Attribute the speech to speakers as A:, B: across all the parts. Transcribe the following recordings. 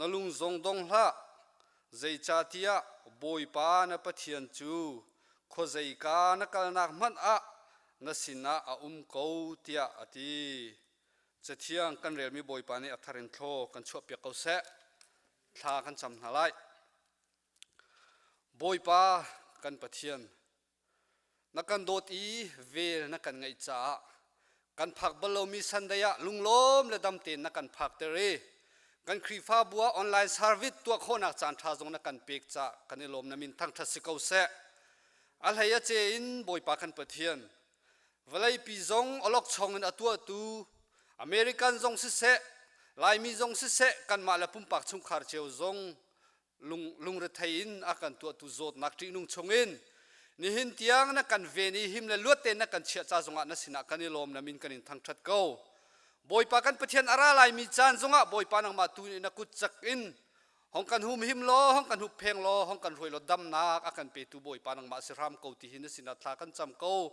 A: Na lung zong dong hlah, zeicahtiah Bawipa na Pathian cu khuazeika na kalnak hmanh ah na sinah a um ko, tiah a ti. Cathiang kan relmi Bawipa nih a thar in thlaw kan chuahpiak ko seh. Thla kan cam hna lai. Bawipa kan Pathian, na kan dawt i vel na kan ngeih caah kan phak bal lomi Sunday ah lunglawm le dam tein na kan phakter i kan Khrihfabu ah online service tuah khawhnak caan ṭha zong na kan pek caah kan i lawm. Na min thangṭhat si ko seh. A hlei a ce in Bawipa kan Pathian, vawleipi zong awlokchong in a tuahtu American zong siseh, Laimi zong siseh, kanmah le pumpak chungkhar cio zong lungrethei in a kan tuahtu zawtnak ṭihnung chungin nihin tiang na kan ven i him le luat tein na kan chiah ca zongah na sinah kan i lawm, na min kan in thangṭhat ko. Bawipa kan Pathian, a ra laimi caan zongah Bawipa nangmah tu nih na kut cak in hong kan humhim law, hong kan huppheng law, hong kan hruai law, damnak a kan petu Bawipa nangmah si hram ko ti hi na sinah thla kan cam ko.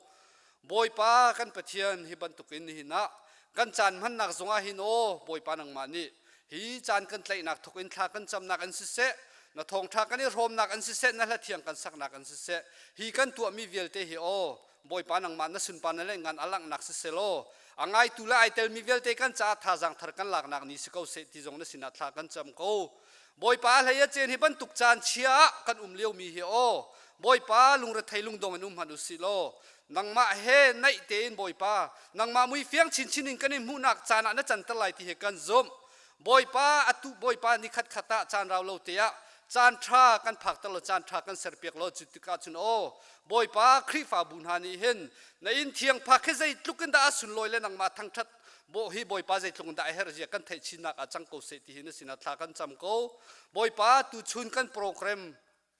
A: Bawipa kan Pathian, hi bantukin nihin ah kan caan hmannak zongah hin aw Bawipa nangmah nih hi caan kan tlaihnak thawk in thla kan camnak an siseh, na thawngṭha kan i hrawmnak an siseh, na hlathiang kan saknak an siseh, hi kan tuahmi vialte hi aw Bawipa nangmah na sunpar na le ngan a langhnak siseh law, a ngaitu le ai telmi vialte kan caah thazaang thar kan laknak ni si ko seh ti zong na sinah thla kan cam ko. Bawipa, hlei a cen hi bantuk caan chia ah kan um liomi hi aw Bawipa lungrethei lungdong in um hmanh usih law, nangmah he naih tein Bawipa nangmah mui fiang chinchin in kan i hmuhnak caan ah na canter lai ti hi kan zumh. Bawipa, atu Bawipa ni khat khat ah caan rau lo te ah caan ṭha kan phakter law, caan ṭha kan serpiak law, cu tikah cun aw Bawipa, Khrihfabu hna nih hin na inn thiang phak hi zeitluk in dah a sunlawi le nangmah thangṭhat bawh hi Bawipa zeitluk in dah a herh zia kan theih chinnak ah cang ko seh ti hi na sinah thla kan cam ko. Bawipa, tuchun kan program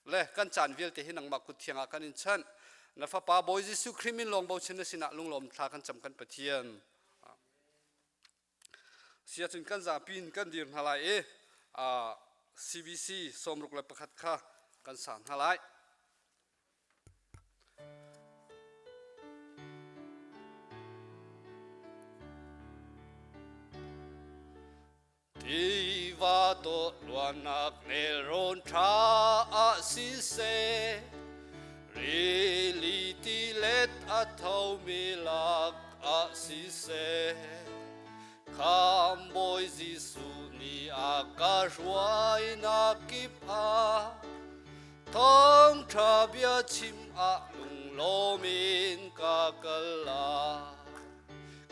A: le kan caan vialte hi nangmah kut thiang ah kan in chanh. Na fapa Bawi Jesuh Khrih min lawng bochan na sinah lunglawm thla kan cam, kan Pathian. Siacun kan zapi in kan dir hna lai i CBC 61 kha kan sa hna lai. Tiva dawh luannak nelrawn ṭha ah siseh, rili tilet a thomi lak ah siseh, Khamhbawi Jesuh nih a ka hruainak kip ah thawngṭha bia chim ah lunglawm in ka kal lai.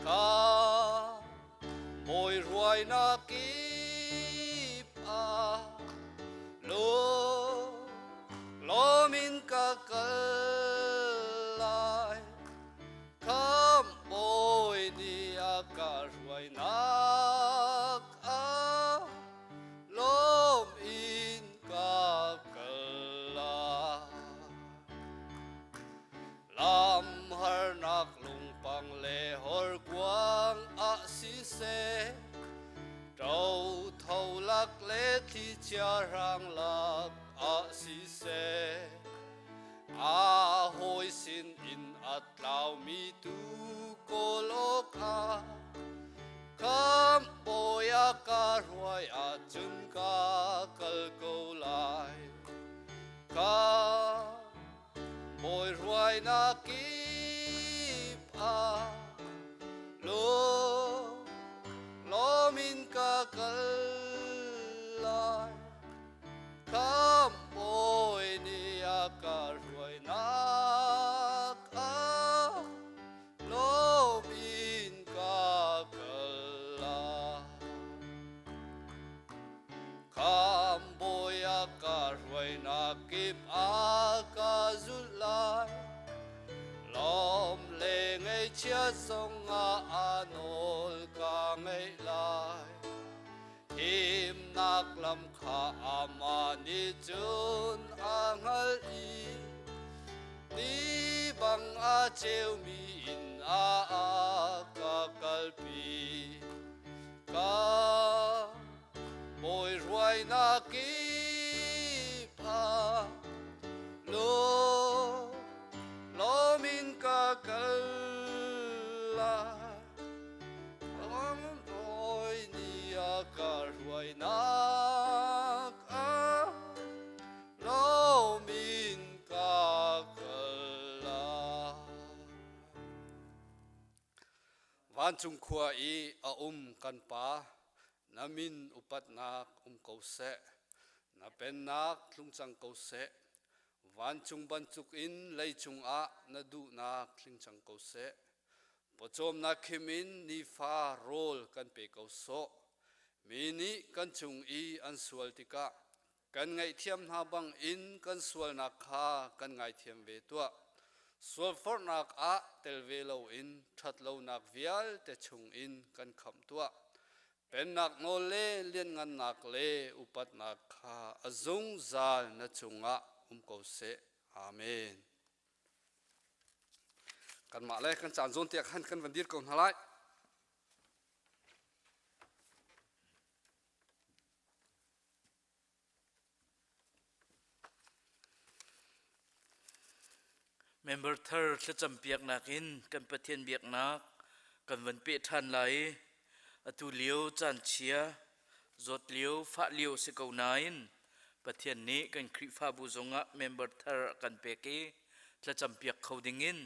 A: Ka Bawi ruainak kip ah lawm in ka kal lai. Khamhbawi nih a ka hruainak ah lawm in ka kal lai. Lam harnak lungpang le horkuang ah siseh, ṭo tho lak le thlichia hrang lak ah siseh, a hawi sin in a tlaumi tu kawl awkah Khamhbawi a ka hruai ahcun ka kal ko lai. Ka Bawi hruainak kip ah lawm in ka kal lai. Khamhbawi nih a ka hruainak ah lawm in ka kal lai. Khamhbawi a ka hruainak kip a ka zulh lai. Lawm le ngaihchiat zongah a nawl ka ngaih lai. Himnak lam kha amah nih cun a hngalh i ni bang a ceumi inn ah a ka kalpi. Ka Bawi hruainak kip ah lawm in ka kal lai. Bawi nih a ka hruainak. Vancung khua i a um kan Pa, na min upatnak um ko seh. Na pennak tlung cang ko seh. Vancung bantuk in leicung ah na duhnak tling cang ko seh. Pawcawmnak khim in nifa rawl kan pe ko sawh. Mi nih kan cung i an sual tikah kan ngaihthiam hna bangin kan sualnak kha kan ngaithiam ve tuah. Sualforhnak ah tel ve loin ṭhatlonak vialte chungin kan khamh tuah. Pennak nawl le lianngannak le upatnak kha a zungzal na cungah um ko seh. Amen. Kanmah le kan caan zawn te ah khan kan van dir ko hna lai.
B: Member thar thlacam piaknak in kan Pathian biaknak kan van peh ṭhan lai i atu lio caan chia zawt lio fah lio si ko nain Pathian nih kan Khrihfabu zongah member thar a kan pek i thlacam piak kho dingin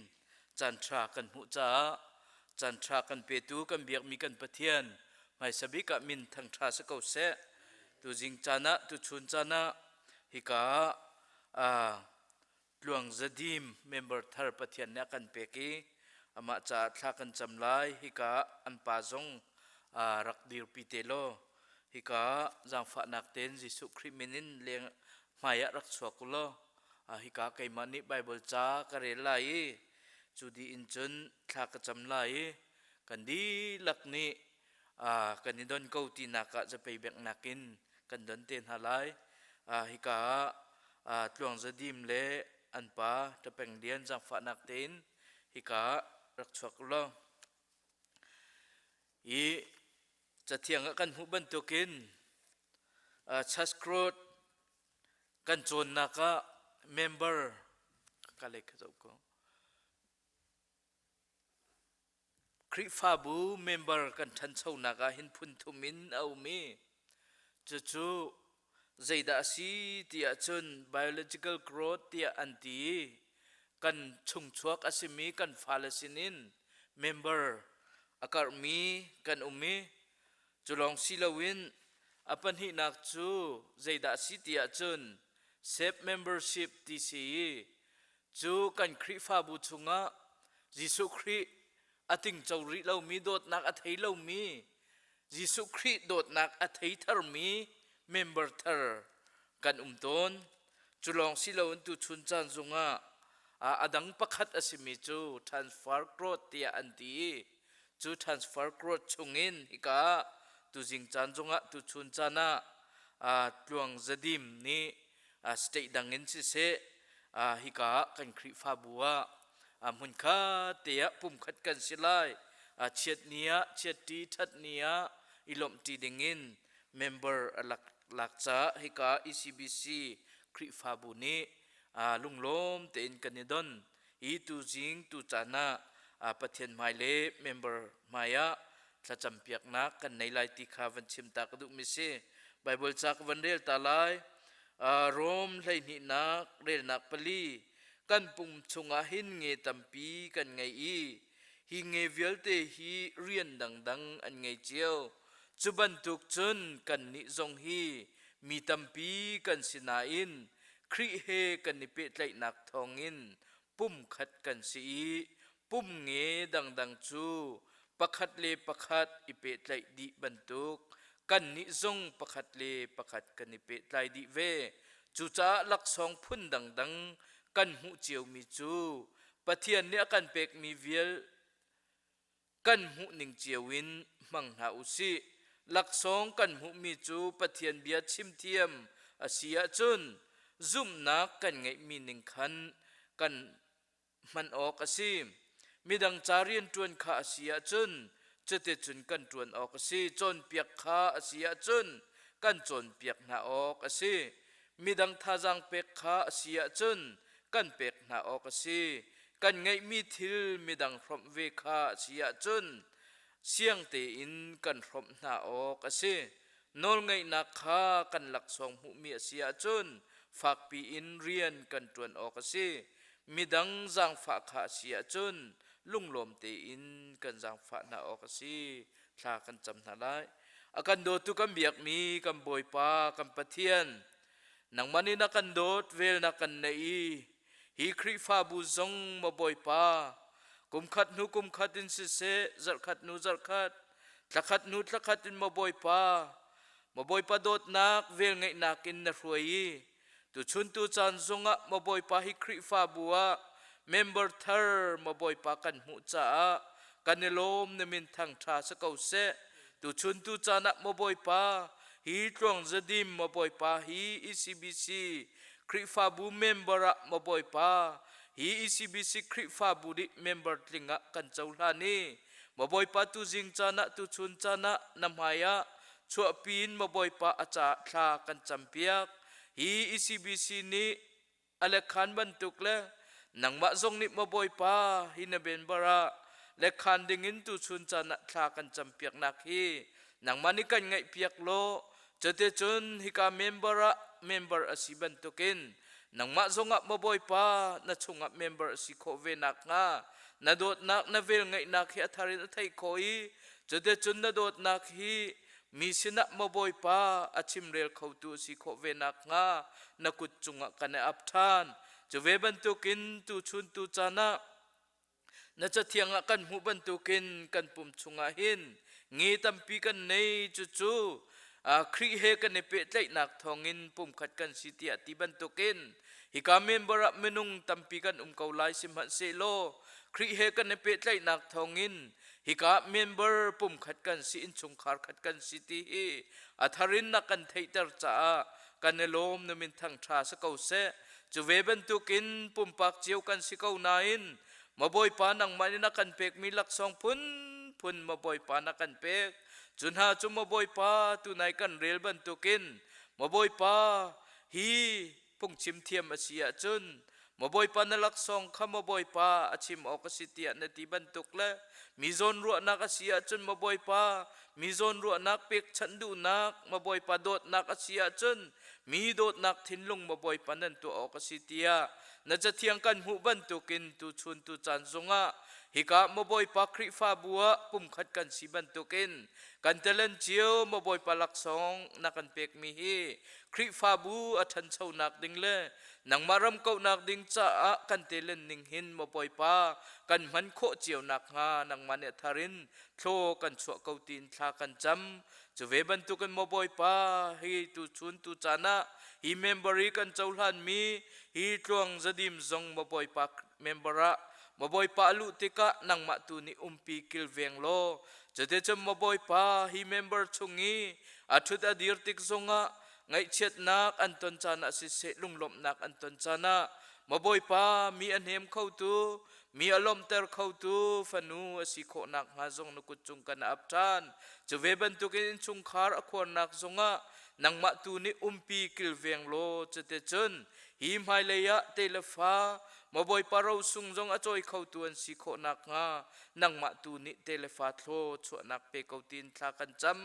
B: caan ṭha kan hmuh caah caan ṭha kan petu kan biakmi kan Pathian hmaisa bik ah min thangṭha si ko seh. Tuzing caan ah tuchun caan ah hika ah Tluang Zadim member thar Pathian nih a kan pek i amah caah thla kan cam lai. Hika ah an pa zong rak dirpi te law hika ah zaangfahnak tein Jesuh Khrih min in leng hmai ah rak chuak u law hika keimah nih Baibal ca ka rel lai i cu dih in cun thla ka cam lai i kan dihlak nih kan i don ko tinak ah zapei benghnak in kan don te hna lai. Hika ah Tluang Za Dim le an pa Ṭapeng Lian zaangfahnak tein hika ah rak chuak u law hi cathiang ah kan hmuh bantukin Chaskrut kan cawnnak ah member ka lei ka zoh ko. Khrihfabu member kan ṭhanchonak ah hin phun thum in a um i cucu zeidah a si ti ahcun biological growth tiah an ti i kan chungchuak a simi kan fale sinin member a karhmi kan um i cu lawng si loin a pahnihnak cu zeidah a si ti ahcun SEP membership ti si i cu kan Khrihfabu chungah Jesuh Khrih a tingco rih lomi dawtnak a thei lomi Jesuh Khrih dawtnak a thei tharmi member thar kan um tawn. Cu lawng si loin tuchun caan zungah a dang pakhat a simi cu transfer growth tiah an ti i cu transfer growth chungin hika tuzing caan zungah tuchun caan ah tluang zadim nih state dang in siseh hika ah kan Khrihfabu ah hmunkhat te ah pumkhat kan si lai. Chiat ni ah chiat ṭi ṭhat ni ah i lawmhṭi dingin member a lak lak caah hika ECBC Khrihfabu nih lunglawm tein kan i don. Hi tuzing tu caan ah Pathian hmai le member hmai ah thlacam piaknak kan nei lai ti kha van chim ta ka duhmi si. Bible ca ka van rel ta lai. Rom 12nak relnak pali kan pum chungah hin nge tampi kan ngei i hi nge vialte hi rian dangdang an ngei cio. Cu bantuk cun kannih zong hi mi tampi kan si nain Khrih he kan i pehtlaihnak thawngin pumkhat kan si i pum nge dangdang cu pakhat le pakhat i pehtlaih dih bantuk kannih zong pakhat le pakhat kan i pehtlai dih ve. Cucaah laksawng phun dangdang kan hmuh ciomi cu Pathian nih a kan pekmi vial kan hmuhning cio in hmang hna u sih. Laksawng kan hmuhmi cu Pathian bia chimthiam a si ahcun zumhnak kan ngeihmi ning khan kan hman awk a si. Midang ca rianṭuan kha a si ahcun cuticun kan ṭuan awk a si. Cawnpiak kha a si ahcun kan cawnpiak hna awk a si. Midang thazaang pek kha a si ahcun kan pek hna awk a si. Kan ngeihmi thil midang hrawmh ve kha a si ahcun siang tein kan hrawmh hna awk a si. Nawlngeihnak kha kan laksawng hmuhmi a si ahcun fakpi in rian kan ṭuan awk a si. Midang zaangfah kha a si ahcun. lunglawm tein kan zaangfah hna awk a si. Thla kan cam hna lai. A kan dawtu kan biakmi kan Bawipa kan Pathian, nangmah nih na kan dawt, vel na kan neih i hi Khrihfabu zong maw Bawipa, kum khat hnu kum khat in siseh, zarhkhat hnu zarhkhat, thlakhat hnu thlakhat in maw Bawipa, maw Bawipa dawtnak velngeihnak in na hruai i tuchun tu caan zongah maw Bawipa hi Khrihfabu ah member thar maw Bawipa kan hmuh caah kan i lawm, na min thangṭha si ko seh. Tuchun tu caan ah maw Bawipa hi tluang zadim maw Bawipa hi ECBC Khrihfabu member ah maw Bawipa hi ECBC Khrihfabu nih member tling ah kan cohlan i maw Bawipa tu zing caan ah tuchun caan ah na hmai ah chuahpi in maw Bawipa a caah thla kan campiak. Hi ECBC nih a lekhan bantuk le nangmah zong nih maw Bawipa hi na benbar ah lekhan dingin tuchun caan ah thla kan campiaknak hi nangmah nih kan ngaihpiak law, cuticun hika member ah member a si bantukin nangmah zongah maw Bawipa na chungah member a si khawh ve nakhnga na dawtnak na velngeihnak hi a thar in a theih khawh i cuticun na dawtnak hi mi sinah maw Bawipa a chimrel khotu a si khawh ve nakhnga na kut cungah kan i ap ṭhan. Cu ve bantukin tuchun tu caan ah na cathiang ah kan hmuh bantukin kan pum chungah hin nge tampi kan nei, cucu Khrih he kan i pehtlaihnak thawngin pumkhat kan si tiah ti bantukin hika member ah minung tampi kan um ko lai, sihmanhsehlaw Khrih he kan i pehtlaihnak thawngin hika member pumkhat kan si, innchungkhar khat kan si ti hi a thar in na kan theihter caah kan i lawm, na min thangṭha si ko seh. Cu ve bantukin pumpak cio kan si ko nain ma Bawipa nangmah nih na kan pekmi laksawng phunphun ma Bawipa na kan pek cu hna cu ma Bawipa tunai kan rel bantukin ma Bawipa hi phungchim thiam a si ahcun ma Bawipa na laksawng kha ma Bawipa a chim awk a si tiah na ti bantuk le mi zawnruahnak a si ahcun ma Bawipa mi zawnruahnak pekchanh duhnak, ma Bawipa dawtnak a si ahcun mi dawtnak thinlung ma Bawipa nan tuah awk a si tiah na cathiang kan hmuh bantukin tuchun tu caan zongah hika maw Bawipa Khrihfabu ah pumkhat kan si bantukin kan talent cio maw Bawipa laksawng na kan pekmi hi Khrihfabu a ṭhanchonak ding le nangmah ram kauhnak ding caah kan talent ning hin maw Bawipa kan hman khawh cio nakhnga nangmah nih a thar in thlaw kan chuah ko tiin thla kan cam. Cu ve bantukin maw Bawipa hi tuchun tu caan ah hi member i kan cohlanmi hi tluang zadim zong maw Bawipa member ah maw Bawipa a luh tikah nangmah tu nih umpi kilveng law, cuticun maw Bawipa hi member chung i a ṭhut a dir tik zongah ngaihchiatnak an ton caan ah siseh, lunglawmhnak an ton caan ah maw Bawipa mi a hnem khotu, mi a lawmhter khotu fanu a si khawh nakhnga zong na kut cung kan ap ṭhan. Cu ve bantukin innchungkhar a khuarnak zongah nangmah tu nih umpi kilveng law, cuticun hi hmailei ah te le fa maw Bawipa rosung zong a cawi khotu an si khawh nakhnga nangmah tu nih te le fa thlaw chuahnak pe ko tiin thla kan cam.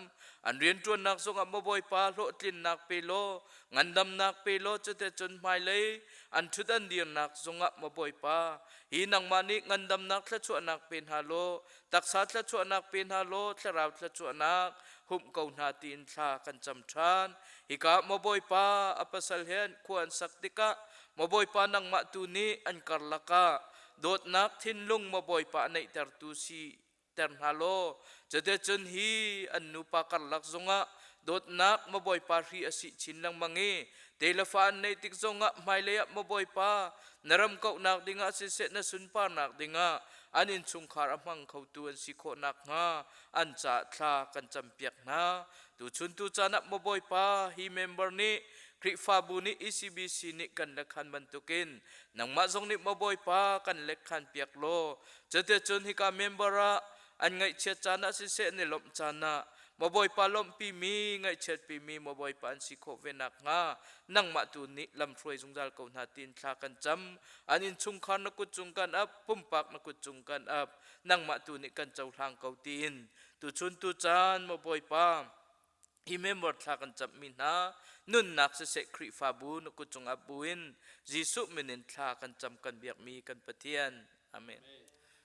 B: An rianṭuannak zongah maw Bawipa hlawhtlinnak pe law, ngandamnak pe law, cuticun hmailei an ṭhut an dirnak zongah maw Bawipa hi nangmah nih ngandamnak thluachuahnak pe hna law, taksa thluachuahnak pe hna law, thlarau thluachuahnak humh ko hna tiin thla kan cam ṭhan. Hika maw Bawipa a pasal he an khua an sak tikah maw Bawipa nangmah tu nih an karlak ah dawtnak thinlung maw Bawipa a neihtertu si ter hna law, cuticun hi an nupa karlak zongah dawtnak maw Bawipa hri a sih chin lengmang i te le fa an neih tik zongah hmailei ah maw Bawipa na ram kauhnak dingah siseh, na sunparnak dingah an innchungkhar a hmang khotu an si khawh nakhnga an caah thla kan campiak hna. Tuchun tu caan ah maw Bawipa hi member nih Khrihfabu nih ECBC nih kan lekhan bantukin nangmah zong nih maw Bawipa kan lekhan piak law, cuticun hika member ah an ngaihchiat caan ah siseh, an i lawmh caan ah maw Bawipa lawmhpimi, ngaihchiatpimi maw Bawipa an si khawh ve nakhnga nangmah tu nih lamhruai zungzal ko hna tiin thla kan cam. An innchungkhar na kut cung kan ap, pumpak na kut cung kan ap, nangmah tu nih kan cohlang ko tiin tuchun tu caan maw Bawipa hi member thla kan cammi hna nunnak siseh, Khrihfabu na kut cung ap buin Jesuh min in thla kan cam kan biakmi kan Pathian. Amen.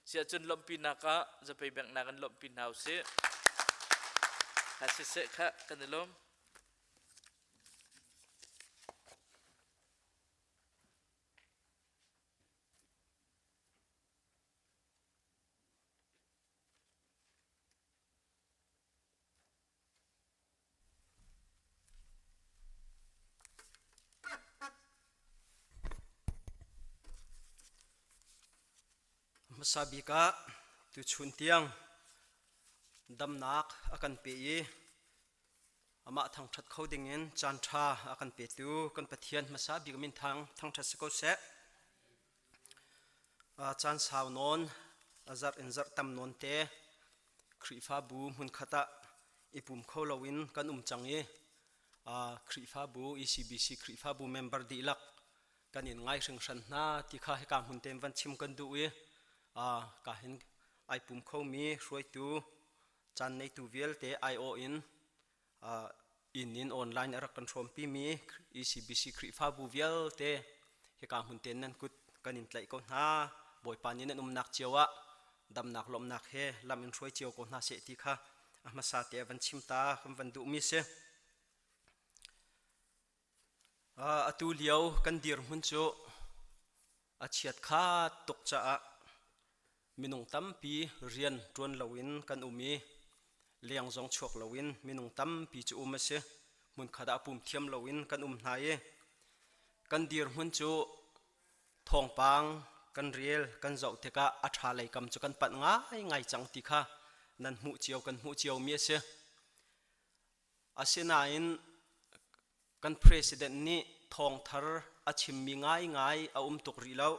B: Siahcun lawmhpinak ah zapei bengnak in lawmhpi hna usih. Kha siseh kha kan i lawm.
C: Hmasa bik ah tuchun tiang damnak a kan pe i amah thangṭhat kho dingin caanṭha a kan petu kan Pathian hmasa bik min thang thangṭhat si ko seh. Caan sau nawn, a zarh in zarh tam nawn te Khrihfabu hmunkhat ah i pum kho loin kan um cang i Khrihfabu ECBC Khrihfabu member dihlak kan in ngai hringhran hna ti kha hika hmun tein van chim kan duh i ka hin ai pum khomi hruaitu caan neitu vialte aiawh in inn in online a rak kan hrawmpimi ECBC Khrihfabu vialte hika hmun tein nan kut kan in tlaih ko hna. Bawipa nih nan umnak cio ah damnak lawmhnak he lam in hruai cio ko hna seh ti kha a hmasa te van chim ta kan van duhmi si. Atu lio kan dirhmun cu a chiat kha tuk caah minung tampi rian ṭuan loin kan um i leng zong chuak loin minung tampi cu um a si. Hmunkhat ah pum thiam loin kan um hna i kan dirhmun cu thawngpang kan rel kan zoh tikah a ṭha lei kam cu kan panh ngaingai cang ti kha nan hmuh cio kan hmuh ciomi a si. Asinain kan president nih thawngthar a chimmi ngaingai a um tuk rih lo.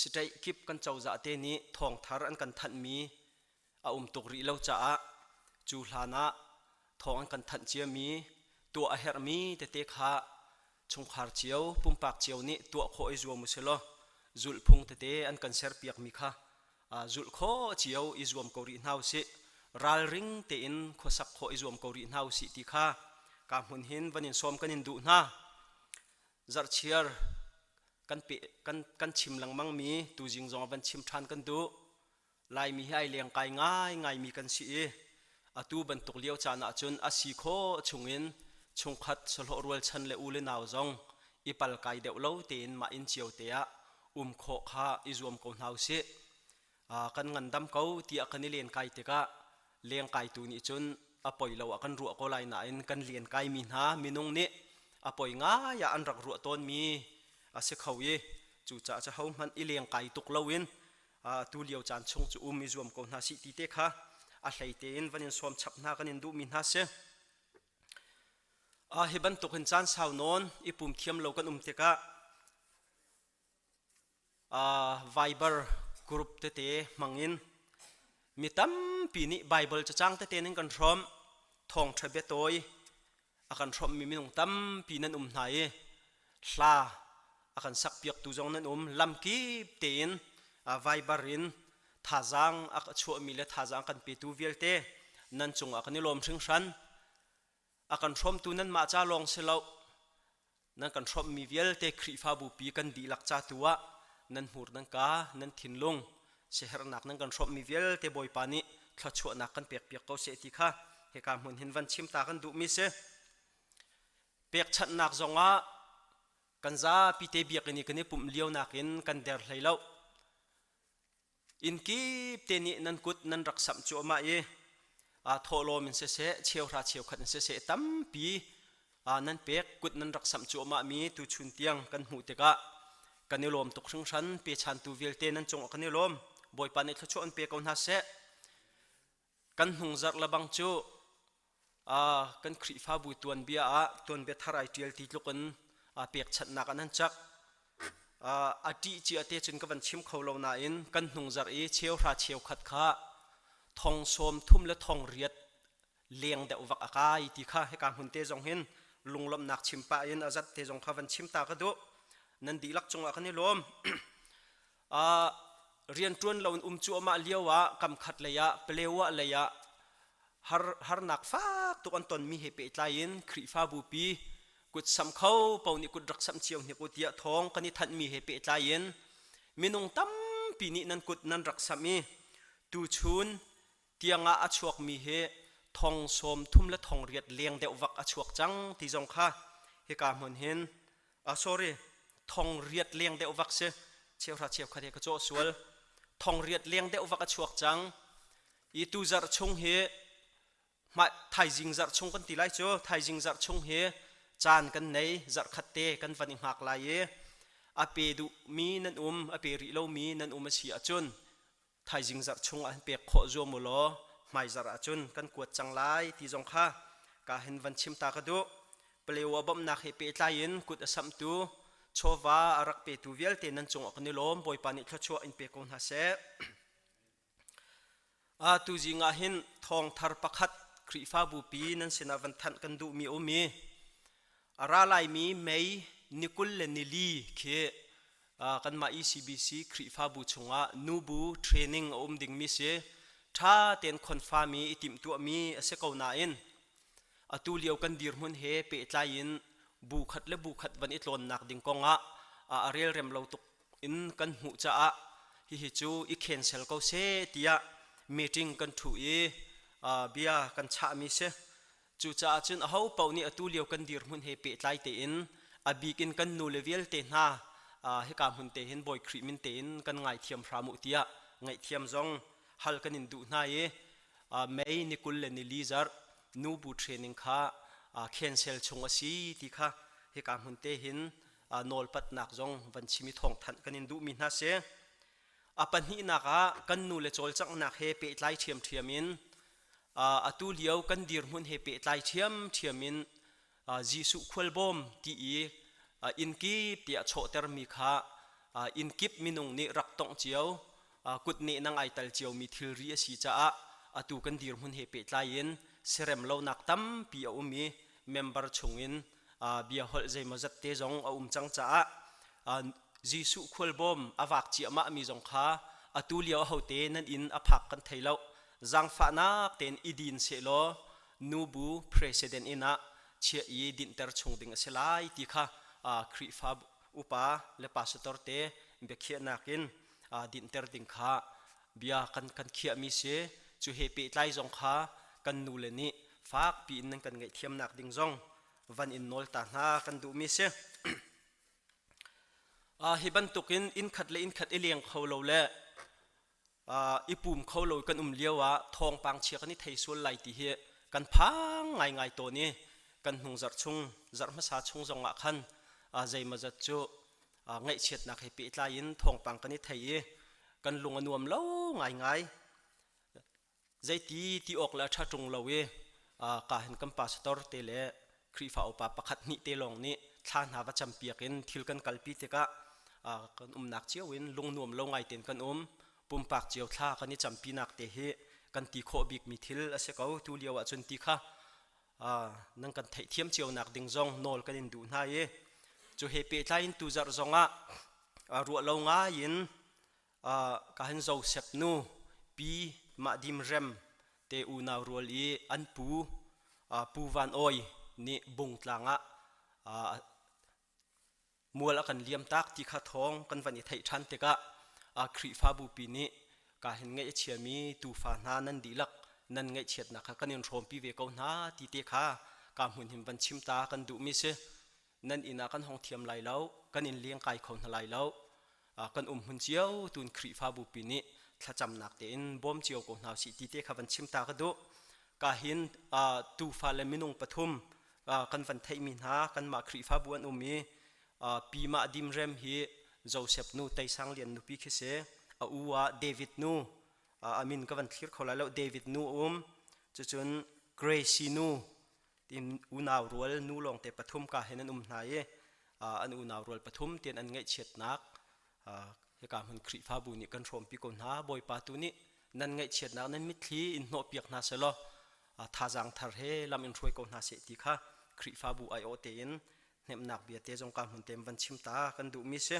C: State kip kan cozah te nih thawngthar an kan thanhmi a um tuk rih lo caah cu hlan ah thawng an kan thanh ciami tuah a herhmi tete kha chungkhar cio pumpak cio nih tuah khawh i zuam usilaw zulhphung tete an kan serpiakmi kha zulh khawh cio i zuam ko rih hna usih ralring tein khuasak khawh i zuam ko rih hna usih ti kha ka hmun hin van in sawm kan in duh hna zarhchiar kan pe kan kan chim lengmang mi tuzing zong van chim ṭhan kan duh Laimi hi ai leng kai ngai ngaimi kan si i atu bantuk lio caan ahcun a si khawh chungin chungkhat sahlawh rualchan le u le nau zong i palkai deuh lo tein mah inn cio te ah um khawh kha i zuam ko hna usih. Kan ngandam ko tiah kan i lenkai tikah lengkaitu nih cun a poi lo ah kan ruah ko lai nain kan lenkaimi hna minung nih a poi ngai ah an rak ruah tawnmi a si kho i cucaah cu hohmanh i lengkai tuk loin tu lio caan chung cu um i zuam ko hna sih ti te kha a hlei tein van in sawm chap hna kan in duhmi hna si. Hi bantuk in caan sau nawn i pum thiam lo kan um tikah Viber group tete hmangin mi tampi nih Bible cacang tete in kan hrawm thawngṭha biatawi a kan hrawmmi minung tampi nan um hna i hla a kan sakpiaktu zong nan um lamkip tein Viber in thazaang a chuahmi le thazaang kan petu vialte nan cungah kan i lawm hringhran a kan hrawmtu nanmah ca lawng si lo nan kan hrawmhmi vialte Khrihfabu pi kan dihlak ca tu ah nan hmur nan ka nan thinlung siaherhnak nan kan hrawmhmi vialte Bawipa nih thluachuahnak kan pekpiak ko seh ti kha hika hmun hin van chim ta kan duhmi si pekchanhnak zongah kan zapi te biakinn i kan i pumh lio nakin kan der hlei lo Inn kip te nih nan kut nan rak samh cuahmah i thawhlawm in siseh, cheuhra cheukhat in siseh tampi nan pek kut nan rak samh cuahmah mi tuchun tiang kan hmuh tikah kan i lawm tuk hringhran pechantu vialte nan cungah kan i lawm Bawipa nih thluachuah an pe ko hna seh kan hnungzarh lebang cu kan Khrihfabu tuanbia ah tuanbia thar ai ṭial ti tluk in pekchanhnak an an cak. A ṭih cia te cun ka van chim kho lo nain kan hnungzarh i cheuhra cheukhat kha thong sawm thum le thong riat leng deuh vak a kai ti kha hika hmun te zong hin lunglawmhnak chim pah in a zat te zong kha van chim ta ka duh. Nan dihlak cungah kan i lawm. Rianṭuan lo in um cuahmah lio ah kamkhat lei ah Palewa lei ah har harnak fak tuk an tonmi he pehtlai in Khrihfabu pi kut sam kho po nih kut rak sam cio hnik u tiah thawng kan i thanhmi he pehtlai in minung tampi. tampi nih nan kut nan rak samh i tuchun tiangah a chuakmi hi thong sawm thum le thong riat leng deuh vak a chuak cang ti zong kha hika hmun hin sorry thong riat leng deuh vak si cheuhra cheukhat he ka cawh sual thong riat leng deuh vak a chuak cang i tu zarh chung hi thaizing zarh chung kan ti lai cu thaizing zarh chung hi caan kan nei zarh khat te kan van i hngak lai i a pe duhmi nan um a pe rih lomi nan um a si ahcun thaizing zarh chung ah pek khawh zuam u law hmai zarh ahcun kan kuat cang lai ti zong kha ka hin van chim ta ka duh. Palewa bawmhnak he pehtlai in kut a samhtu chawva a rak petu vialte nan cungah kan i lawm. Bawipa nih thluachuah in pe ko hna seh. Tu zing ah hin thawngthar pakhat Khrihfabu pi nan sinah van thanh kan duhmi a um i a ra laimi May ni 20 le nili khi kanmah ECBC Khrihfabu chungah nubu training a um dingmi si. Ṭha tein khonfami i timhtuahmi a si ko nain atu lio kan dirhmun he pehtlai in bu khat le bu khat van i tlawnnak ding kongah a relrem lo tuk in kan hmuh caah hihi cu i cancel ko seh tiah meeting kan ṭhu i bia kan chahmi si. Cucaah cun aho paoh nih atu lio kan dirhmun he pehtlai tein a bik in kan nule vialte hna hika hmun te hin Bawi Khrih min tein kan ngaithiam hram u tiah ngaihthiam zong hal kan in duh hna i May ni 20 le ni li zarh nubu training kha cancel chung a si ti kha hika hmun te hin nawlpatnak zong van chim i thawngthanh kan in duhmi hna si. A pahnihnak ah kan nu le cawlcanghnak he pehtlai ṭhiamṭhiam in atu lio kan dirhmun he pehtlai ṭhiamṭhiam in Jesuh khualbawm ti i inn kip tiah chawhtermi kha inn kip minung nih rak tongh cio kutneh nang ai tal ciomi thilri a si caah atu kan dirhmun he pehtlai in serem lonak tampi a um i member chungin bia holh zeimawzat te zong a um cang caah Jesuh khualbawm a vak ciahmah mi zong kha atu lio ahote nan inn a phak kan thei lo zaangfahnak tein i din sehlaw nubu president inn ah chiah i dinhter chung ding a si lai ti kha Khrihfa upa le pastor te biakhiahnak in dinhter ding kha bia kan kan khiahmi si. Cu he pehtlai zong kha kan nule nih fakpi in nan kan ngaihthiamnak ding zong van in nawl ta hna kan duhmi si. Hi bantukin inn khat le inn khat i leng kho lo le i pum kho lo kan um lio ah thawngpang chia kan i thei sual lai ti hi kan phang ngaingai tawn i kan hnung zarh chung zarh hmasa chung zong ah khan zeimawzat cu ngaihchiatnak he pehtlai in thawngpang kan i thei i kan lung a nuam lo ngaingai. Zeiti ti awk le a ṭha ṭung lo i ka hin kan pastor te le Khrihfa upa pakhat hnih te lawng nih thla hna va campiak in thil kan kalpi tikah kan umnak cio in lung nuam lo ngai tein kan um. Pumpak cio thla kan i campinak te hi kan ti khawh bikmi thil a si ko. Tu lio ahcun ti kha nan kan theihthiam cio nak ding zong nawl kan in duh hna i cu he pehtlai in tuzarh zongah ruah lo ngai in ka han Joseph nu pi mah dim rem te unau rual i an pu pu Van Awi nih Bungtlang ah mual a kan liam tak ti kha thawng kan van i theih ṭhan tikah Khrihfabu pi nih ka hin ngaih a chiami tuufa hna nan dihlak nan ngaihchiatnak kha kan in hrawmpi ve ko hna ti te kha ka hmun hin van chim ta kan duhmi si. Nan inn ah kan hong thiam lai lo, kan in leng kai kho hna lai lo. Kan um hmun cio tun Khrihfabu pi nih thlacamnak tein bawm cio ko hna usih ti te kha van chim ta ka duh. Ka hin tuufa le minung pathum kan van theihmi hna kanmah Khrihfabu an um i Pi Mah Dim Rem hi Joseph nu Teisang Lian nupi khi si. A u ah David nu a min ka van thlir kho lai lo David nu a um. Cucun Gracie nu tin unau rual nu lawngte pathum ka hin an um hna i an unau rual pathum tian an ngaihchiatnak hika hmun Khrihfabu nih kan hrawmpi ko hna. Bawipa tu nih nan ngaihchiatnak nan mitthli in hnawhpiak hna selaw thazaang thar he lam in hruai ko hna seh ti kha Khrihfabu aiawh tein hnemhnak bia te zong ka hmun tem van chim ta kan duhmi si.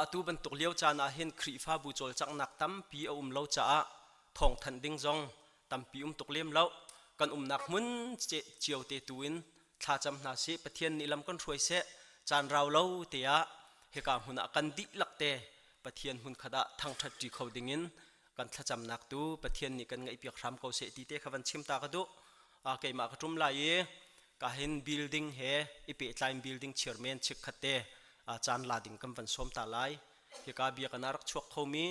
C: Atu bantuk lio caan ah hin Khrihfabu cawlcanghnak tampi a um lo caah thawngthanh ding zong tampi um tuk lem lo. Kan umnak hmun cio te tu in thlacam hna sih. Pathian nih lam kan hruai seh. Caan rau lo te ah Hika hmun ah kan dihlak te Pathian hmunkhat ah thangṭhat ṭi kho dingin kan thlacamnak tu Pathian nih kan ngaihpiak hram ko seh ti te kha van chim ta ka duh. Keimah ka ṭum lai i ka hin building he i pehtlai building chairman chikkhat te caan la ding kan van sawm ta lai. Hika biakinn ah rak chuak khomi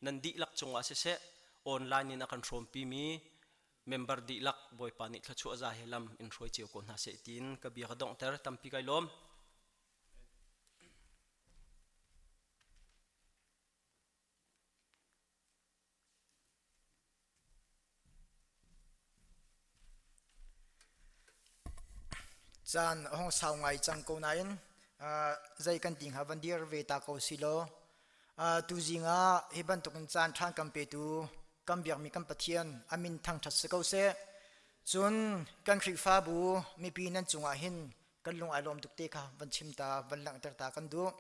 C: nan dihlak cungah siseh online in a kan hrawmpimi member dihlak Bawipa nih thluachuah za he lam in hruai cio ko hna seh tiin ka bia ka donghter tampi kai lawm.
D: Caan a hung sau ngai cang ko nain zei kan ti hnga van dir ve ta ko si law tuzing ah hi bantukin caan ṭhan kan petu kan biakmi kan Pathian a min thangṭhat si ko seh. Cun kan Khrihfabu mipi nan cungah hin kan lung ai lawm tuk te kha van chim ta van langhter ta kan duh.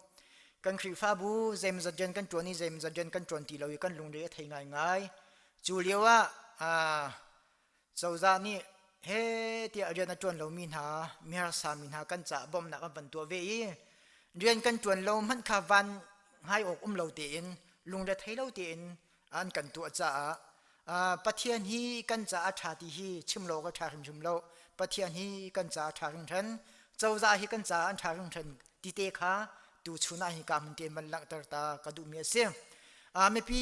D: Kan Khrihfabu zeimawzat rian kan ṭuan i zeimawzat rian kan ṭuan ti lo i kan lungre a thei ngaingai. Cu lio ah cozah nih he tiah rian a ṭuan lomi hna miharsa mi hna kan caah bawmhnak an van tuah ve i rian kan ṭuan lo hmanh kha van ngai awk um lo tein lungrethei lo tein an kan tuah caah Pathian hi kan caah a ṭha ti hi chim lo ka ṭha hrimhrim lo Pathian hi kan caah a ṭha hringhran cozah hi kan caah an ṭha hringhran ti te kha tu chun ah hi ka hmun tein van langhter ta ka duhmi a si mipi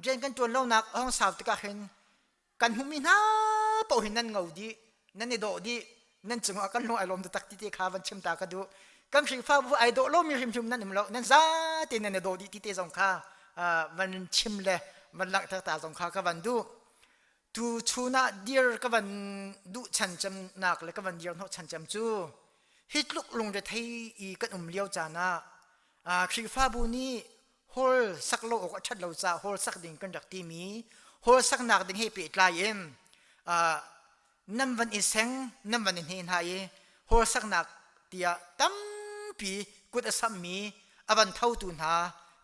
D: rian kan ṭuan lonak a hong sau tikah hin kan hmuhmi hna paoh hi nan ngo dih nan i dawh dih nan cungah kan lung ai lawm taktak ti te kha van chim ta ka duh kan Khrihfabu ai dawh lomi hrimhrim nan um lo nan zate nan i dawh dih ti te zong kha van chim le van langhter ta zong kha ka van duh tu chun ah dir ka van duh chan cemnak le ka van dir hnawh chan cem cu hi tluk lungrethei i kan um lio caan ah Khrihfabu nih hall sak lo awk a ṭhat lo caah hall sak ding kan rak timi hall saknak ding he pehtlai in nan van i seng nan van i hne hna i hall saknak tiah tampi kut a sammi a van thotu hna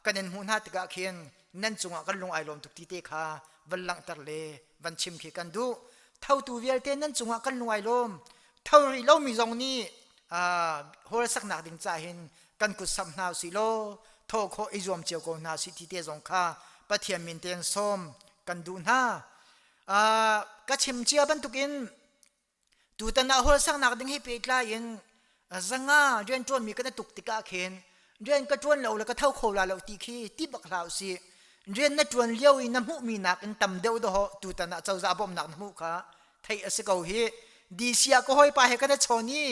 D: kan in hmuh hna tikah khin nan cungah kan lung ai lawm tuk ti te kha van langhter le van chim khi kan duh thotu vialte nan cungah kan lung ai lawm tho rih lomi zong nih hall saknak ding ca hin kan kut samh hna usih law thawh khawh i zuam cio ko hna sih ti te zong kha Pathian min tein sawm kan duh hna. Ka chim cia bantukin tutan ah hall saknak ding hi pehtlai in zanga rianṭuanmi kan i tuk tikah khin rian ka ṭuan lo le ka tho kho la lo ti khi ti bak hlah usih. Rian na ṭuan lio i na hmuhmi nakin tam deuh dawh tutan ah cozah bawmhnak na hmuh kha theih a si ko hi. DC ah ka hawipa he kan i chawn i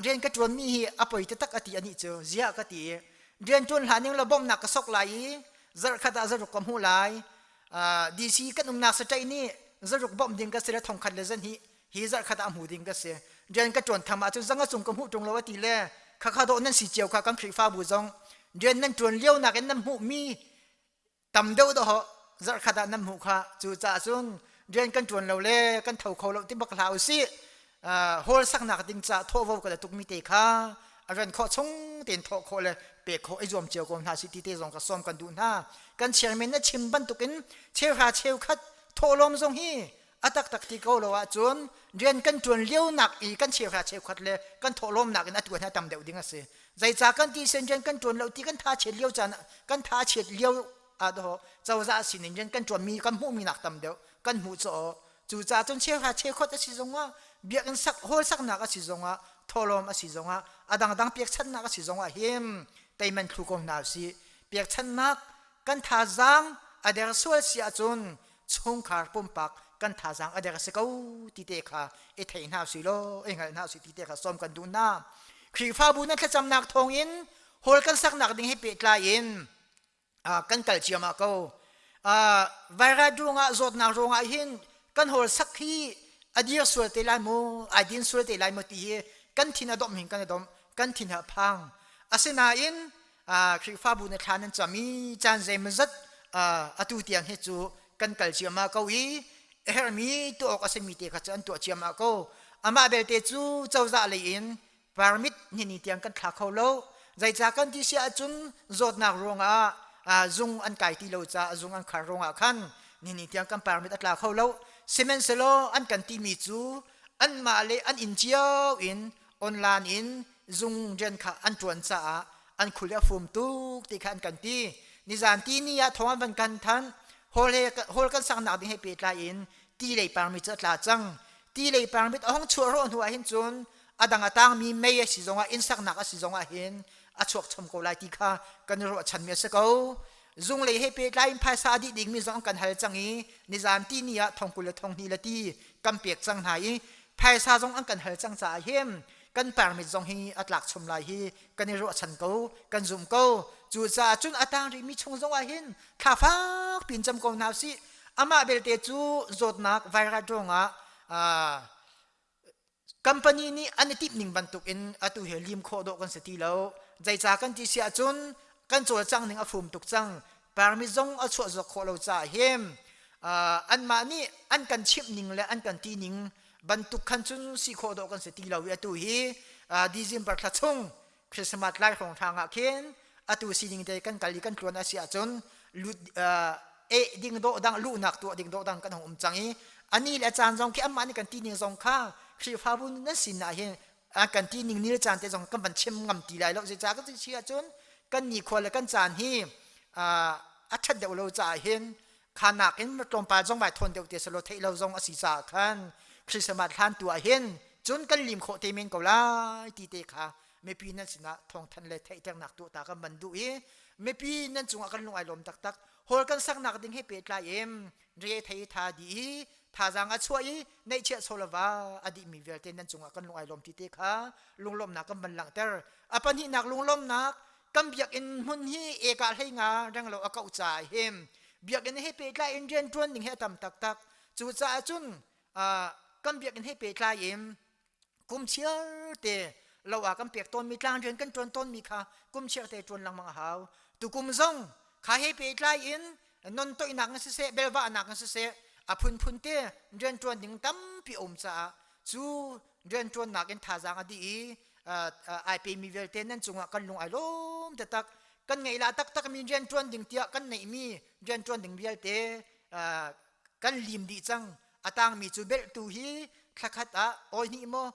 D: rian ka ṭuanmi hi a poi taktak a ti anih cu ziah ka ti rian ṭuan hlah ning law bawmhnak ka sok lai i zarhkhat ah zaruk ka hmuh lai DC kan umnak saṭaih nih zaruk bawmh ding ka si le thongkhat le zan hi hi zarhkhat ah hmu ding ka si rian ka ṭuan tham ahcun zanga cung ka hmuh ṭung lo a ti le khakha dawh nan si cio kha kan Khrihfabu zong rian nan ṭuan lio nakin nan hmuhmi tam deuh dawh zarhkhat ah nan hmuh kha cu caah cun rian kan ṭuan lo le kan tho kho lo ti bak hlah usih hall saknak ding ca thawhvo ka la tukmi te kha a ran khawh chung tein thawh khawh le pek khawh i zuam cio ko hna si ti te zong ka sawm kan duh hna kan chairman na chim bantukin cheuhra cheukhat thawhlawm zong hi a taktak ti ko lo ahcun rian kan ṭuan lio nak i kan cheuhra cheukhat le kan thawhlawmnak in a tuan hi a tam deuh ding a si Zeicah kan ti sen rian kan ṭuan lo ti kan tha chiat lio caan kan tha chiat lio ah dawh cozah sinin rian kan ṭuanmi kan hmuhmi nak tam deuh kan hmuh caw cucaah cun cheuhra cheukhat a si zongah biakinn sak hall saknak a si zongah thawhlawm a si zongah a dangdang pekchanhnak a si zongah hin teiman thlu ko hna usih pekchanhnak kan thazaang a der sual si ahcun chungkhar pumpak kan thazaang a der a si ko ti te kha i thei hna usih law i hngal hna usih ti te kha sawm kan duh hna Khrihfabu nan thlacamnak thawngin hall kan saknak ding he pehtlai in kan kal ciammah ko virus ruangah zawtnak ruangah hin kan hall sak hi a dir sual te lai mu ai din sual te lai mu ti hi kan thin a domh hin kan a domh kan thin a phang asinain Khrihfabu na thla nan cam i caan zeimawzat atu tiang hi cu kan kal ciammah ko i a herhmi tuah awk a simi te kha cu an tuah ciammah ko amah belte cu cozah lei in permit nini tiang kan thla kho lo zeicah kan ti si ahcun zawtnak ruangah zung an kai ti lo caah zung an khar ruangah khan nini tiang kan permit a tla kho lo sihmanhsehlaw an kan timi cu anmah le an inn cio in online in zung rian kha an ṭuan caah. An khul a fum tuk ti kha an kan ti. Nizan ti ni ah thawng an van kan than. Hall he hall kan saknak ding he pehtlai in ti lei permit cu a tla cang. Ti lei permit a hong chuah rawh hnu ah hin cun a dang a tangmi mei a si zongah inn saknak a si zongah hin a chuak chom ko lai ti kha kan i ruahchanmi a si ko. Zung lei he pehtlai in phaisa a dih dingmi zong kan hal cang i nizan ti ni ah thong 20 le thong hnih le ti kan pek cang hna i phaisa zong an kan hal cang caah hin kan permit zong hi a tlak chom lai hi kan i ruahchan ko, kan zum ko. Cucaah cun a tang rihmi chung zong ah hin thla fak pin cam ko hna usih. Amah belte cu zawtnak virus ruangah Company nih an i timh ning bantuk in atu hi lim khawh dawh kan si ti lo. Zeicah kan ti si ahcun kan cawlcangh ning a fum tuk cang. Permit zong a chuah zawk khawh lo caah hin anmah nih an kan chimh ning le an kan ti ning bantuk khan cun si khawh dawh kan si ti lo i atu hi December thla chung Christmas lai hrawng hrang ah khin atu sining te kan kal i kan tluan a si ahcun lut eh ding dawh dang luhnak tuah ding dawh dang kan hung um cang i ani le caan zong khi amah nih kan ti ning zong kha Khrihfabu nan sin ah hin kan ti ning ni le caan te zong kan van chim ngam ti lai lo zeicah kan si ahcun kan ni khua le kan caan hi a ṭhat deuh lo caah hin khanak in tlawmpal zong vai thawn deuh te selo theih lo zong a si caah khan Christmas hlan tu ah hin cun kan lim khawh te men ko lai ti te kha mipi nan sinah thawngthan le theihternak tuah ta kan van duh i mipi nan cungah kan lung ai lawm taktak. Hall kan saknak ding he pehtlai in re thei tha di i thazaang a chuah i neihchiah solava a dihmi vialte nan cungah kan lung ai lawm ti te kha lunglawmnak kan van langhter. A pahnihnak lunglawmnak, kan biakinn hmun hi eka hlei nga reng lo a kauh caah hin biakinn he pehtlai in rianṭuan ding hi a tam taktak. Cucaah cun kan biakinn he pehtlai in kum chiar te lo ah kan pek tawnmi tlang rian kan ṭuan tawnmi kha kum chiar te ṭuan lengmang a hau. Tukum zong kha he pehtlai in non toihnak in siseh, belvahnak in siseh, a phunphun te rianṭuan ding tampi a um caah cu rianṭuannak in thazaang a dih i ai pemi vialte nan cungah kan lung ai lawm taktak. Kan ngeih lah taktak mi rianṭuan ding tiah kan neihmi rianṭuan ding vialte kan lim dih cang. A tangmi cu belhtu hi thlakhat ah oi hnih maw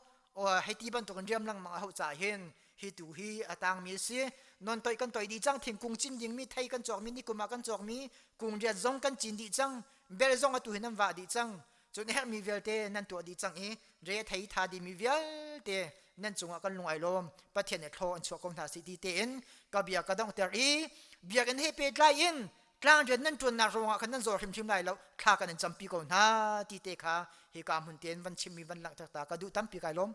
D: hei ti bantukin riam lengmang a hauh caah hin hi tu hi a tangmi a si. Non toih kan toih dih cang. Thingkung cin dingmi thei kan cawkmi, nikum ah kan cawkmi kung riat zong kan cin dih cang. Bel zong atu hi nan vah dih cang. Cun herhmi vialte nan tuah dih cang i re thei tha dimi vialte nan cungah kan lung ai lawm. Pathian nih thlaw an chuah ko hna si ti tein ka bia ka donghter i biakinn he pehtlai in tlangrian nan ṭuannak ruangah khan nan zaw hrimhrim lai lo, thla kan in campi ko hna ti te kha hika hmun tein van chimmi van langhter ta ka duh. Tampi kai lawm.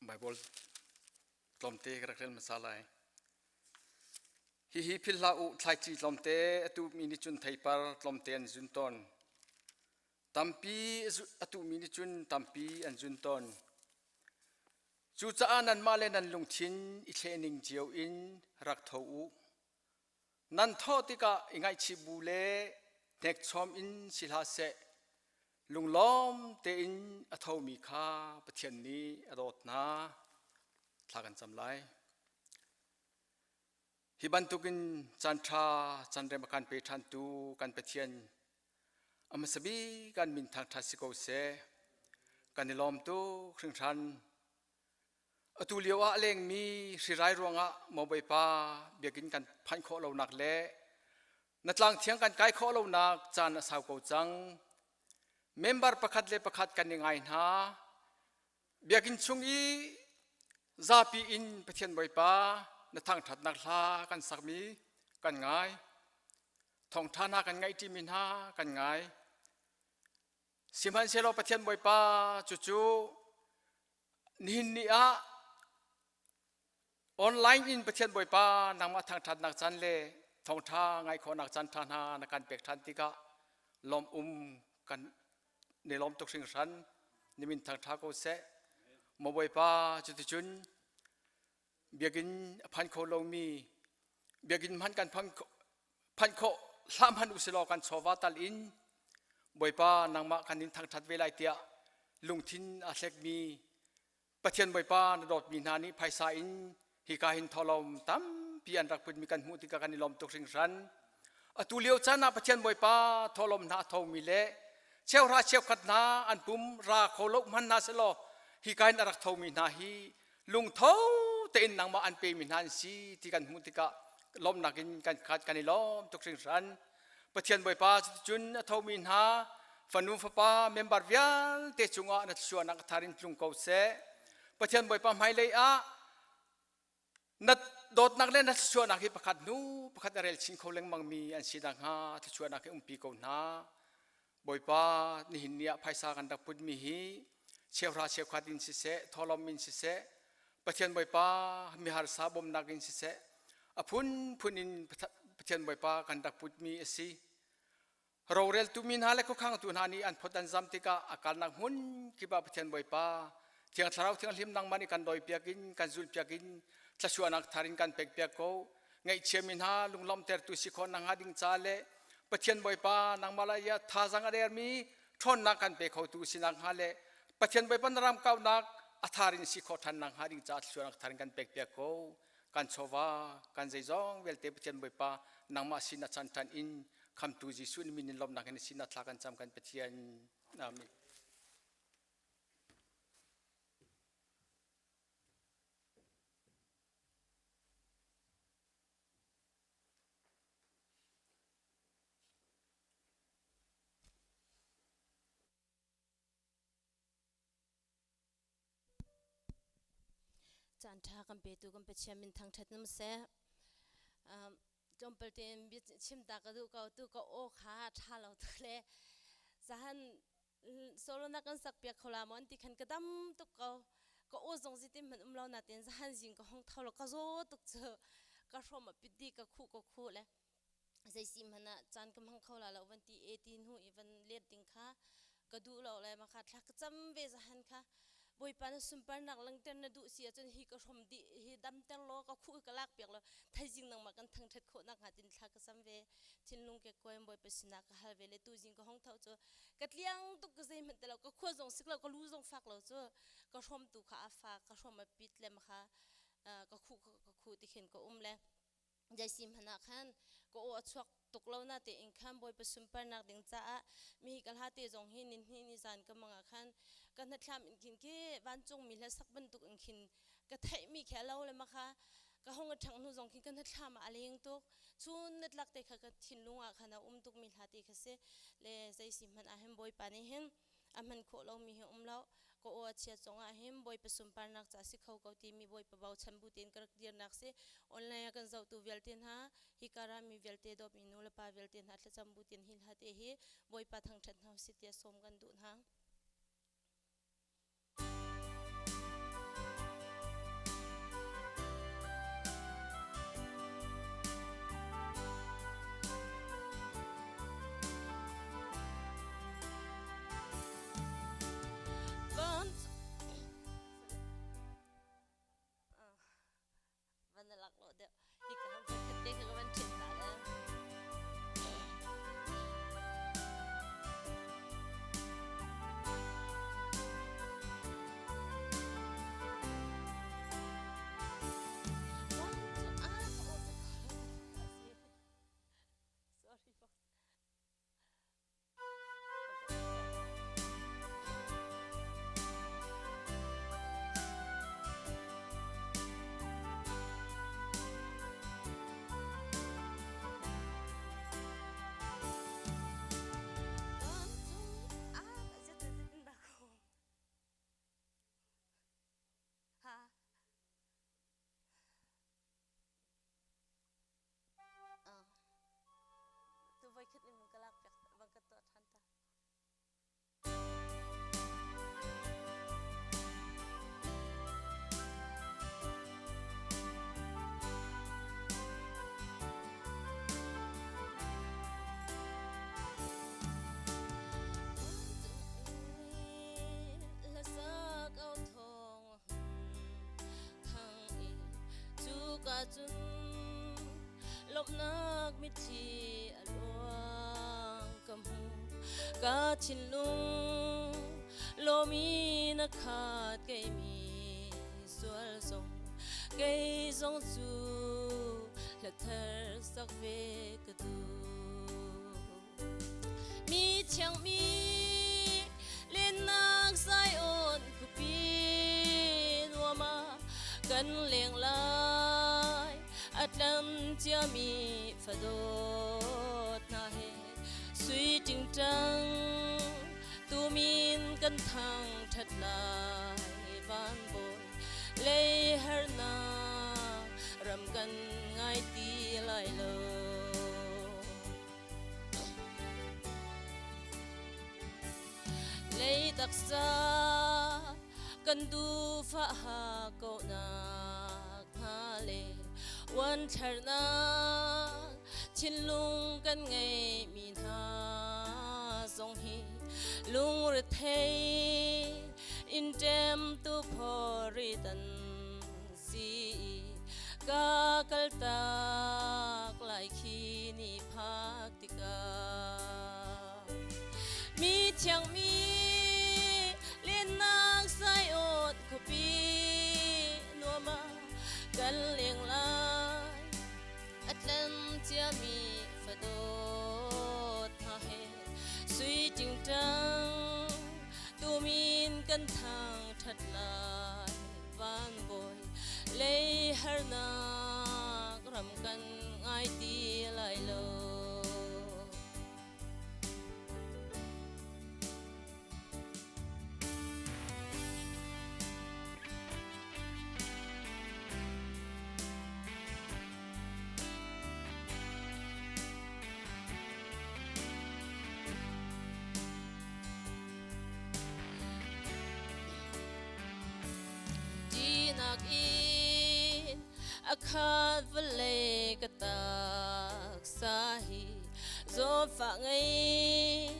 A: Bible tlawmte ka rak rel hmasa lai. Hihi philh hlah u, thlaici tlawmte a tuhmi nih cun theipar tlawmte an zun tawn. Tampi a tuhmi nih cun tampi an zun tawn. Cucaah nanmah le nan lungthin i thlehning cio in rak tho u. Nan thawh tikah i ngaihchih bu le hnekchom in si hlah seh, lunglawm tein a thomi kha Pathian nih a dawt hna. Thla kan cam lai. Hi bantukin caan ṭha caan rem a kan pe ṭhantu kan Pathian a hmasa bik kan min thangṭhat si ko seh. Kan i lawm tuk hringhran. Atu lio ah a lengmi hrirai ruangah maw Bawipa biakinn kan phanh khawh lonak le na tlang thiang kan kai khawh lonak caan a sau ko cang. Member pakhat le pakhat kan i ngai hna. Biakinn chung i zapi in Pathian Bawipa na thangṭhatnak hla kan sakmi kan ngai. Thawngṭha hna kan ngaihṭimi hna kan ngai. Sihmanhsehlaw Pathian Bawipa cucu nihin ni ah online in Pathian Bawipa nangmah thangṭhatnak caan le thawngṭha ngai khawhnak caan ṭha hna na kan pek ṭhan tikah lawm um kan ne lawm tuk hringhran. Nimin thangṭha ko seh. Maw Bawipa, cuticun biakinn a phan kho lomi, biakinn hmanh kan phanh khawh hlah hmanh usilaw kan chawva tal in Bawipa nangmah kan in thangṭhat ve lai tiah.
E: Lungthin a hlekmi Pathian Bawipa na dawtmi hna nih phaisa in hika hin tholom tampi an rak putmi kan hmuh tikah kan i lawm tuk hringhran. Atu lio caan ah Pathian Bawipa tholom hna a thomi le cheuhra cheukhat hna an pum ra kho lo hman hna selaw hika in a rak thomi hna hi lungtho tein nangmah an pemi hna an si ti kan hmuh tikah lawmnak in kan khat kan i lawm tuk hringhran. Pathian Bawipa cuticun a thomi hna fanu fapa member vialte cungah na thluachuahnak a thar in tlung ko seh. Pathian Bawipa hmailei ah na dawtnak le na thluachuahnak hi pakhat hnu pakhat a rel chin kho lengmangmi an si nakhnga thluachuahnak hi umpi ko hna. Bawipa nihin ni ah phaisa kan rak putmi hi cheuhra cheukhat in siseh, thawhlawm in siseh, Pathian Bawipa miharsa bawmhnak in siseh, a phunphun in Pathian Bawipa kan rak putmi a si. Roreltu mi hna le khuakhangtu hna nih an phot an zam tikah a kalnak hmun kip ah Pathian Bawipa Thiang Thlarau Thianghlim nangmah nih kan dawipiak in kan zulhpiak in thluachuahnak thar in kan pekpiak ko. Ngaihchiami hna lunglawmhtertu si khawh nakhnga ding ca le Pathian Bawipa nangmah lai ah thazaang a dermi ṭhawnnak kan pe khotu si nakhnga le Pathian Bawipa na ram kauhnak a thar in si khawh ṭhan nakhnga ding caah thluachuahnak thar in kan pekpiak ko. Kan chawva, kan zeizong vialte Pathian Bawipa nangmah sin a chan ṭhan in khamtu Jesuh na min in lawmhnak in sin ah thla kan cam kan Pathian. Amen.
F: Caan ṭha kan petu kan Pathian min thangṭhat nam seh. Tlawmpal tein bia chim ta ka duh ko tu ka aw kha ṭha lo tuk le zahan solo na kan sak piak kho la maw an ti khan ka dam tuk ko ka aw zong zitin hmanh um lo na ten zahan zing ka hong tho lo ka zaw tuk cu ka hrom a pit di ka khuh ka khuh le zei si hmanh ah caan ka hmang kho la lo van ti e ti hnu i van let ding kha ka duh lo le ma kha thla ka cam ve zahan kha Bawipa na sunparnak langter na duh si ahcun hi ka hrom dih hi damter law ka khuh ka lak piak law thaizing nangmah kan thangthat khawh nakhnga tin thla ka cam ve thinlung ke kuai Bawipa sinah ka hal ve le tu zing ka hong tho cu ka tliang tuk ka zeihmanh te lo ka khua zong sik lo ka lu zong fak lo cu ka hrom tu kha a fak ka hrom a pit le ma kha ka khuh ka khuh ti khin ka um le Jaisi hmanh ah khan ka aw a chuak tuk lo na tein khan Bawipa sunparnak ding caah mi ka hla te zong hi ni hnih ni zan ka mang ah khan ka hnathlam in khin khi vancung mi hla sak bantuk in khin ka theih mi khi a lo le ma kha ka hong a ṭhang hnu zong khin ka hnathlam ah a leng tuk chun natlak te kha ka thinlung ah khan a um tuk mi hla te kha si le zeisi hmanh ah hin Bawipa nih hin a hman khawh lomi hi um lo ka aw a chiat zongah hin Bawipa sunparnak ca si kho ko timi Bawipa bochan bu tein ka rak dirnak si online ah kan zohtu vialte hna hi kara mi vialte dawtmi nu le pa vialte hna thlacam bu tein hi hla te hi Bawipa thangṭhat hna usih tiah sawm kan duh hna. Van na lak lo deuh. Hi ka ham khat te ka van ṭhin ta le. One, two, ah, ka aw Sorry. Tu voi khat in ka lak piak bang ka tuah ṭhan ta. Cuka cun lawmhnak mitthli a luang ka hmu ka thinlung. Lomi na khat kei mi sual zong kei zong cu hlathar sak ve ka duh. Mi thiang mi lennak Zion khuapi nuam ah kan leng lai a tlam ciami fadawt hna he sui ṭingṭang tumin kan thang ṭhat lai van bawi lei harnak ram kan ngai ti lai lo. Lei taksa kan duhfah ha kohnak hna le uanthlarnak thinlung kan ngeihmi hna zong hi lungrethei in ṭemtu phawritan si i ka kaltak lai khi ni phak tikah mi thiang mi lennak Zion khuapi nuam ah kan leng lai a tlam ciami fadawt hna he sui ṭingṭang tumin kan thang ṭhat lai van bawi lei harnak ram kan ngai ti lai lo. Ṭihnak in a khat vawlei ka taksa hi zawtfah ngei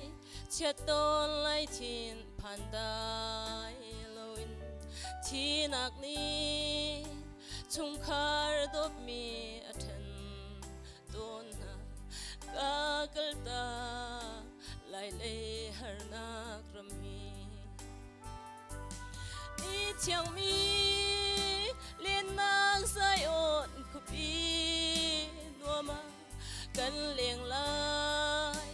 F: chiat tawn lai thin phan dai loin thinak nih chungkhar dawtmi a ṭhen tawn hna ka kaltak lai lei harnak ram hi Ni thiangmi lennak Zion khuapi nuam ah kan leng lai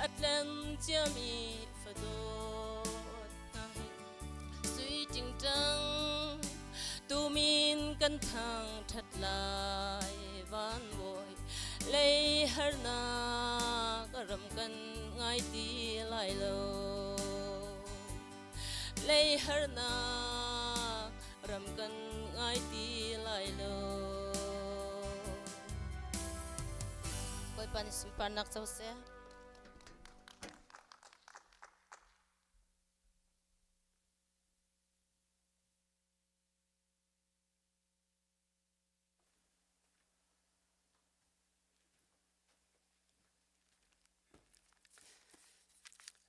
F: a tlen ciami fadawt hna he sui ṭingṭang tumin kan thang ṭhat lai van bawi lei harnak ram kan ngai ti lai lo. Lei harnak ram kan ngai ti lai lo. Bawipa nih sunparnak co seh.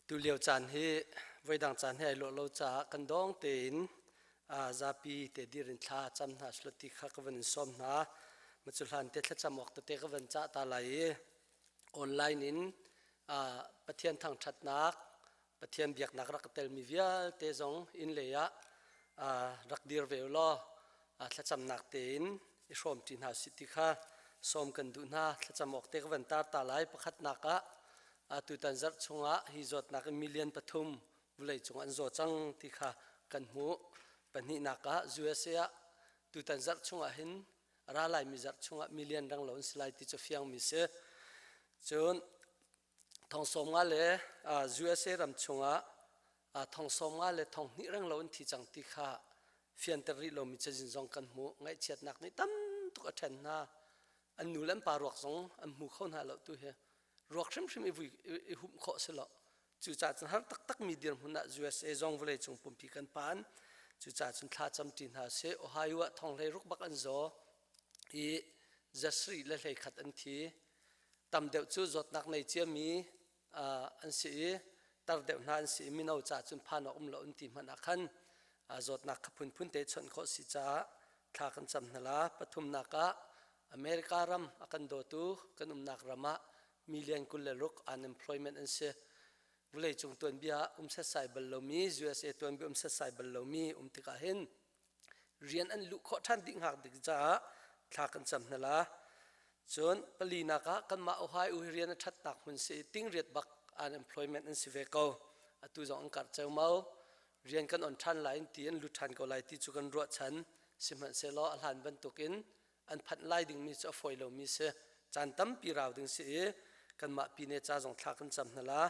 C: Tulio caan hi voidang caan he ai lawh lo caah kan dawng tein zapi te dir in thla cam hna selaw ti kha ka van in sawm hna. Macu hlan te thlacam awk tete ka van cah ta lai i online in Pathian thangṭhatnak, Pathian biaknak rak ka telmi vialte zong inn lei ah rak dir ve u law thlacamnak tein i hrawmṭi hna usih ti kha sawm kan duh hna. Thlacam awk te ka van tar ta lai. Pakhatnak ah tutan zarh chungah hi zawtnak in million pathum vawleicung an zaw cang ti kha kan hmuh. Pahnihnak ah USA ah tutan zarh chungah hin a ra laimi zarh chungah million renglo an si lai ti cu fiangmi si. Cun thong sawm nga le USA ram chungah thong sawm nga le thong hnih renglo an thi cang ti kha fianter rih lomi cazin zong kan hmuh. Ngaihchiatnak nih tam tuk a ṭhen hna. An nu le an pa ruak zong an hmu kho hna lo tu hi. Ruak hrimhrim i, vui, i humh khawh si lo. Cucaah cun har taktakmi dirhmun ah USA zong vawleicung pumpi kan phan. Cucaah cun thla camṭi hna sih. Ohio ah thong hleiruk bak an zaw i zasarih le hleikhat an thi. Tam deuh cu zawtnak nei ciami an si i tar deuh hna an si i mino ca cun phan awk um lo an ti hmanh ah khan zawtnak kha phunphun te chawnh khawh si caah thla kan cam hna la. Pathumnak ah America ram a kan dawtu kan umnak ram ah million 26 unemployment an si.
G: Vawleicung tuanbia ah um setsai bal lomi, USA tuanbia um setsai bal lomi um tikah hin rian an luh khawh ṭhan dih hngak ding caah thla kan cam hna la. Cun palinak ah kanmah Ohio hi rian a ṭhatnak hmun si i tingriat bak unemployment an si ve ko. Atu zong an karh ceumau. Rian kan on ṭhan lai in ti an lut ṭhan ko lai ti cu kan ruahchan. Sihmanhsehlaw a hlan bantukin an phanh lai dingmi cu a fawi lomi si. Caan tampi rau ding si i kanmah pine ca zong thla kan cam hna la.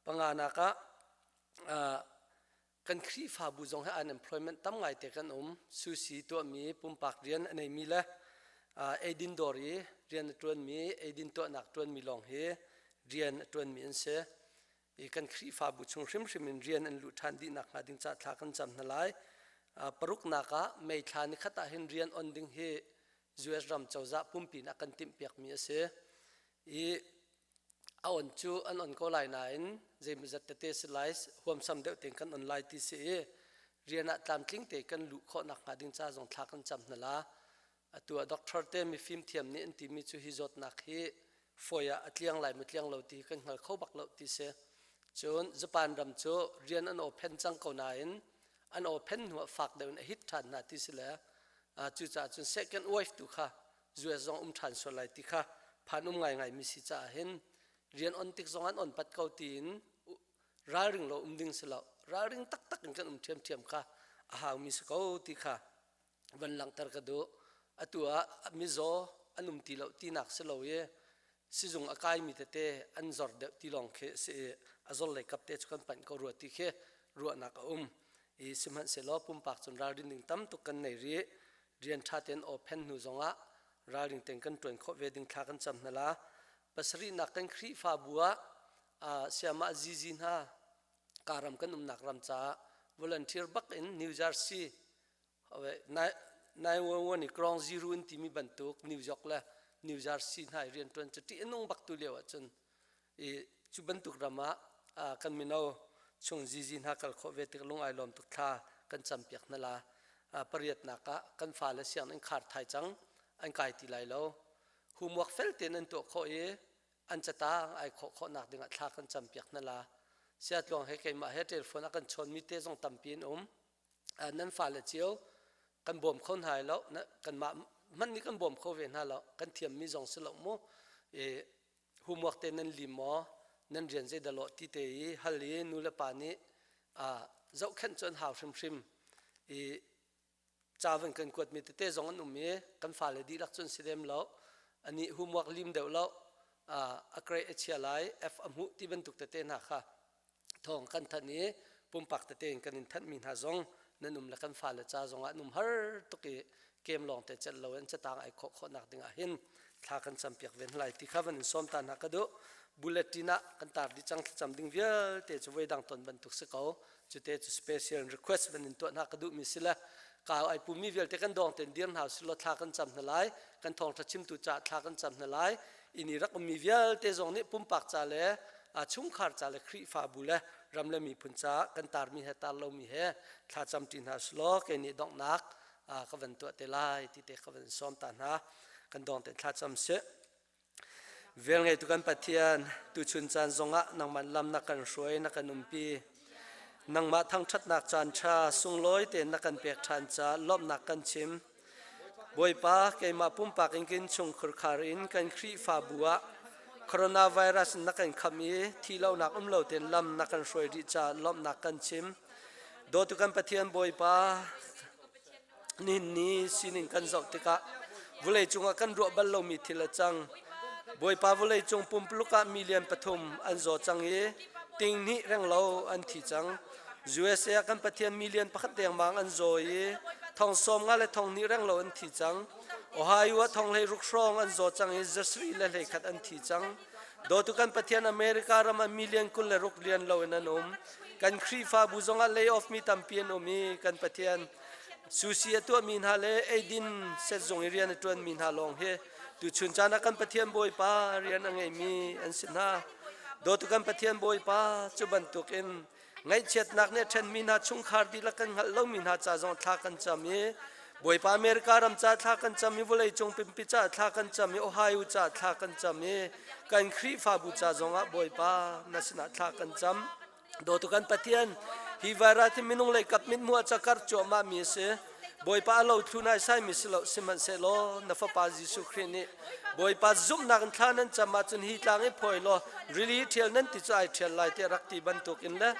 G: Panganak ah kan Khrihfabu zong hi unemployment tam ngaite kan um. Susi tuahmi pumpak rian a neimi le eidin dawr i rian a ṭuanmi, eidin tuahnak ṭuanmi lawng hi rian a ṭuanmi an si. I kan Khrihfabu chung hrimhrim in rian an luh ṭhan dih nakhnga ding caah thla kan cam hna lai. Paruknak ah May thla ni khat ah hin rian on ding hi US ram cozah pumpi in a kan timhpiakmi a si. I a on cu an on ko lai nain zeimawzat tete si lai huamsam deuh tein kan on lai ti si i rian ah tlamtling te kan luh khawh nakhnga ding ca zong thla kan cam hna la. Atu ah doctor te mifim thiam nih an timi cu hi zawtnak hi fawi ah a tliang lai maw tliang lo ti kan hngal kho bak lo ti si. Cun Japan ram cu rian an open cang ko nain an open hnu ah fak deuh in a hit ṭhan hna ti si le cucaah cun second wave tu kha US zong um ṭhan sual lai ti kha phan um ngaingai mi si caah hin rian on tik zong an on pat ko tiin ralring lo um ding si lo ralring taktak in kan um ṭhiamṭhiam kha a hau mi si ko ti kha van langhter ka duh. Atu ah mizaw an um ti lo tinak si lo i sizung a kaimi tete an zor deuh ti lawng khi a si i a zor lei kap te cu kan panh ko rua ti khi ruahnak a um. I sihmanhsehlaw pumpak cun ralrin ding tam tuk kan nei rih. Rian ṭha tein aw phen hnu zongah ralring tein kan ṭuan khawh ve ding thla kan cam hna la. Pasarihnak kan Khrihfabu ah sayamah zizi hna karam kan umnak ram caah volunteer bak in New Jersey 911 i ground zero in timi bantuk New York le New Jersey hna i rianṭuan cu ṭih a nung bak tu lio ahcun i cu bantuk ram ah kan mino chung zizi hna kal khawh ve tik lung ai lawm tuk thla kan campiak hna la. Pariatnak ah kan fale sianginn khar thai cang an kai ti lai lo. Homework fel tein an tuah khawh i an catang ai khawh khawhnak dingah thla kan campiak hna la. Siatluang he keimah he telephone a kan chawnmi te zong tampi an um. Nan fale cio kan bawm kho hna lo, kanmah hmanh nih kan bawm kho ve hna lo, kan thiammi zong si lo mu. Homework te nan lim maw, nan rian zei dah lawh ti te i hal i nu le pa nih zohkhenh cu an hau hrimhrim i ca van kan kuatmi tete zong an um i kan fale dihlak cun si lem lo. Anih homework lim deuh lo, a grade a chia lai, F a hmuh ti bantuk tete hna kha thawng kan thanh i pumpak tete in kan in thanhmi hna zong nan um le kan fale ca zong ah an um har tuk i kem lawng te celh lo in catang ai khawh khawhnak ding ah hin thla kan campiak ve lai ti kha van in sawm ta hna ka duh. Bulletin ah kan tar dih cang. Thlacam ding vialte cu voi dang ton bantuk si ko. Cute cu special request van in tuah hna ka duh mi si le kau ai pumi vialte kan dawng ten dir hna silo thla kan cam hna lai. Kan thawngtha chimtu ca thla kan cam hna lai. Inn i rak ummi vialte zong nih pumpak ca le chungkhar ca le Khrihfabu le ram le miphun ca kan tarmi he tar lomi he thlacam ṭi hna selaw kei nih donghnak ka van tuah te lai ti te ka van sawm ta hna. Kan dong te thlacam sih. Velngeitu kan Pathian, tuchun caan zongah nangmah lam na kan hruai, na kan umpi. Nangmah thangṭhatnak caan ṭha sunglawi tein na kan pek ṭhan ca lawmhnak kan chim. Bawipa, keimah pumpak in kin chungkhar in kan Khrihfabu ah coronavirus na kan kham i thi lonak um lo tein lam na kan hruai rih caah lawmhnak kan chim. Dawtu kan Pathian Bawipa, nihin ni sining kan zoh tikah vawlei cungah kan ruah bal lomi thil a cang. Bawipa, vawlei cung pumpuluk ah million pathum an zaw cang i ting hnih renglo an thi cang. USA ah kan Pathian million pakhat dengmang an zaw i thong 50 le thong hnih renglo an thi cang. Ohio ah thong 16 hrawng an zaw cang i zasarih le 11 an thi cang. Dawtu kan Pathian, America ram ah million 26 lian lo in an um. Kan Khrihfabu zongah lay off mi tampi an um i kan Pathian, sushi a tuahmi hna le eidin setzung i rian a ṭuanmi hna lawng hi tuchun caan ah kan Pathian Bawipa rian a ngeimi an si hna. Dawtu kan Pathian Bawipa, cu bantukin ngaihchiatnak nih a ṭhenmi hna chungkhar dihlak kan hngalh lomi hna ca zong thla kan cam i. Bawipa America ram ca thla kan cam i vawlei cung pumpi ca thla kan cam i Ohio ca thla kan cam i kan Khrihfabu ca zongah Bawipa na sinah thla kan cam. Dawtu kan Pathian, hi virus hi minung lei kap mithmuh ah cakar cuahmah mi a si. Bawipa a lo thlu nai sai mi si lo sihmanhsehlaw na fapa Jesuh Khrih nih Bawipa zumhnak in thla nan cam ahcun hi tlang i phawi law rili ṭhial nan ti cu ai ṭhial lai tiah rak ti bantuk in le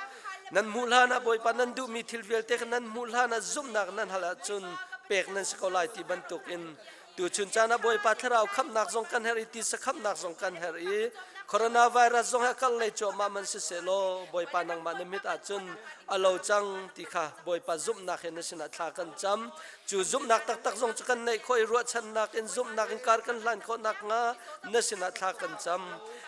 G: nan hmuh hlan ah Bawipa nan duhmi thil vialte kha nan hmuh hlan ah zumhnak nan hal ahcun pek nan si ko lai ti bantuk in tuchun caan ah Bawipa thlarau khamhnak zong kan herh i tisa khamhnak zong kan herh i coronavirus zong he a kal lei cuahmah man siseh law Bawipa nangmah na mit ahcun a lo cang ti kha Bawipa zumhnak he na sinah thla kan cam Cu zumhnak taktak zong cu kan neih khawh i ruahchannak in zumhnak in kar kan hlan khawh nakhnga na sinah thla kan cam.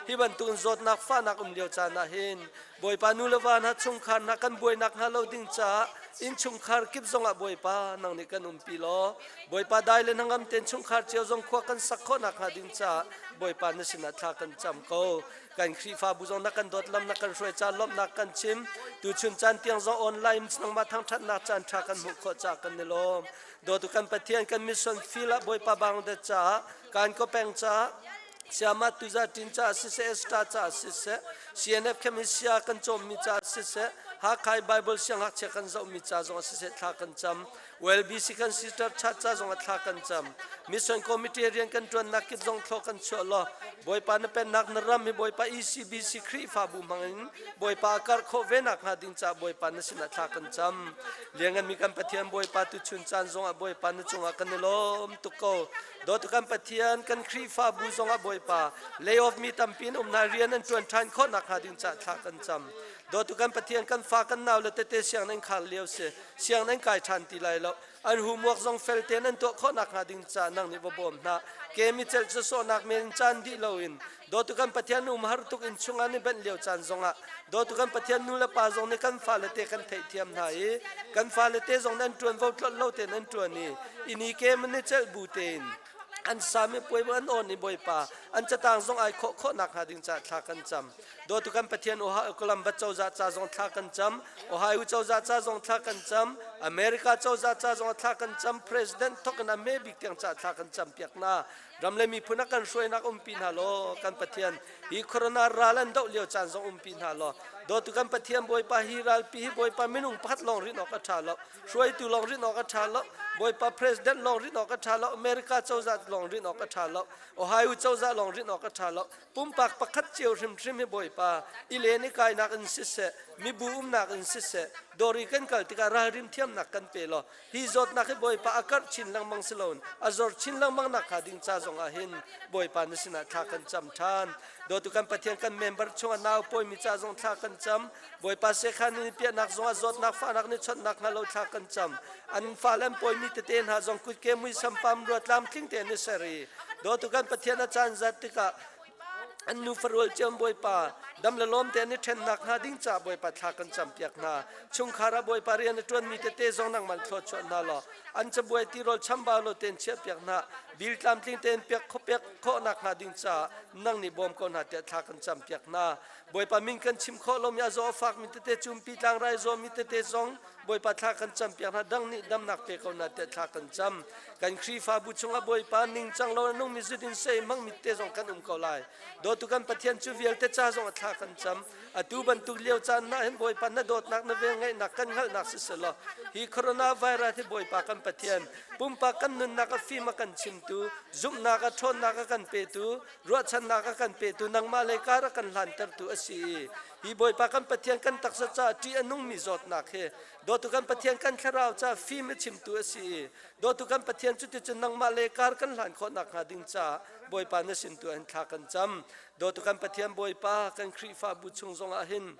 G: Hi bantukin zawtnak fahnak um lio caan ah hin Bawipa nu le va hna chungkhar hna kan buainak hnga lo ding caah innchungkhar kip zongah Bawipa nang nih kan umpi law Bawipa dai le hnangam tein chungkhar cio zong khua kan sak khawh nakhnga ding caah Bawipa na sinah thla kan cam ko. Kan Khrihfabu zong na kan dawt lam na kan hruai ca lawmhnak kan chim. Tuchun caan tiang zong online nangmah thangṭhatnak caan ṭha kan hmuh khawh caah kan i lawm. Dawtu kan Pathian kan mission field ah Bawipa Bangladesh caah kan ko peng caah Siama tuza tin caah siseh Esther caah siseh CNF Chemisia kan cawmmi caah siseh Hakhai Bible siangngakchia kan zohmi ca zong siseh thla kan cam. WLBC kan sister chat ca zong ah thla kan cam. Mission Committee rian kan ṭuannak kip zong thlaw kan chuah law Bawipa na pennak na ram hi Bawipa ECBC Khrihfabu hmangin Bawipa a karh khawh ve nak hnga ding caah Bawipa na sinah thla kan cam. Liannganmi kan Pathian Bawipa tuchun caan zongah Bawipa na cungah kan i lawm tuk ko. Dawtu kan Pathian kan Khrihfabu zongah Bawipa layoff mi tampi in um hna rian an ṭuan ṭhan khawh nak hnga ding caah thla kan cam. Dawtu kan Pathian kan fa kan nau le tete sianginn khar lio si. Siang nan kai ṭhan ti lai lo. An homework zong fel tein an tuah khawh nakhnga ding caah nang nih va bawm hna. Ke mi celh cu sawhnak men in caan dih loin dawtu kan Pathian um har tuk in chungah ni benh lio caan zongah dawtu kan Pathian nu le pa zong nih kan fale te kan theihthiam hna i kan fale te zong nih an ṭuanvo tlolh lo tein an ṭuan i ini ke man i celh bu tein an sami puai an awn i Bawipa an catang zong ai khawh khawh nakhnga ding caah thla kan cam. Dawtu kan Pathian Ohio Columbus cozah ca zong thla kan cam. Ohio cozah ca zong thla kan cam. America cozah ca zong thla kan cam. President thok in a hme bik tiang ca thla kan cam piak hna. Ram le miphun a kan hruainak umpi hna law kan Pathian hi corona ral an doh lio caan zong umpi hna law dawtu kan Pathian Bawipa hi ralpi hi Bawipa minung pakhat lawng rin awk a ṭha lo hruaitu lawng rin awk a ṭha lo Bawipa president lawng rin awk a ṭha lo America cozah lawng rin awk a ṭha lo Ohio cozah lawng rin awk a ṭha lo Pumpak pakhat cio hrimhrim hi Bawipa i len i kainak in siseh, mibu umnak in siseh, dawr i kan kal tikah ralrin thiamnak kan pe law hi zawtnak hi Bawipa a karh chin lengmang si loin a zor chin lengmang nak hnga ding ca zongah hin Bawipa na sinah thla kan cam ṭhan. Dawtu kan Pathian kan member chungah nau pawimi ca zong thla kan cam. Bawipa sekhan in piahnak zongah zawtnak fahnak nih chawnhnak hnga lo thla kan cam. An fale an pawimi tete hna zong kutke muisam pam rua tlamtling tein i ser i dawtu kan Pathian a caan zat tikah an nu farual ciam Bawipa dam le lawm te an i ṭhennak hnga ding caah Bawipa thla kan campiak hna. Chungkhar ah Bawipa rian a ṭuanmi tete zong nangmah thluachuah hna law an cabuai tirawl chambau lo tein chiahpiak hna. Bil tlamtling tein piak piak khawhnak hnga ding caah nang nih bawm ko hna tiah thla kan campiak hna. Bawipa min kan chim khawh lomi a zaw a fakmi tete cumpi tlangrai zawmi tete zong Bawipa thla kan campiak hna dang nih damnak pe ko hna tiah thla kan cam. Kan Khrihfabu chungah Bawipa ningcang lo a nungmi zudin sei hmangmi te zong kan um ko lai. Dawtu kan Pathian cu vialte ca zong a thla kan cam. Atu bantuk lio caan hna hin Bawipa na dawtnak na velngeihnak kan hngalhnak siselaw hi coronavirus hi Bawipa kan Pathian pumpak kan nunnak a fim a kan chimtu zumhnak a ṭhawnnak a kan petu ruahchannak a kan petu nangmah lei kar a kan hlantertu a si i hi Bawipa kan Pathian kan taksa caah ṭih a nungmi zawtnak hi dawtu kan Pathian kan thlarau caah fim a chimtu a si i dawtu kan Pathian cuticun nangmah le kar kan hlan khawh nakhnga ding caah Bawipa na sin tu in thla kan cam dawtu kan Pathian Bawipa kan Khrihfabu chung zongah hin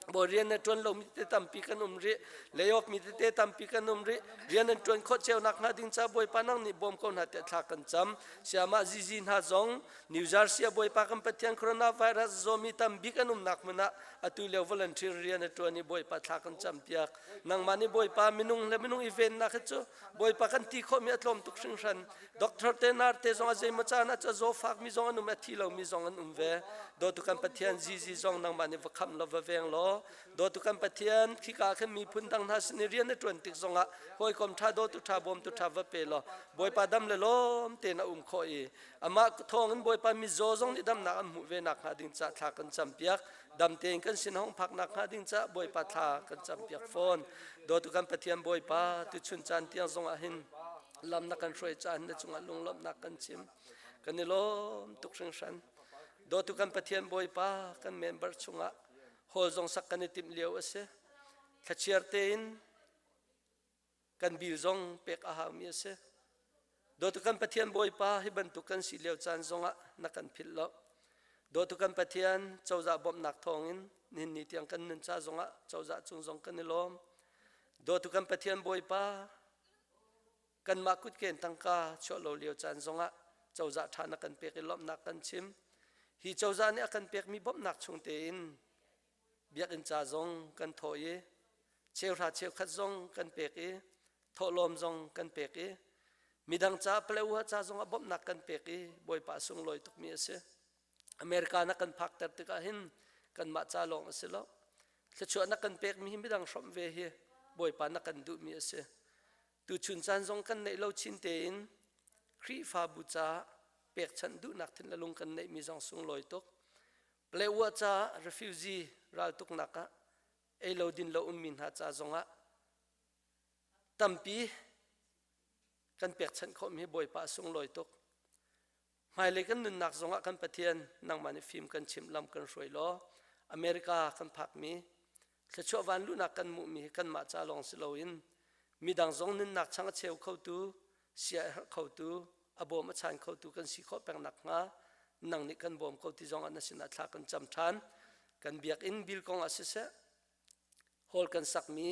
G: Bawi rian na ṭuan lomi tete tampi kan um rih layoff mi tete tampi kan um rih rian an ṭuan khawh cio nakhnga ding caah Bawipa nang nih bawm ko hna tiah thla kan cam Siamah zizi hna zong New Jersey ah Bawipa kan Pathian coronavirus zawmi tambik an umnak hmun ah atu lio volunteer rian a ṭuan i Bawipa thla kan campiak. Nangmah nih Bawipa minung le minung i vennak hi cu Bawipa kan ti khawhmi a tlawm tuk hringhran. Doctor te nar te zong a zeimaw caan ah cu a zaw fakmi zong an um a thi lomi zong an um ve. Dawtu kan Pathian zizi zong nangmah nih va khamh law va veng law. law dawtu kan Pathian khika khan miphun dang hna sin i rian na ṭuan tik zongah hawikom ṭha dawtu ṭha bawmtu ṭha va pe law Bawipa dam le lawm tein a um khawh i amah thawngin Bawipa mizaw zong nih damnak an hmuh ve nakhnga ding caah thla kan campiak dam tein kan sin hong phak nakhnga ding caah Bawipa thla kan campiak fawn dawtu kan Pathian Bawipa tuchun caan tiang zongah hin lam na kan hruai caah na cungah lunglawmhnak kan chim kan i lawm tuk hringhran dawtu kan Pathian Bawipa kan member chungah hall zong sak kan i timh lio a si thlachiar tein kan bil zong pek a haumi a si dawtu kan Pathian Bawipa hi bantuk kan si lio caan zongah na kan philh lo dawtu kan Pathian cozah bawmhnak thawngin nihin ni tiang kan nun ca zongah cozah cung zong kan i lawm dawtu kan Pathian Bawipa kanmah kutken tangka chuah lo lio caan zongah cozah ṭha na kan pek i lawmhnak kan chim hi cozah nih a kan pekmi bawmhnak chung tein biakinn ca zong kan thawh i cheuhra cheukhat zong kan pek i thawhlawm zong kan pek i midang ca paleuha ca zong ah bawmhnak kan pek i Bawipa sunglawi tukmi a si America na kan phakter tikah hin kanmah ca lawng a si lo thluachuah na kan pekmi hi midang hrawmh ve hi Bawipa na kan duhmi a si tuchun caan zong kan neih lo chin tein Khrihfabu ca pekchanh duhnak thin le lung kan neihmi zong sunglawi tuk Palewa ca refugee raltuknak ah ei lo din lo ummi hna ca zongah tampi kan pekchanh khawhmi Bawipa a sunglawi tuk. Hmailei kan nunnak zongah kan Pathian nangmah nih fim kan chimh lam kan hruai law America kan phakmi thluachuah van luhnak kan hmuhmi hi kanmah ca lawng si loin midang zong nunnak chang a cheu khotu sia a herh khotu a bawm a chan khotu kan si khawh peng nakhnga nang nih kan bawm ko ti zong ah na sinah thla kan cam ṭhan kan biakinn bil kong ah siseh hall kan sakmi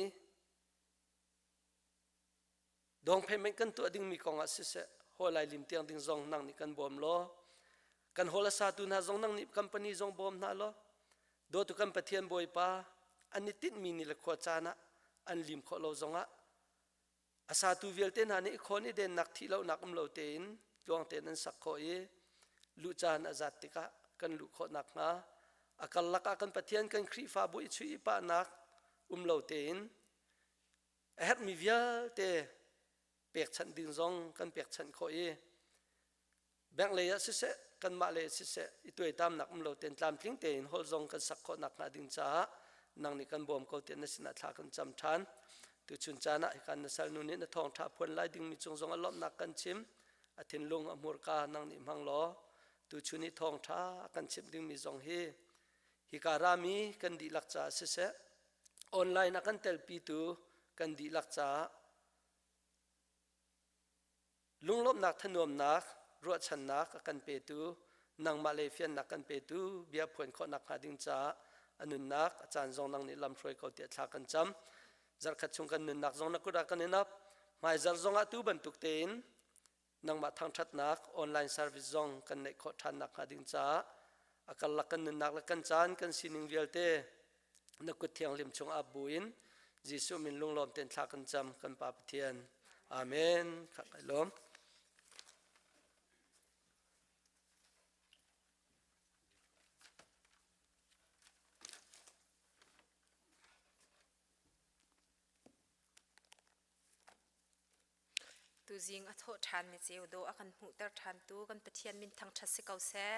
G: Dong payment kan tuah dingmi kong ah siseh hall lai lim tiang ding zong nang nih kan bawm law kan hall a satu hna zong nang nih company zong bawm hna law dawtu kan Pathian Bawipa an i tinhmi ni le khua caan ah an lim khawh lo zongah a satu vialte hna nih khawn i dennak thih lonak um lo tein tluang tein an sak khawh i luh caan a zat tikah kan luh khawh nakhnga a karlak ah kan Pathian kan Khrihfabu i chuih i pahnak um lo tein a herhmi vialte pekchanh ding zong kan pekchanh khawh i bank lei ah siseh kanmah lei ah siseh i tuaitamnak um lo tein tlamtling tein hol zong kan sak khawh nakhnga ding caah nang nih kan bawm ko tiah na sinah thla kan cam ṭhan tuchun caan ah hikan na salnu nih na thawngṭha phuan lai dingmi cung zong ah lawmhnak kan chim a thinlung a hmurka nang nih hmang law tuchun i thawngṭha a kan chimh dingmi zong hi hika rami kan dihlak caah siseh online a kan telpitu kan dihlak caah lunglawmhnak thanuamnak ruahchannak a kan petu nangmah le fiannak kan petu bia phuan khawhnak hnga ding caah a nunnak a caan zong nang nih lamhruai ko tiah thla kan cam zarkhat chung kan nunnak zong na kut ah kan in ap hmaizarh zong ah tu bantuk tein nangmah thangṭhatnak online service zong kan neih khawh ṭhan nakhnga ding caah a karlak kan nunnak le kan caan kan sining vialte na kut thianghlim chung ap buin Jesuh min lunglawm tein thla kan cam kan Pa Pathian amen kha kai lawm
H: Tuzing a thawh ṭhanmi ceu dawh a kan hmuhter ṭhantu kan Pathian min thangṭhat si ko seh.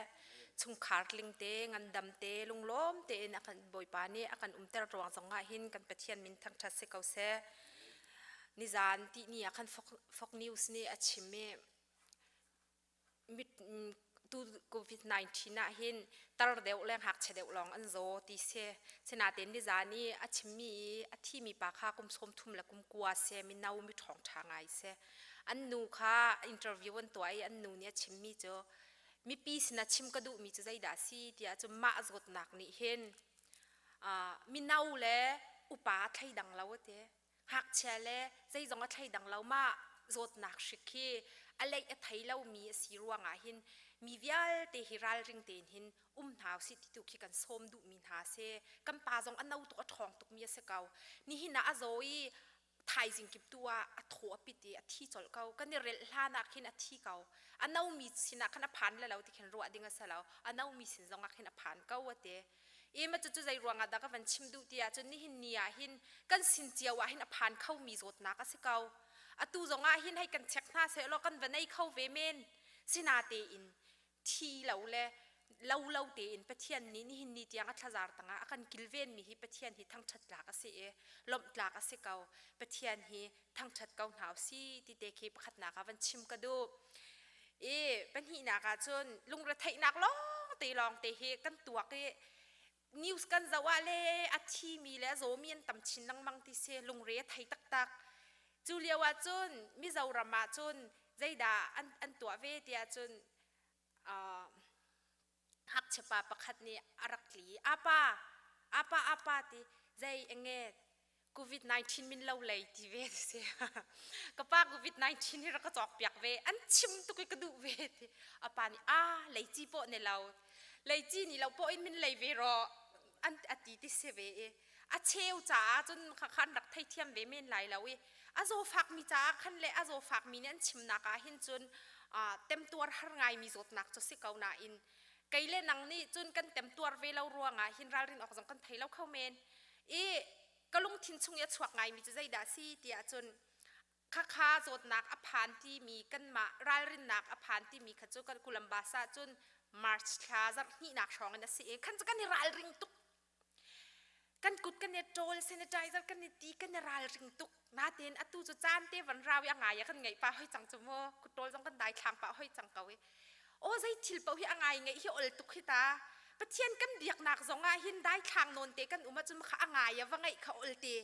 H: Chungkhar tling te, ngandam te, lunglawm tein a kan Bawipa nih a kan umter ruang zongah hin kan Pathian min thangṭhat si ko seh. Nizan tihni ah khan Fox News nih a chim i tu COVID-19 ah hin tar deuh le ngakchia deuh lawng an zaw ti si. Sinain nizan i a chimmi i a thimi pa kha kum 30 le kum kua si, mino mi ṭhawng ṭha ngai si. An nu kha interview an tuah i an nu nih a chimmi cu mipi sinah chim ka duhmi cu zeidah a si tiah cun mah zawtnak nih hin mino le upa thleidang lo a ti. Ngakchia le zeizong a thleidang lo mah zawtnak hrik hi a leih a thei lomi a si ruangah hin mi vialte hi ralring tein hin um hna usih ti tu khi kan sawm duhmi hna a si. Kan pa zong a no tuk a ṭhawng tukmi a si ko. Nihin ah a zaw i thaizing kip tu ah a thaw a pit i a thi colh ko. Kan i relh hlan ah khin a thi ko. A nomi sinah khan a phan le lo ti khin ruah ding a si lo. A nomi sin zongah khin a phan ko a ti. I ma cucu zei ruangah dah ka van chim duh ti ahcun nihin ni ah hin kan sin cio ah hin a phan kho mi zawtnak a si ko. Atu zong ah hin hei kan check hna seh law kan va nei kho ve men. Sinatein thi lo le lo lo tein Pathian nih nihin ni tiang a thlazar tangah a kan kilven mi hi Pathian hi thangṭhat tlak a si i lawmh tlak a si ko. Pathian hi thangṭhat ko hna usih ti te khi pakhatnak ah van chim ka duh. I pahnihnak ah cun lungretheihnak lawng te lawng te hi kan tuak i news kan zoh ah le a thimi le a zawmi an tam chin lengmang ti si lungre a thei taktak. Cu lio ah cun Mizoram ah cun zeidah an, an tuah ve tiah cun uh, ngakchia pa pakhat nih a rak tli apa apa apa ti zei enge COVID-19 min lo lei ti ve ti si ka pa COVID-19 hi rak ka cawk piak ve an chim tuk i ka duh ve ti apa nih a lei ci pawh ne lo lei ci ni lo pawh in min lei ve ro an ati ti si ve i a cheu caah cun khan rak theithiam ve men lai lo i a zawfak mi caah khan le a zawfak mi nih an chimnak ah hin cun temtuar har ngaimi zawtnak cu si ko nain kei le nang nih cun kan temtuar ve lo ruangah hin ralrin awk zong kan thei lo kho men i ka lungthin chung i a chuak ngaimi cu zeidah si tiah cun khakha zawtnak a phan timi kanmah ralrinnak a phan timi kha cu kan Columbus ah cun March thla zarh hnihnak hrawng in a si i khan cu kan i ralring tuk Kan kut kan i ṭawl, sanitizer kan i ti, kan i ralring tuk. Nain atu cu caan te van rau i a ngai ah kan ngeih pah hoi cang cu mu. Kut ṭawl zong kan daithlang pah hoi cang ko i. Aw zei thil paoh hi a ngai ngeih hi ol tuk hi ta. Pathian kan biaknak zong ah hin daithlang nawn te kan um ahcun kha a ngai a va ngeih kha ol te.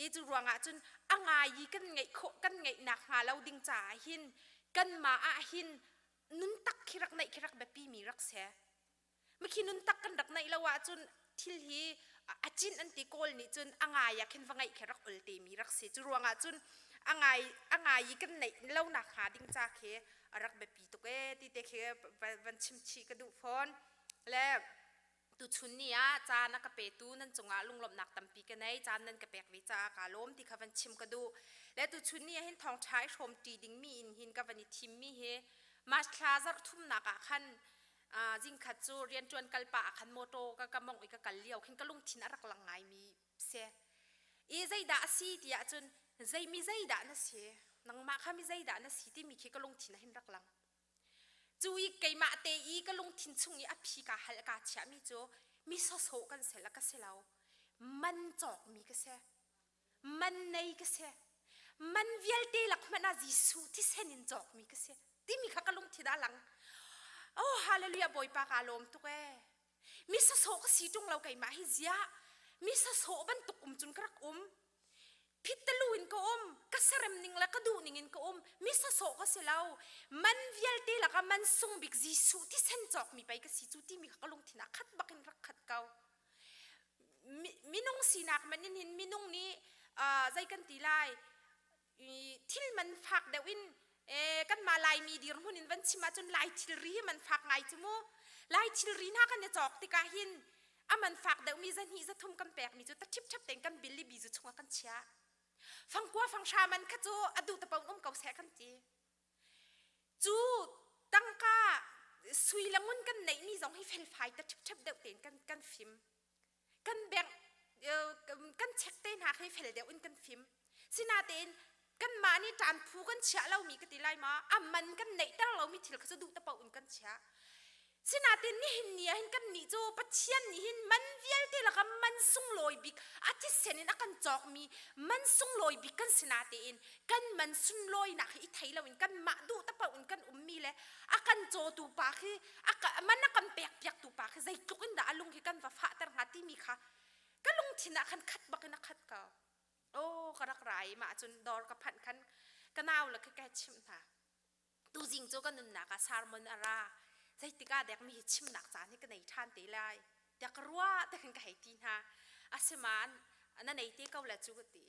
H: I cu ruangah cun a ngai i kan ngeih khawh kan ngeih nak hnga lo ding caah hin kanmah ah hin nun tak khi rak neih khi rak biapi mi rak si. Mikhi nun tak kan rak neih lo ahcun thil hi a cin an ti kawl nih cun a ngai ah khin va ngeih khi rak ol te mi rak si. Cu ruangah cun a ngai a ngai i kan neih lo nak hnga ding ca khi a rak biapi tuk ee ti te khi van chim chih ka duh fawn. Le tuchun ni ah caan a ka petu nan cungah lunglawmhnak tampi ka nei caan nan ka pek ve caah kaa lawm ti kha van chim ka duh. Le tuchun ni ah hin thawngṭha i hrawm ṭi ding mi in hin ka van i thim mi hi March thla zarh thumnak ah khan zingkhat cu rianṭuan kal pah ah khan mawṭaw ka ka mongh i ka kal lio khin ka lungthin a rak lang ngaimi si. I zeidah a si ti ahcun zei mi zeidah na si nangmah kha mi zeidah na si timi khi ka lungthin ah hin rak lang. Cu i keimah te i ka lungthin chung i a phi ka hal ka chiahmi cu mi sawsawh kan si la ka si lo man cawkmi ka si. Man nei ka si. Man vialte lak hmanh ah Jesuh thisen in cawkmi ka si. Timi kha ka lungthin ah lang. Oh hallelujah Bawipa ka lawm tuk ee. Mi sasawh ka si ṭung lo keimah hi ziah. Mi sasawh bantuk um cun ka rak um. Phit-talu in ka um. Ka serem ning le ka duh ning in ka um. Mi sasawh ka si lo. Man vialte lakah man sung bik Jesuh thisen cawkmi pei ka si cu timi kha ka lungthin ah khat bak in rak khat ko. Minung sinak man in hin minung nih zei kan ti lai thil man fak deuh in kanmah Laimi dirhmun in van chim ahcun Lai thilri hi man fak ngai cu mu. Lai thilri hna kan i cawk tikah hin a man fak deuhmi zahnih zathum kan pekmi cu ta ṭhipṭhep tein kan bil i bizu chungah kan chiah. Fangkua fanghra man kha cu a duh tapaung um ko seh kan ti. Cu tangka sui le ngun kan neihmi zong hi felfai ta ṭhipṭhep deuh tein kan kan fim. Kan bank kan check te hna khi fel deuh in kan fim. Sinatein kanmah nih ṭan phu kan chiah lomi ka ti lai ma a man kan neihter lomi thil kha cu duh tapaoh in kan chiah. Sinain nihin ni ah hin kannih cu Pathian nih hin man vialte lakah man sunglawi bik a thisen in a kan cawkmi man sunglawi bik kan si natein kan man sunlawinak hi i thei loin kanmah duh tapaoh in kan ummi le a kan cawtu pa khi a man a kan pekpiaktu pa khi zeitluk in dah a lung hi kan va fahter hnga timi kha ka lungthin ah khan khat bak in a khat ko. Oh ka rak ra i mah cun dawr ka phanh khan ka nau le ka chimh hna. Tuzing cu ka nunnak ah sermon a ra. Zeitik ah dek mi hi chimnak caan hi ka nei ṭhan te lai tiah ka ruah te khin ka hei ti hna. Asiman na nei te ko le cu ka ti.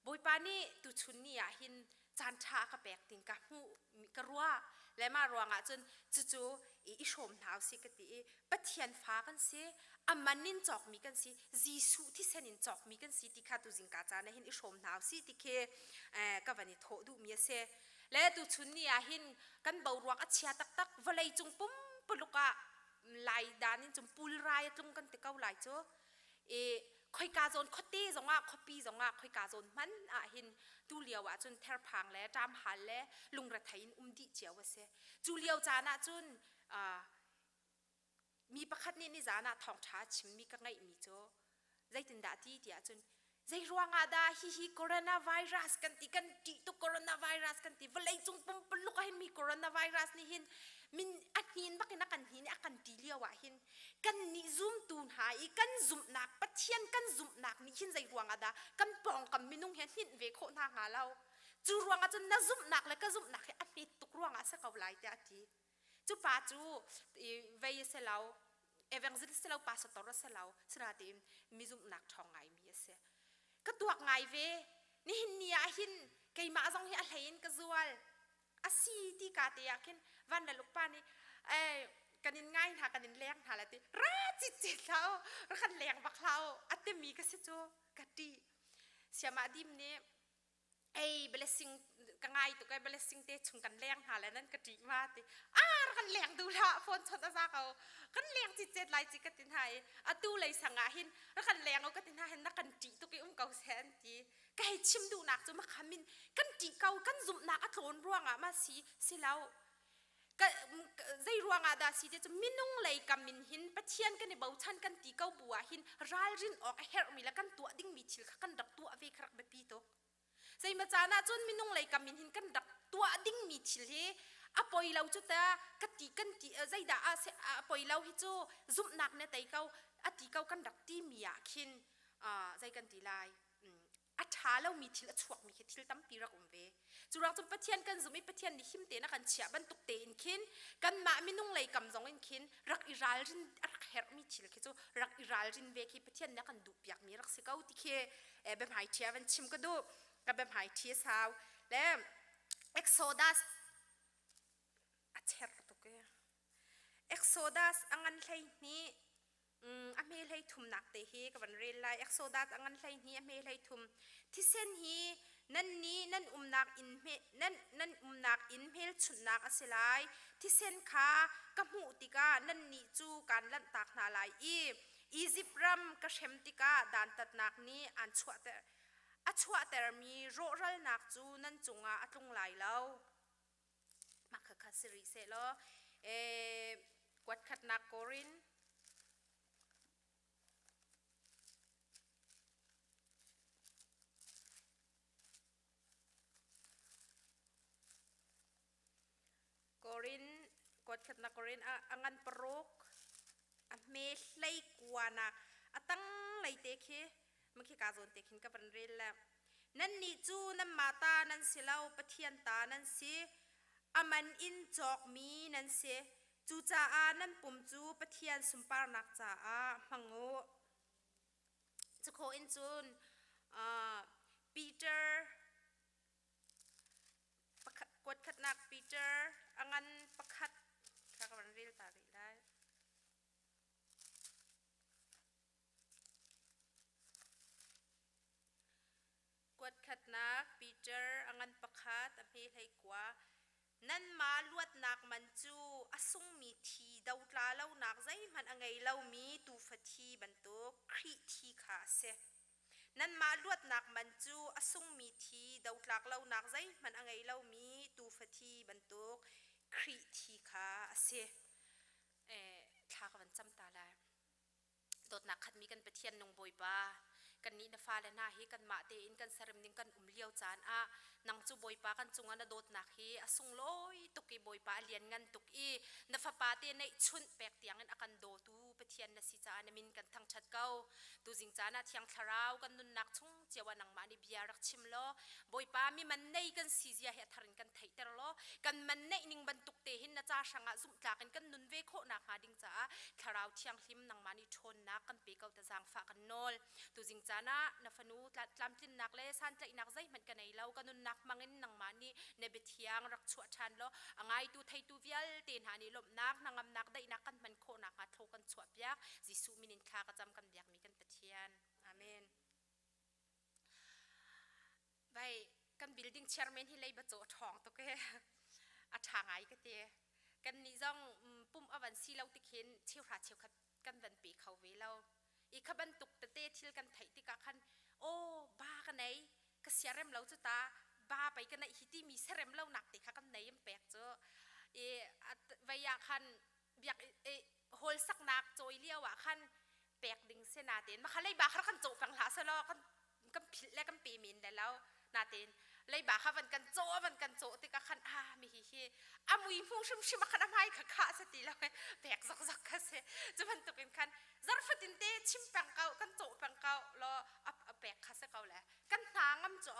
H: Bawipa nih tuchun ni ah hin caan ṭha a ka pek tin ka hmuh ka ruah le mah ruangah cun cucu i hrawm hna usih ka ti i Pathian fa kan si a man in cawkmi kan si Jesuh thisen in cawkmi kan si ti kha tu zingka caan ah hin i hrawm hna usih ti khi ka van i thawh duhmi a si. Le tuchun ni ah hin kan boruak a chia taktak vawlei cung pumpuluk ah. Lai dan in cun pulrai a tlung kan ti ko lai cu. I khoika zawn khuate zongah khuapi zongah khoika zawn hman ah hin tu lio ah cun therphang le ṭamhal le lungrethei in um dih cio a si. Cu lio caan ah cun mi pakhat nih nizaan ah thawngṭha a chimmi ka ngaihmi cu zeitindah ti tiah cun zei ruangah dah hihi coronavirus kan ti kan ṭih tuk coronavirus kan ti vawleicung pumpuluk ah hin mi coronavirus nih hin min a hnin bak in a kan hnin i a kan ti lio ah hin kan nih zumtu hna i kan zumhnak Pathian kan zumhnak nih hin zei ruangah dah kan pawngkam minung he hninh ve khawh hna hnga lo cu ruangah cun na zumhnak le ka zumhnak hi a hmet tuk ruangah si ko lai tiah a ti Cu pa cu vei a si lo, evangelist si lo, pastor a si lo, sinain mi zumhnak ṭhawng ngaimi a si. Ka tuak ngai ve. Nihin ni ah hin keimah zong hi a hlei in ka zual. A si ti ka te ah khin van le luk pa nih kan in ngai hna kan in leng hna la ti ra cit cit hlah u ra kan leng bak hlah u a timi ka si cu ka ṭih siamah dim nih ei blessing ka ngai tuk ai blessing te chung kan leng hna le nan ka ṭih ma ti ah kan leng duh hlah phone chawnh a za ko kan leng citcet lai ci ka ti hna i atu lei sang ah hin ra kan leng o ka ti hna hin na kan ṭih tuk i um ko seh an ti ka hei chim duhnak cu makhamin kan ṭih ko kan zumhnak a tlawn ruangah ma si si lo ka zei ruangah dah si ti cu minung lei kam in hin Pathian kan i bochan kan ti ko bu ah hin ralrin awk a herhmi le kan tuah dingmi thil kha kan rak tuah ve kha rak biapi tuk. Zeima caan ah cun minung lei kam in hin kan rak tuah dingmi thil hi a poi lo cu ta ka ti kan ti zeidah a a poi lo hi cu zumhnak ne tei ko a ti ko kan rak ti mi ah khin zei kan ti lai a ṭha lomi thil a chuakmi khi thil tampi rak um ve. Cu ruang cun Pathian kan zumh i Pathian nih him tein a kan chiah bantuk tein khin kanmah minung lei kam zong in khin rak i ralrin a rak herhmi thil khi cu rak i ralrin ve khi Pathian nih a kan duhpiakmi rak si ko ti khi biahmai ṭhi ah van chim ka duh. Ka biahmai ṭhi a sau. Le Exodus a cher tuk i Exodus a ngan 12 a hme hlei thumnak te hi ka van rel lai. Exodus a ngan 12 a hme hlei thum. Thisen hi nan nih nan umnak inn nan nan umnak inn hmelchunhnak a si lai. Thisen kha ka hmuh tikah nannih cu kaan lanhtak hna lai i Izipt ram ka hrem tikah dantatnak nih aan chuahter a chuahtermi rawhralnak cu nan cungah a tlung lai lo. Mah khakha si rih sehlaw kuat khatnak Korin Korin kuat khatnak Korin a ngan paruk a hme hlei kuanak a tang lei te khi makhi ka zawn te khin ka van rel le Nannih cu nanmah ta nan si lo, Pathian ta nan si. A man in cawkmi nan si. Cucaah nan pum cu Pathian sunparnak caah hmang u. Cukhawh in cun uh, Peter kuat khatnak Peter a ngan pakhat kha ka van rel ta rih lai. Kuatkhatnak Peter a ngan pakhat a hme 19 Nanmah luatnak man cu a sungmi thi dotla lonak zeihmanh a ngei lomi tuufa thi bantuk Khrih thi kha a si. Nanmah luatnak man cu a sungmi thi dotlak lonak zeihmanh a ngei lomi tuufa thi bantuk Khrih thi kha a si. Eh, thla ka van cam ta lai. Dawtnak khatmi kan Pathian nung Bawipa, kannih na fale hna hi kanmah tein kan serem ning kan um lio caan ah nang cu Bawipa kan cungah na dawtnak hi a sunglawi tuk i Bawipa a lianngan tuk i na fapa te neihchunh pek tiangin a kan dawtu Pathian na si caah na min kan thangṭhat ko. Tuzing caan ah Thiang Thlarau kan nunnak chung cio ah nangmah nih bia rak chim law Bawipa mi man nei kan si zia hi a thar in kan theihter law kan man neih ning bantuk te hin na ca hrangah zumhtlak in kan nun ve khawh nakhnga ding caah Thlarau Thianghlim nangmah nih ṭhawnnak kan pe ko ta zaangfah kan nawl. Tuzing caan ah na fanu tlamtlinnak le santlaihnak zeihmanh ka nei lo ka nunnak hmangin nangmah nih na biathiang rak chuah ṭhan law a ngaitu theitu vialte hna nih lawmhnak hnangamnak daihnak kan hman khawh nakhnga thlaw kan chuahpiak Jesuh min in thla ka cam kan biakmi kan Pathian. Amen. Vai kan building chairman hi leiba caw a ṭhawng tuk e. A ṭha ngai ka ti. Kan nih zong pumh a van si lo tik hin cheuhra cheukhat kan van pe kho ve lo. I kha bantuk tete thil kan theih tikah khan aw ba ka nei ka siarem lo cu ta ba pei ka neih hi timi serem lo nak te kha kan nei in pek cu i vei ah khan biak hall saknak cawi lio ah khan pek ding se natein makha leiba kha kan cawh peng hlah selaw kan kan philh le kan pe men le lo natein leiba kha van kan cawh van kan cawh tikah khan ah mi hi hi a mui hmu hrimhrim ah khan a hmai kha kha se ti lo pek zok zok kha se cu bantukin khan zarfatin te chim peng ko kan cawh peng ko lo a pek kha se ko le kan hna ngam cu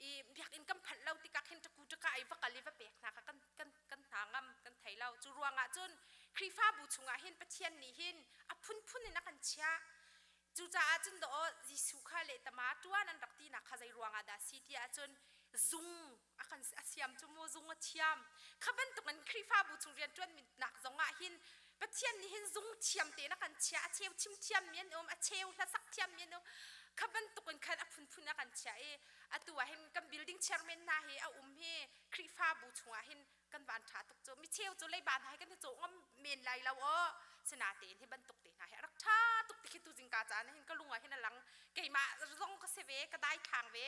H: i biakinn kan phanh lo tikah khin ṭaku ṭaka i va kal i va pek hna kha kan kan kan hna ngam kan thei lo cu ruangah cun Khrihfabu chungah hin Pathian nih hin a phunphun in a kan chiah cucaah cun dawh Jesuh kha lehtama ṭuan an rak tinak kha zei ruangah dah si ti ahcun zung a kan a siam cu mu zung a thiam kha bantukin Khrihfabu chung rian ṭuan nak zongah hin Pathian nih hin zung thiam tein a kan chiah a cheu chim thiam mi an um a cheu hlasak thiam mi an um kha bantukin khan a phunphun a kan chiah i atu ah hin kan building chairman hna hi a um hi Khrihfabu chungah hin kan van ṭha tuk cu mi cheu cu leiba hna hi kan i cawh ngam men lai lo aw sinatein hi bantuk te hna hi a rak ṭha tuk ti khi tu zingka caan hin ka lung ah hin a lang keimah zong ka si ve ka dai thlang ve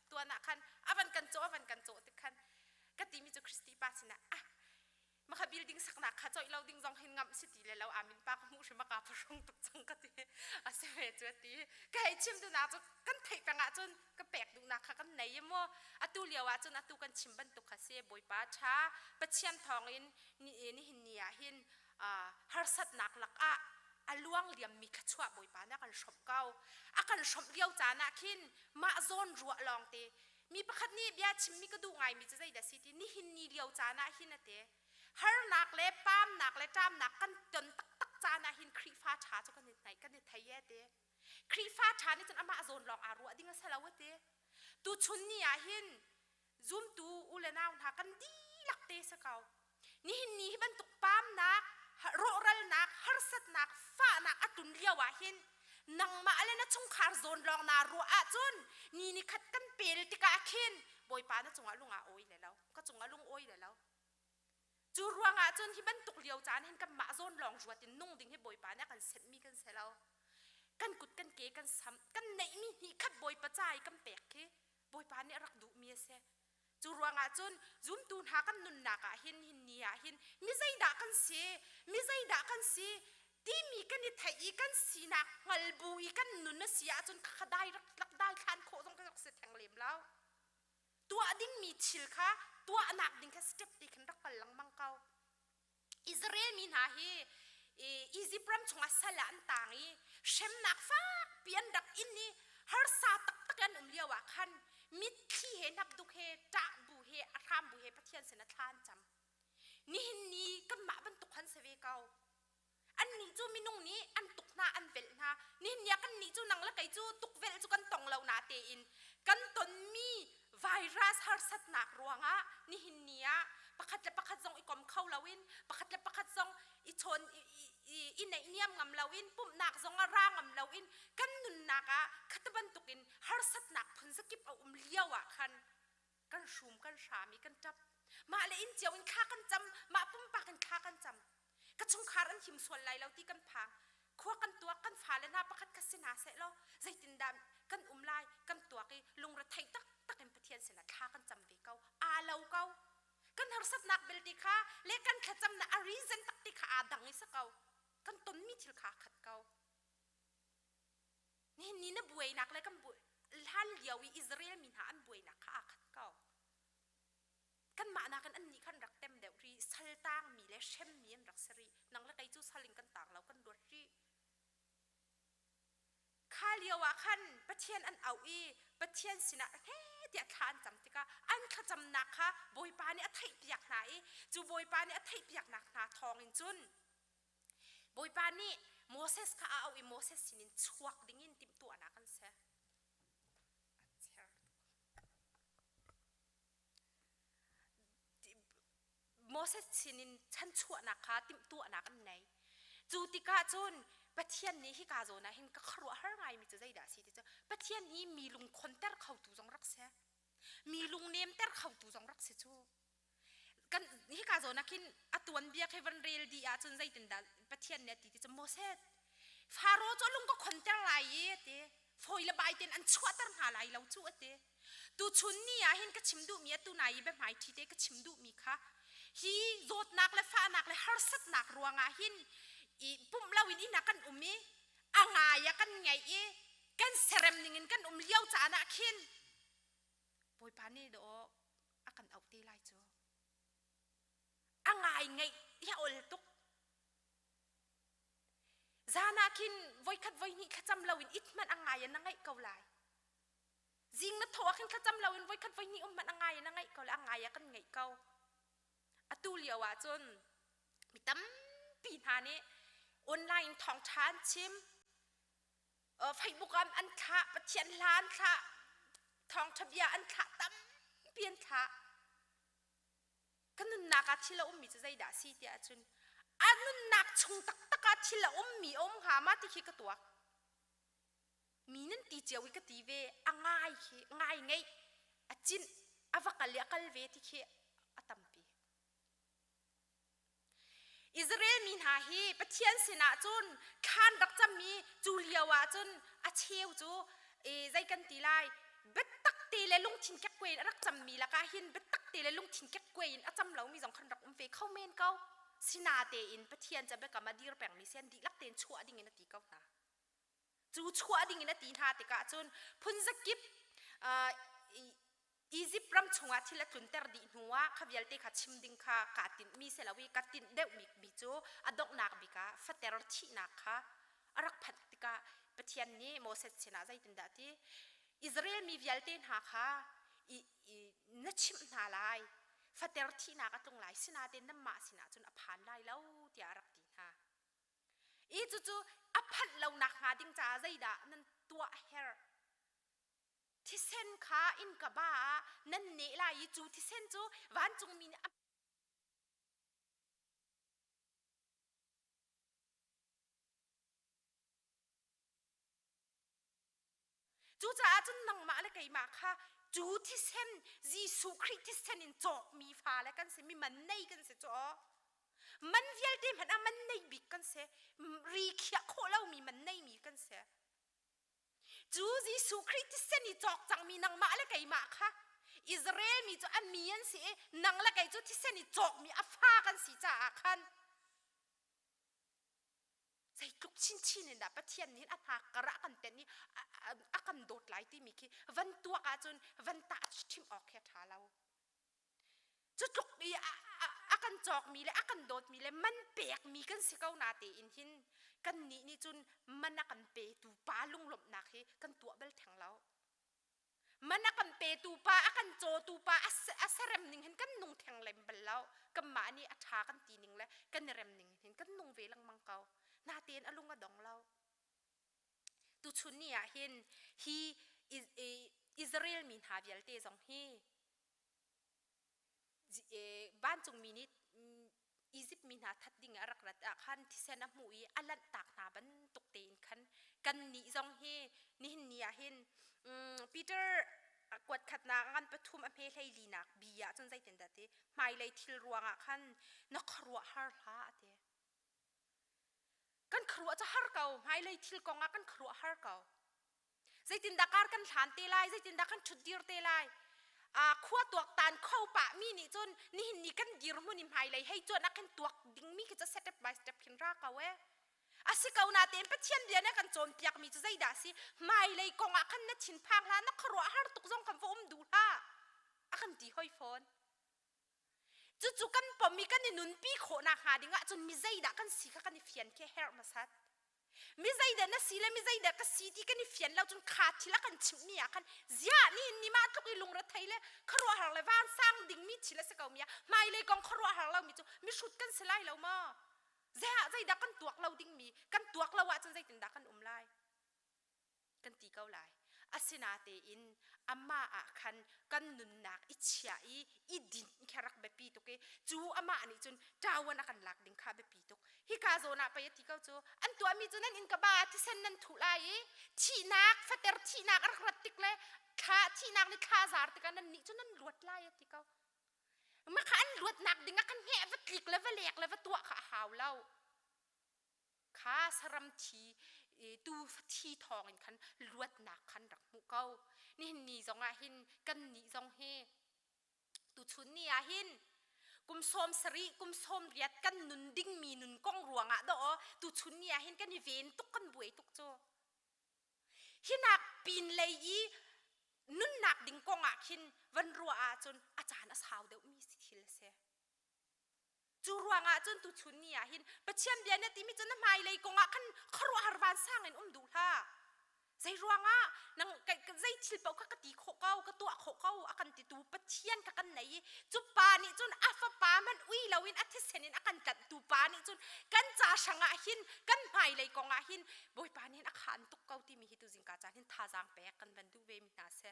H: tuan ah khan a van kan cawh a van kan cawh tik khan ka timi cu Christy pa sinah ah maka building saknak kha coih lo ding zong hin ngamh si ti le lo amin pa ka hmuh hrim ka pharung tuk cang ka ti a si ve cu ti ka hei chim duhnak cu kan theih peng ahcun ka pek duhnak kha kan nei mu atu lio ahcun atu kan chim bantuk kha si bawipa tha pathian thawngin ni nihin ni ah hin harsatnak lakah a luang liammi kha chuah bawipa nih a kan hrawmh ko a kan hrawmh lio caan ah khin mah zawn ruah lawng te Mi pakhat nih bia chimmi ka duh ngaimi cu zeidah si ti nihin ni lio caan ah hin a ti. Harnak le paamnak le ṭamnak kan ton taktak caan ah hin Khrihfa ṭha cu kan i hnaih kan i thei e ti. Khrihfa ṭha nih cun amah zawn lawng aa ruah ding a si lo a ti. Tuchun ni ah hin zumtu u le nau hna kan dihlak te si ko. Nihin ni hi bantuk paamnak, rawhralnak, harsatnak, fahnak a tlun lio ah hin nangmah le na chungkhar zawn lawng naa ruah ahcun ni ni khat kan pel tikah khin Bawipa na cungah lung aa awi le lo ka cungah lung awi le lo cu ruangah cun hi bantuk lio caan hin kanmah zawn lawng ruat in nung ding hi Bawipa nih a kan senhmi kan si lo kan kut kan ke kan sam kan neihmi hnih khat Bawipa ca i kan pek khi Bawipa nih a rak duhmi a si Cu ruangah cun zumtu hna kan nunnak ah hin hin ni ah hin mi zeidah kan si, mi zeidah kan si timi kan i theih i kan sinak hngal bu i kan nun a si ahcun khakha dai rak rak dai thlan khawh zong kan rak si theng lem lo. Tuah dingmi thil kha tuahnak ding kha step te khin rak kal lengmang ko. Israel mi hna hi Egypt ram chungah sal ah an tang i hremnak fakpi an rak in i harsa taktak an um lio ah khan mitthli he hnapduk he ṭah bu he a hram bu he Pathian sinah thla an cam. Nihin ni kanmah bantuk han si ve ko. Annih cu minung nih an tuk hna an velh hna. Nihin ni ah kannih cu nang le kei cu tukvelh cu kan tong lo na tein kan tonmi virus harsatnak ruangah nihin ni ah pakhat le pakhat zong i kom kho loin pakhat le pakhat zong i chawn i neihniam ngam loin pumhnak zong ah ra ngam loin kan nunnak ah khata bantukin harsatnak phun zakip a um lio ah khan kan hrum kan hram i kan ṭap mah le inn cio in thla kan cam mah pumpak in thla kan cam ka chungkhar an him sual lai lo ti kan phang khua kan tuak kan fale hna pakhat khat si hna seh law zeitindah kan um lai kan tuak i lungrethei taktak in Pathian sinah thla kan cam ve ko aa lo ko kan harsatnak belte kha le kan thlacamnak a reason tak ti kha aa dang i si ko kan tonmi thil kha khat ko nihin ni na buainak le kan bu hlan lio i Israel mi hna an buainak kha aa khat ko kanmah nakin annih khan rak tem deuh rih sal tangmi le hremmi an rak si rih nang le kei cu sal in kan tang lo kan luat rih kha lio ah khan Pathian an auh i Pathian sinah he tiah thla an cam tikah an thlacamnak kha Bawipa nih a theihpiak hna i cu Bawipa nih a theihpiaknak hna thawngin cun Bawipa nih Moses kha a auh i Moses sinin chuak dingin timhtuahnak an ser. Moses sinin chanchuahnak kha timhtuahnak an nei. Cu tikah cun Pathian nih hika zawn ah hin ka khuaruahhar ngaimi cu zeidah a si ti cu Pathian hi mi lungkhonter khotu zong rak si. Mi lungnemter khotu zong rak si cu. Kan hika zawn ah khin a tuanbia khi van rel dih ahcun zeitindah Pathian nih a ti ti cu Moses Faro cu a lung ka khonter lai i a ti. Fawi le bai tein an chuahter hna lai lo cu a ti. Tuchun ni ah hin ka chim duhmi atu nai i biahmai ṭhi te ka chim duhmi kha hi zawtnak le fahnak le harsatnak ruangah hin i pumh loin inn ah kan um i a ngai ah kan ngeih i kan serem ningin kan um lio caan ah khin Bawipa nih dawh a kan auh te lai cu. A ngai ngeih hi a ol tuk. Zan ah khin voikhat voihnih thlacam loin it hmanh a ngai in na ngaih ko lai. Zing na thawh ah khin thlacam loin voikhat voihnih um hmanh a ngai in na ngaih ko lai. A ngai ah kan ngaih ko. Atu lio ah cun mi tampi hna nih online thawngṭha an chim. Facebook ah an thlah, Pathian hla an thlah, thawngṭha bia an thlah, tampi an thlah. Ka nunnak ah thil a ummi cu zeidah a si tiah ahcun a nunnak chung taktak ah thil a ummi a um hnga ma ti khi ka tuak. Mi nan ti cio i ka ti ve, a ngai khi, ngai ngeih, a cinh, a va kal i a kal ve ti khi a tampi. Israel mi hna hi Pathian sinah cun thlan rak cammi cu lio ah cun a cheu cu zei kan ti lai biatak te le lungthin kekkuai in a rak cammi lakah hin biatak te le lungthin kekkuai in a cam lomi zong khan rak um ve kho men ko. Sinatein Pathian cu biakam a dir pengmi si an dihlak tein chuah dingin a ti ko hna. Cu chuah dingin a ti hna tikah cun phunzakip Izipt ram chungah thil a tlunter dih hnuah kha vialte kha chim ding kha kaa tinhmi si lo i ka tinh deuhmi mi cu a donghnak bik ah fater thihnak kha a rak phanh tikah Pathian nih Moses sinah zeitindah a ti? Israel mi vialte hna kha i, i, na chimh hna lai fater thihnak a tlung lai sinain nanmah sinah cun a phan lai lo tiah a rak ti hna. I cucu a phanh lo nakhnga ding caah zeidah nan tuah a herh? Thisen kha innka ba ah nan neh lai i cu thisen cu vancungmi nih a Cucaah cun nangmah le keimah kha cu thisen Jesuh Khrih thisen in cawkmi fale kan si, mi man nei kan si cu aw. Man vialte hmanh ah man nei bik kan si. Ri khiah khawh lomi man neimi kan si. Cu Jesuh Khrih thisen i cawk cangmi nangmah le keimah kha Israel mi cu a mi an si i nang le kei cu thisen i cawkmi a fa kan si caah khan zeitluk chinchin in dah Pathian nih a hna kar ah kan tenh i a kan dawt lai timi khi van tuak ahcun van tah chim awk khi a ṭha lo. Cutluk i a kan cawkmi le a kan dawtmi le man pekmi kan si ko na tein hin kannih nih cun man a kan petu pa lunglawmhnak hi kan tuah bal theng lo. Man a kan petu pa, a kan cawtu pa a serem ning hin kan nung theng lem bal lo. Kanmah nih a ṭha kan ti ning le kan i rem ning hin kan nung ve lengmang ko. Natein a lung a dong lo. Tuchun ni ah hin hi Israel mi hna vialte zong hi Vancungmi nih Izipt mi hna that ding a rak rat ah khan thisen a hmuh i a lanhtak hna bantuk tein khan kannih zong hi nihin ni ah hin Peter kuat khatnak ngan pathum a hme hlei linak bi ah cun zeitindah ti hmailei thil ruangah khan na khuaruah har hlah a ti. Kan khuaruah cu har ko hmailei thil kong ah kan khuaruah har ko. Zeitindah kar kan hlan te lai, zeitindah kan ṭhutdir te lai. Khua tuaktan kho pah mi nih cun nihin ni kan dirhmun i hmailei hei cuan ah khin tuak dingmi khi cu step by step khin ra ko e. A si ko natein Pathian bia nih a kan cawnpiakmi cu zeidah a si? Hmailei kong ah khan na thinphang hlah, na khuaruah har tuk zong khan va um duh hlah. A kan ti hoi fawn. Cucu kan pom i kan i nunpi khawh nakhnga ding ahcun mi zeidah kan si kha kan i fian khi a herh hmasat. Mi zeidah na si le mi zeidah ka si ti kan i fian lo cun kha thil a kan chimhmi ah khan ziah ni ni mah tluk i lungre thei le khuaruahhar le vansang dingmi thil a si ko mi ah hmailei kong khuaruahhar lomi cu mihrut kan si lai lo maw? Zeiah zeidah kan tuak lo dingmi kan tuak lo ahcun zeitindah kan um lai? Kan ti ko lai. Asinatein amah ah khan kan nunnak i chiah i i dinh kha rak biapi tuk i cu amah nih cun ṭawan a kan lak ding kha biapi tuk. Hika zawn ah pei a ti ko cu an tuahmi cu nan inn ka ba ah thisen nan thuh lai i thihnak fater thihnak a rak rat tik le thla thihnak nih thla zar tikah nan nih cu nan luat lai a ti ko. Ma kha an luatnak ding ah khan hngeh va tlik le va lek le va tuah kha a hau lo. Kha saram thi tu thi thawng in khan luatnak khan rak hmuh ko. Nihin ni zong ah hin kan nih zong hi tuchun ni ah hin kum sawm sarih kum sawm riat kan nun dingmi nun kong ruangah dawh tuchun ni ah hin kan i ven tuk kan buai tuk cu. Hinak pin lei i nunnak ding kong ah khin van ruah ahcun a caan a sau deuhmi si thil a si. Cu ruangah cun tuchun ni ah hin Pathian bia na timi cu na hmailei kong ah khan khuaruahhar vansang in um duh hlah. Zei ruangah nang zei thil paoh kha ka ti khawh ko, ka tuah khawh ko a kan titu Pathian kha kan nei i cu pa nih cun a fapa hmanh ui loin a thisen in a kan tlanhtu pa nih cun kan ca hrangah hin kan hmailei kong ah hin Bawipa nih hin a khaan tuk ko timi hi tu zingka caan hin thazaang pek kan van duh ve mi hna si.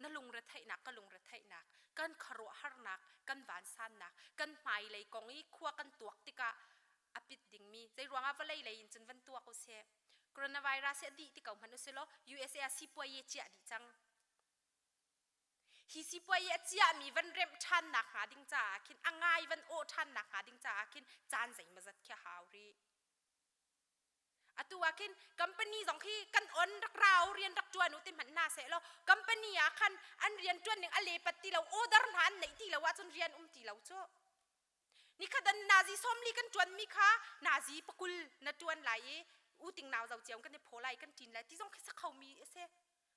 H: Na lungretheihnak ka lungretheihnak kan khuaruahharnak kan vansannak kan hmailei kong i khua kan tuak tikah a pit dingmi zei ruangah vawlei lei in cun van tuak usih. Coronavirus hi a dih ti ko hmanh usih law USA ah sipuai ciah dih cang. Hi sipuai a ciahmi van remh ṭhannak hnga ding caah khin a ngai van awh ṭhannak hnga ding caah khin caan zeimawzat khi a hau rih. Atu ah khin company zong khi kan on rak rau rian rak ṭuan u ti hmanh hna seh law company ah khan an rian ṭuan ning a lepat ti lo order hna an neih ti lo ahcun rian um ti lo cu. Nikhat an nazi sawmli kan ṭuanmi kha nazi pakul na ṭuan lai i uting nau zo ciam kan i phaw lai kan ṭin lai ti zong khi sa khomi a si.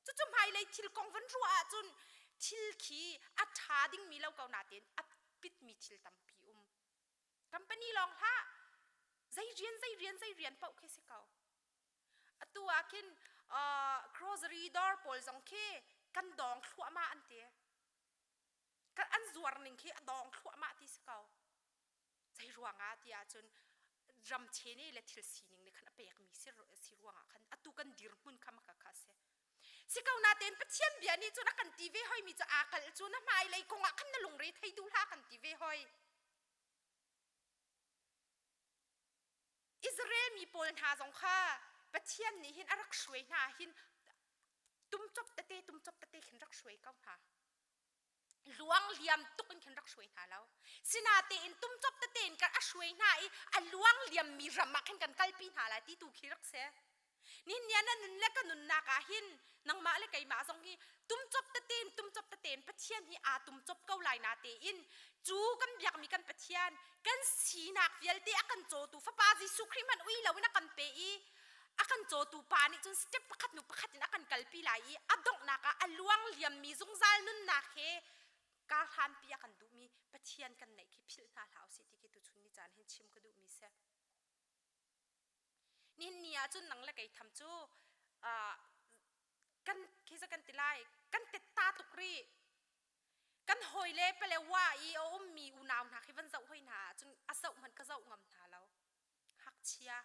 H: Cucu hmailei thil kong van ruah ahcun thil khi a ṭha dingmi lo ko nain a pitmi thil tampi um. Company lawng hlah zei rian zei rian zei rian paoh khi si ko. Atu ah khin uh, grocery dawr pawl zong khi kan dawng thluahmah an ti. Kan an zuar ning khi a dawng thluahmah ti si ko. Zei ruangah ti ahcun ram chene le thil sining nih khan a pekmi si, si ruangah khan atu kan dirhmun kha maka kha si. Si ko natein Pathian bia nih cun a kan ti ve hoi mi cu aa kal cu na hmailei kong ah khan na lungre thei duh hlah kan ti ve hoi. Israel mi pawl hna zong kha Pathian nih hin a rak hruai hna hin tumcop tete tumcop tete khin rak hruai ko hna. Luang liam tuk in khin rak hruai hna lo. Sinatein tumcop tete in kan a hruai hna i a luang liam mi ram ah khin kan kalpi hna lai ti tu khi rak si. Nihin ni ah na nun le ka nunnak ah hin nangmah le keimah zong hi tumcop tetein tumcop tetein Pathian hi aa tumcop ko lai na tein cu kan biakmi kan Pathian kan sinak vialte a kan cawtu Fapa Jesuh Khrih hmanh ui loin a kan pe i a kan cawtu pa nih cun step pakhat hnu pakhat in a kan kalpi lai i a donghnak ah a luang liammi zungzal nunnak he kar hlanpi a kan duhmi Pathian kan neih khi philh hna hlah usih ti khi tuchun ni caan hin chim ka duhmi si. Nihin ni ah cun nang le kei tham cu kan khi kan ti lai kan tetta tuk rih. Kan hawi le pale wa i a ummi unau hna khi van zoh hoi hna ahcun a zoh hmanh ka zoh ngam hna lo. Hngakchia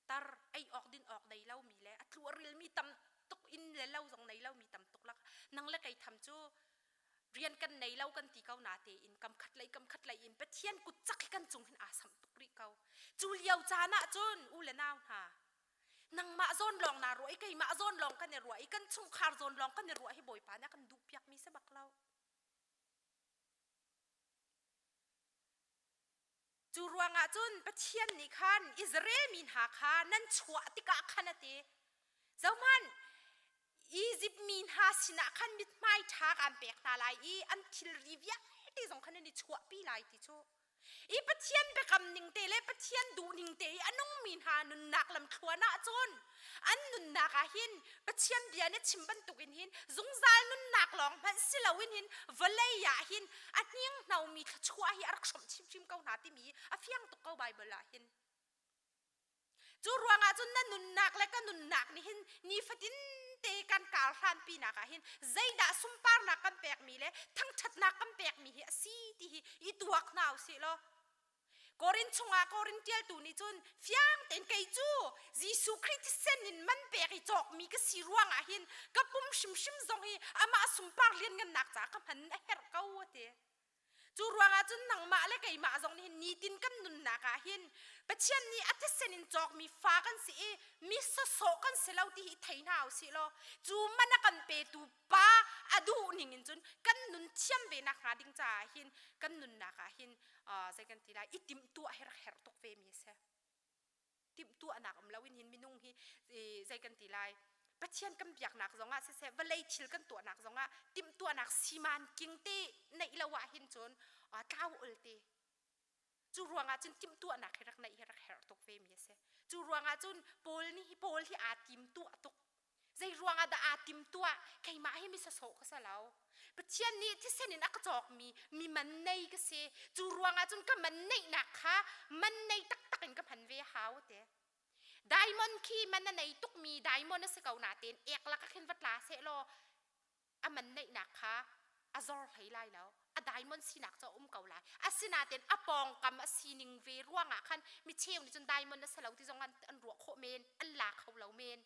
H: tar ei awk din awk nei lomi le a tlu a rilmi tam tuk in le lo zong nei lomi tam tuk lak nang le kei tham cu rian kan nei lo kan ti ko na tein kam khat lei kam khat lei in Pathian kut cak hi kan cung hin aa samh tuk rih ko cu lio caan ah cun u le nau hna nangmah zawn lawng naa ruah i keimah zawn lawng kan i ruah i kan chungkhar zawn lawng kan i ruah hi Bawipa nih a kan duh piakmi si bak lo Cu ruangah cun Pathian nih khan Israel mi hna kha nan chuah tikah khan a ti. Zohhmanh, Izipt mi hna sinah khan mithmai ṭha kaan pek hna lai i an thilri vialte zong khan nan i chuahpi lai ti cu. I Pathian biakam ning te le Pathian duh ning te i a nungmi hna nunnak lamthluan ah cun an nunnak ah hin Pathian bia nih chim bantukin hin zungzal nunnak lawng hmanh si loin hin vawlei ah hin a hninghnomi thluachuah hi a rak hrawmh chinchin ko hna timi a fiang tuk ko Baibal ah hin. Cu ruangah cun na nunnak le ka nunnak nih hin nifatin te kan kar hlanpinak ah hin zeidah sunparnak kan pekmi le thangṭhatnak kan pekmi hi a si ti hi i tuak hna usih law Korin chungah Korin ṭialtu nih cun fiang tein kei cu Jesuh Khrih thisen in man pek i cawkmi ka si ruangah hin ka pum hrimhrim zong hi amah sunpar lianngannak caah ka hman a herh ko a ti. Cu ruangah cun nangmah le keimah zong nih hin nitin kan nunnak ah hin Pathian nih a thisen in cawkmi fa kan si i mi sawsawh kan si lo ti hi thei hna usih law cu man a kan petu Pa a A duh ning in cun kan nun thiam ve nak hnga ding caah hin kan nunnak ah hin zei kan ti lai i timhtuah hi rak herh tuk ve mi a si. Timhtuahnak um lo in hin minung hi zei kan ti lai Pathian kan biaknak zongah siseh vawlei thil kan tuahnak zongah timhtuahnak siman king te neih lo ah hin cun tlau ul te. Cu ruangah cun timhtuahnak hi rak neih hi rak herh tuk ve mi a si. Cu ruangah cun Paul nih hi Paul hi aa timtuah tuk. Zei ruangah dah aa timtuah? Keimah hi mi sasawh ka si lo. Pathian nih thisen in a ka cawkmi mi man nei ka si. Cu ruangah cun ka man neihnak kha man nei taktak in ka hman ve hau te. Diamond khi man a nei tukmi diamond a si ko natein ek lak ah khin va tla seh law a man neihnak kha a zor hlei lai lo. A diamond sinak cu a um ko lai. Asinain a pawngkam a sining ve ruangah khan mi cheu nih cun diamond a si lo ti zong an, an ruah khawh men, an la kho lo men.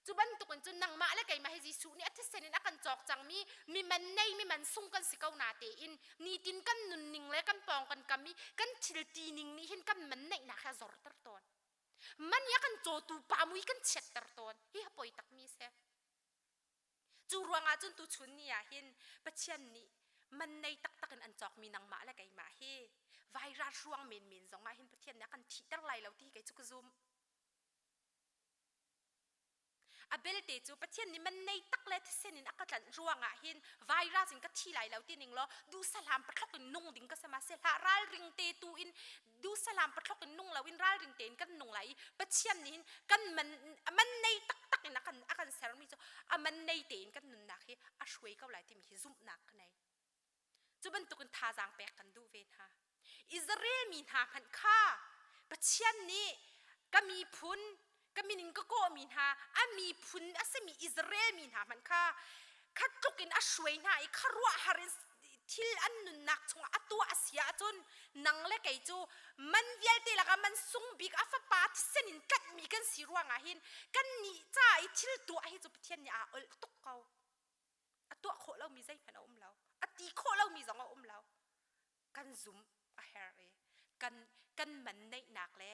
H: Cu bantukin cun nangmah le keimah hi Jesuh nih a thisen in a kan cawk cangmi mi man nei mi man sung kan si ko na tein nitin kan nunning le kan pawng kan kam i kan thil ti ning nih hin kan man neihnak hi a zorter tawn. Man i a kan cawtu pa mui kan chiatter tawn. Hi a poi takmi si. Cu ruangah cun tuchun ni ah hin Pathian nih man nei taktak in an cawkmi nangmah le keimah hi virus ruang menmen zongah hin Pathian nih a kan thihter lai lo ti hi kei cu ka zum. A belte cu Pathian nih man nei tak le thisen in a ka tlanh ruangah hin virus in ka thi lai lo ti ning law duhsahlam pathlok in nung ding ka si ma si hlah ralring te tu in duhsahlam pathlok in nung lo in ralring tein kan nung lai i Pathian nih hin kan man man nei taktak in a kan a kan sermi cu a man nei tein kan nunnak hi a hruai ko lai timi hi zumhnak ka nei. Cu bantukin thazaang pek kan duh ve hna. Israel mi hna hmanh kha Pathian nih ka miphun ka min in ka kawhmi hna a miphun a simi Israel mi hna hmanh kha kha tluk in a hruai hna i khuaruahhar in thil an nunnak chungah a tuah a si ahcun nang le kei cu man vialte lakah man sung bik a fapa thisen in tlanhmi kan si ruangah hin kan nih ca i thil tuah hi cu Pathian nih aa olh tuk ko. A tuah khawh lomi zeihmanh a um lo. A ti khawh lomi zong a um lo. Kan zum a herh i kan kan man neihnak le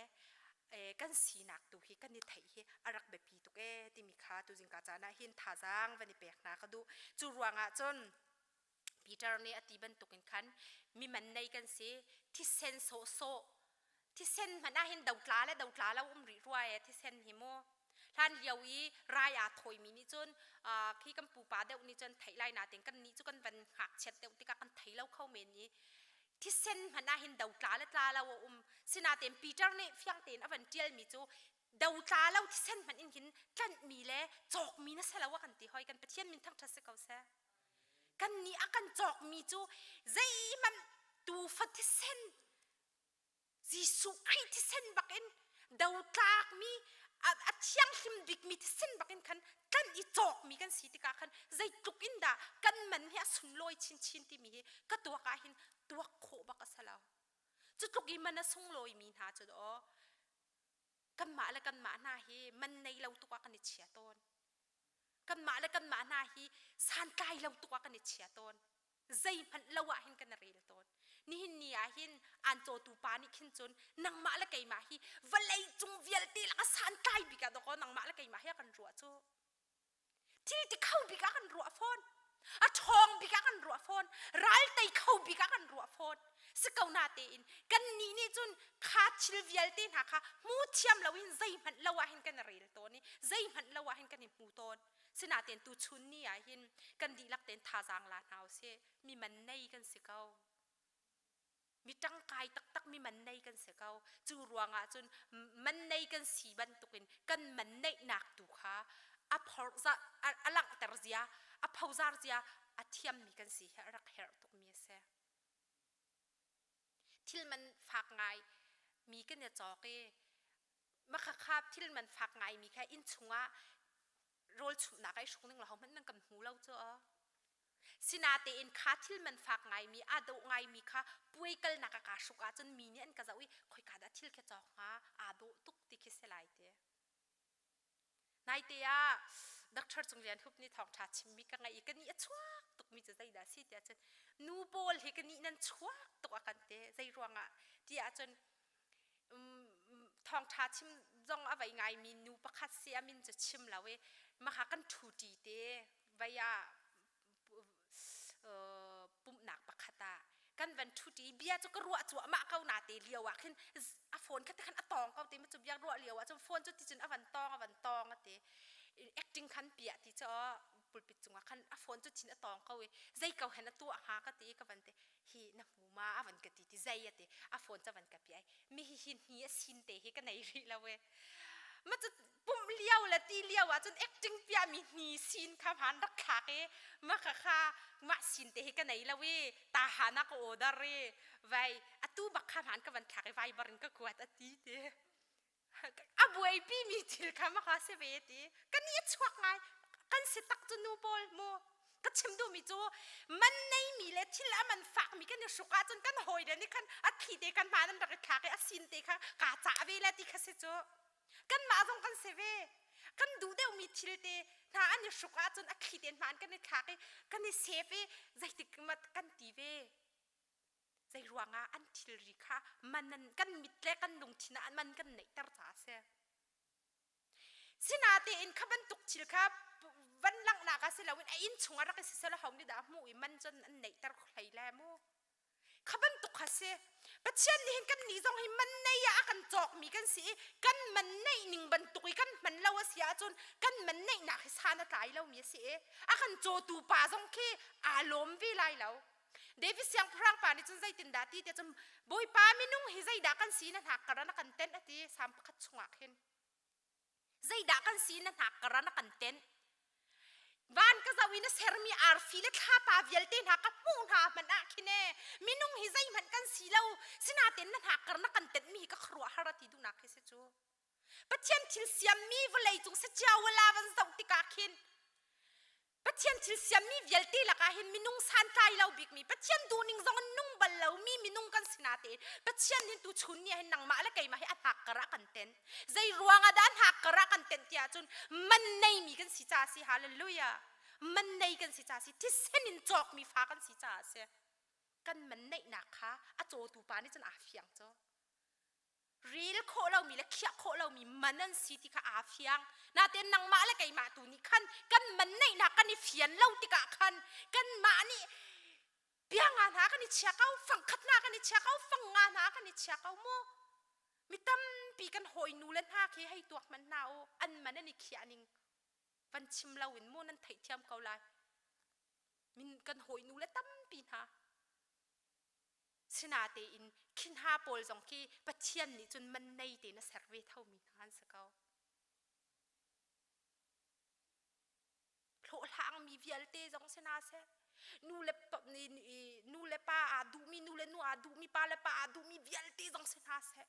H: kan sinak tu hi kan i theih hi a rak biapi tuk ee timi kha tuzingka caan ah hin thazaang van i pek hna ka duh. Cu ruangah cun Peter nih a ti bantukin khan mi man nei kan si thisen sawhsawh thisen hmanh ah hin dotla le dotla lo um rih rua e thisen hi mu hlan lio i rai aa thawimi nih cun khi kan pupa deuh nih cun theih lai natin kan nih cu kan van ngakchiat deuh tikah kan thei lo kho men i thisen hmanh ah hin dotla le tla lo a um sinain Peter nih fiang tein a van ṭialmi cu dotla lo thisen hmanh in hin tlanhmi le cawkmi na si lo a kan ti hoi kan Pathian min thangṭhat si ko seh kan nih a kan cawkmi cu zeihmanh tuufa thisen Jesuh Khrih thisen bakin dotlakmi a thianghlim bikmi thisen bakin khan tlanh i cawkmi kan si tikah khan zeitluk in dah kan man hi a sunlawi chinchin timi hi ka tuak ah hin tuak khawh bak a si lo. Cu tluk i man a sunglawimi hna cu aw kanmah le kanmah hna hi man nei lo tuk ah kan i chia tawn. Kanmah le kanmah hna hi santlai lo tuk ah kan i chia tawn. Zeihmanh lo ah hin kan i rel tawn. Nihin ni ah hin aan cawtu pa nih khin cun nangmah le keimah hi vawlei cung vialte lak ah santlai bik ah dawkaw nangmah le keimah hi a kan ruah cu. Thil ti kho bik ah kan ruah fawn. A ṭhawng bik ah kan ruah fawn. Ral tei kho bik ah kan ruah fawn. Si ko na tein kan nih nih cun kha thil vialte hna kha hmu thiam loin zeihmanh lo ah hin kan i rel tawn i zeihmanh lo ah hin kan i hmu tawn. Sinain tuchun ni ah hin kan dihlak tein thazaang la hna usih. Mi man nei kan si ko. Mi ṭangkai taktak mi man nei kan si ko. Cu ruangah cun man nei kan si bantukin kan man neihnak tu kha a phor a langhter zia, a phozar zia a thiammi kan si hi a rak herh tukmi a si. Thil man fak ngai mi kan i cawk i makhakha thil man fak ngai mi kha inn chungah rawl chumhnak ai hruk ning lo hmanh nan kan hmu lo cu Sinatein kha thil man fak ngaimi aa dawh ngaimi kha puai kalnak ah kaa hruk ahcun mi nih an ka zoh i khoika dah thil khi cawk hnga aa dawh tuk ti khi si lai ti. Naite ah Dr. Cung Lian Hup nih thawngṭha chimmi ka ngaih i ka nih a chuak tukmi cu zeidah a si tiah cun nu pawl hi ka nih nan chuak tuk a kan ti zei ruangah ti ahcun thawngṭha chim zong a vei ngaimi nu pakhat si a min cu chim lo i maka kan ṭhuṭi te vei ah. Pumhnak pakhat ah kan van ṭhuṭi bia cu ka ruah cuahmah ko na te lio ah khin a phone kha te khan a tawng ko te ma cu bia ruah lio ah cun phone cu ti cun a van tawng a van tawng a ti acting khan piah ti cu pulpit cungah khan a phone cu thin a tawng ko i zei ko hen a tuah hnga ka ti ka van ti hi na hmu ma a van ka ti ti zei a ti a phone ca van ka piah mi hi hi hni a sin te hi ka nei rih lo e ma cu pumh lio le ti lio ah cun acting piah mi hni sin kha han rak thlak i ma kha kha mah sin te hi ka nei lo i ta ha na ka order i vai atu bak kha han ka van thlak i viber in ka kuat a ti ti a buaipi mi thil kha ma kha si ve ti kan i chuak ngai kan si tak cu nu pawl mu ka chim duhmi cu man neimi le thil a man fakmi kan i hruk ahcun kan hawi le nih khan a thli te kan hmaan an rak i thlak i a sin te kha kaa cah ve le ti kha si cu kanmah zong kan si ve kan duh deuhmi thil te hna an i hruk ahcun a thli te hmaan kan i thlak i kan i sef i zeitik mat kan ti ve zei ruangah an thilri kha man an kan mit le kan lungthin ah man kan neihter caah a si Sinatein kha bantuk thil kha van langhnak ah si loin a inn chungah rak i siseh law ho nih dah a hmuh i man cun an neihter hlei le mu. Kha bantuk kha si. Pathian nih hin kan nih zong hi man nei ah a kan cawkmi kan si i kan man neih ning bantuk i kan hman lo a si ahcun kan man neihnak hi san a tlai lomi a si i a kan cawtu pa zong khi aa lawm ve lai lo. David siangpahrang pa nih cun zeitindah ti tiah cun Bawipa minung hi zeidah kan si na hnak kar ah na kan tenh a ti Salm pakhat chungah khin. Zeidah kan si na hnak kar ah na kan tenh. Van ka zoh i na sermi arfi le thlapa vialte hna ka hmuh hna hmanh ah khin e minung hi zeihmanh kan si lo sinain na hnak kar na kan tenhmi hi ka khuaruahhar a ti duhnak khi si cu. Pathian thil siammi vawlei cung sachiawala van zoh tikah khin Pathian thil siammi vialte lakah hin minung santlai lo bikmi Pathian duhning zong in nung bal lomi minung kan si natein Pathian hin tu chun ni ah hin nangmah le keimah hi a hnak kar ah kan ten. Zei ruangah dah a hnak kar ah kan tenh tiah cun man neimi kan si caah si hallelujah. Man nei kan si caah si thisen in cawkmi fa kan si caah si. Kan man neihnak kha a cawtu pa nih cun aa fiang cu. Rel khawh lomi le khiah khawh lomi man an si ti kha aa fiang. Natein nangmah le keimah tu nih khan kan man neihnak kan i fian lo tikah khan kanmah nih pianga hna kan i chia ko, fangkhat hna kan i chia ko, fangnga hna kan i chia ko mu. Mi tampi kan hawi nu le hna khi hei tuak hmanh hna u, an man an i khiah ning van chim loin mu nan theihthiam ko lai. Min kan hawi nu le tampi hna Sinatein khi hna pawl zong khi Pathian nih cun man nei tein a ser ve thomi hna an si ko. Hlawhhlangmi vialte zong si hna seh, nu le nu le pa aa duhmi, nu le nu aa duhmi, pa le pa aa duhmi vialte zong si hna seh,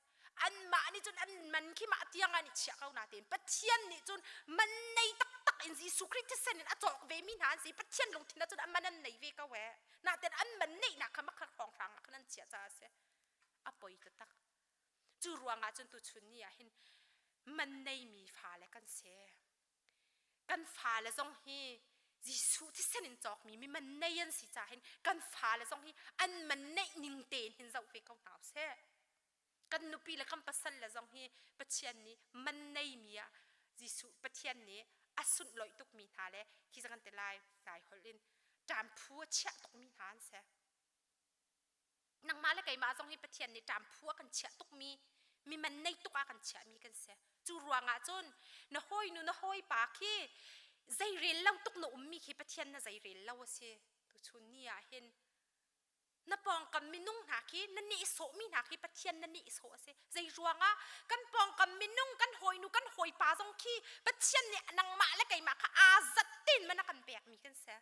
H: anmah nih cun an man khi mah tiang ah an i chiah ko natein Pathian nih cun man nei taktak in Jesuh Khrih thisen in a cawk ve mi hna an si. Pathian lungthin ah cun a man an nei ve ko ee. Natein an man neihnak kha makha hrawnghrang ah khan an chiah caah a si. A poi taktak. Cu ruangah cun tuchun ni ah hin man neimi fale kan si. Kan fale zong hi Jesuh thisen in cawkmi mi man nei an si caah hin kan fale zong hi an man neih ning tein hin zoh ve ko hna usih. Kan nupi le kan pasal le zong hi Pathian nih man neimi ah Jesuh Pathian nih a sunhlawih tukmi hna le khi kan ti lai lai holh in ṭamphu a chiah tukmi hna an si. Nangmah le keimah zong hi Pathian nih ṭamphu a kan chiah tukmi mi man nei tuk ah kan chiahmi kan si. Cu ruangah cun na hawinu na hawipa khi zeirel lo tuk na ummi khi Pathian na zeirel lo a si. Tuchun ni ah hin na pawngkam minung hna khi na nehsawhmi hna khi Pathian na nehsawh a si. Zei ruangah kan pawngkam minung kan hawinu kan hawipa zong khi Pathian nih nangmah le keimah kha aa zat tein man a kan pekmi kan si.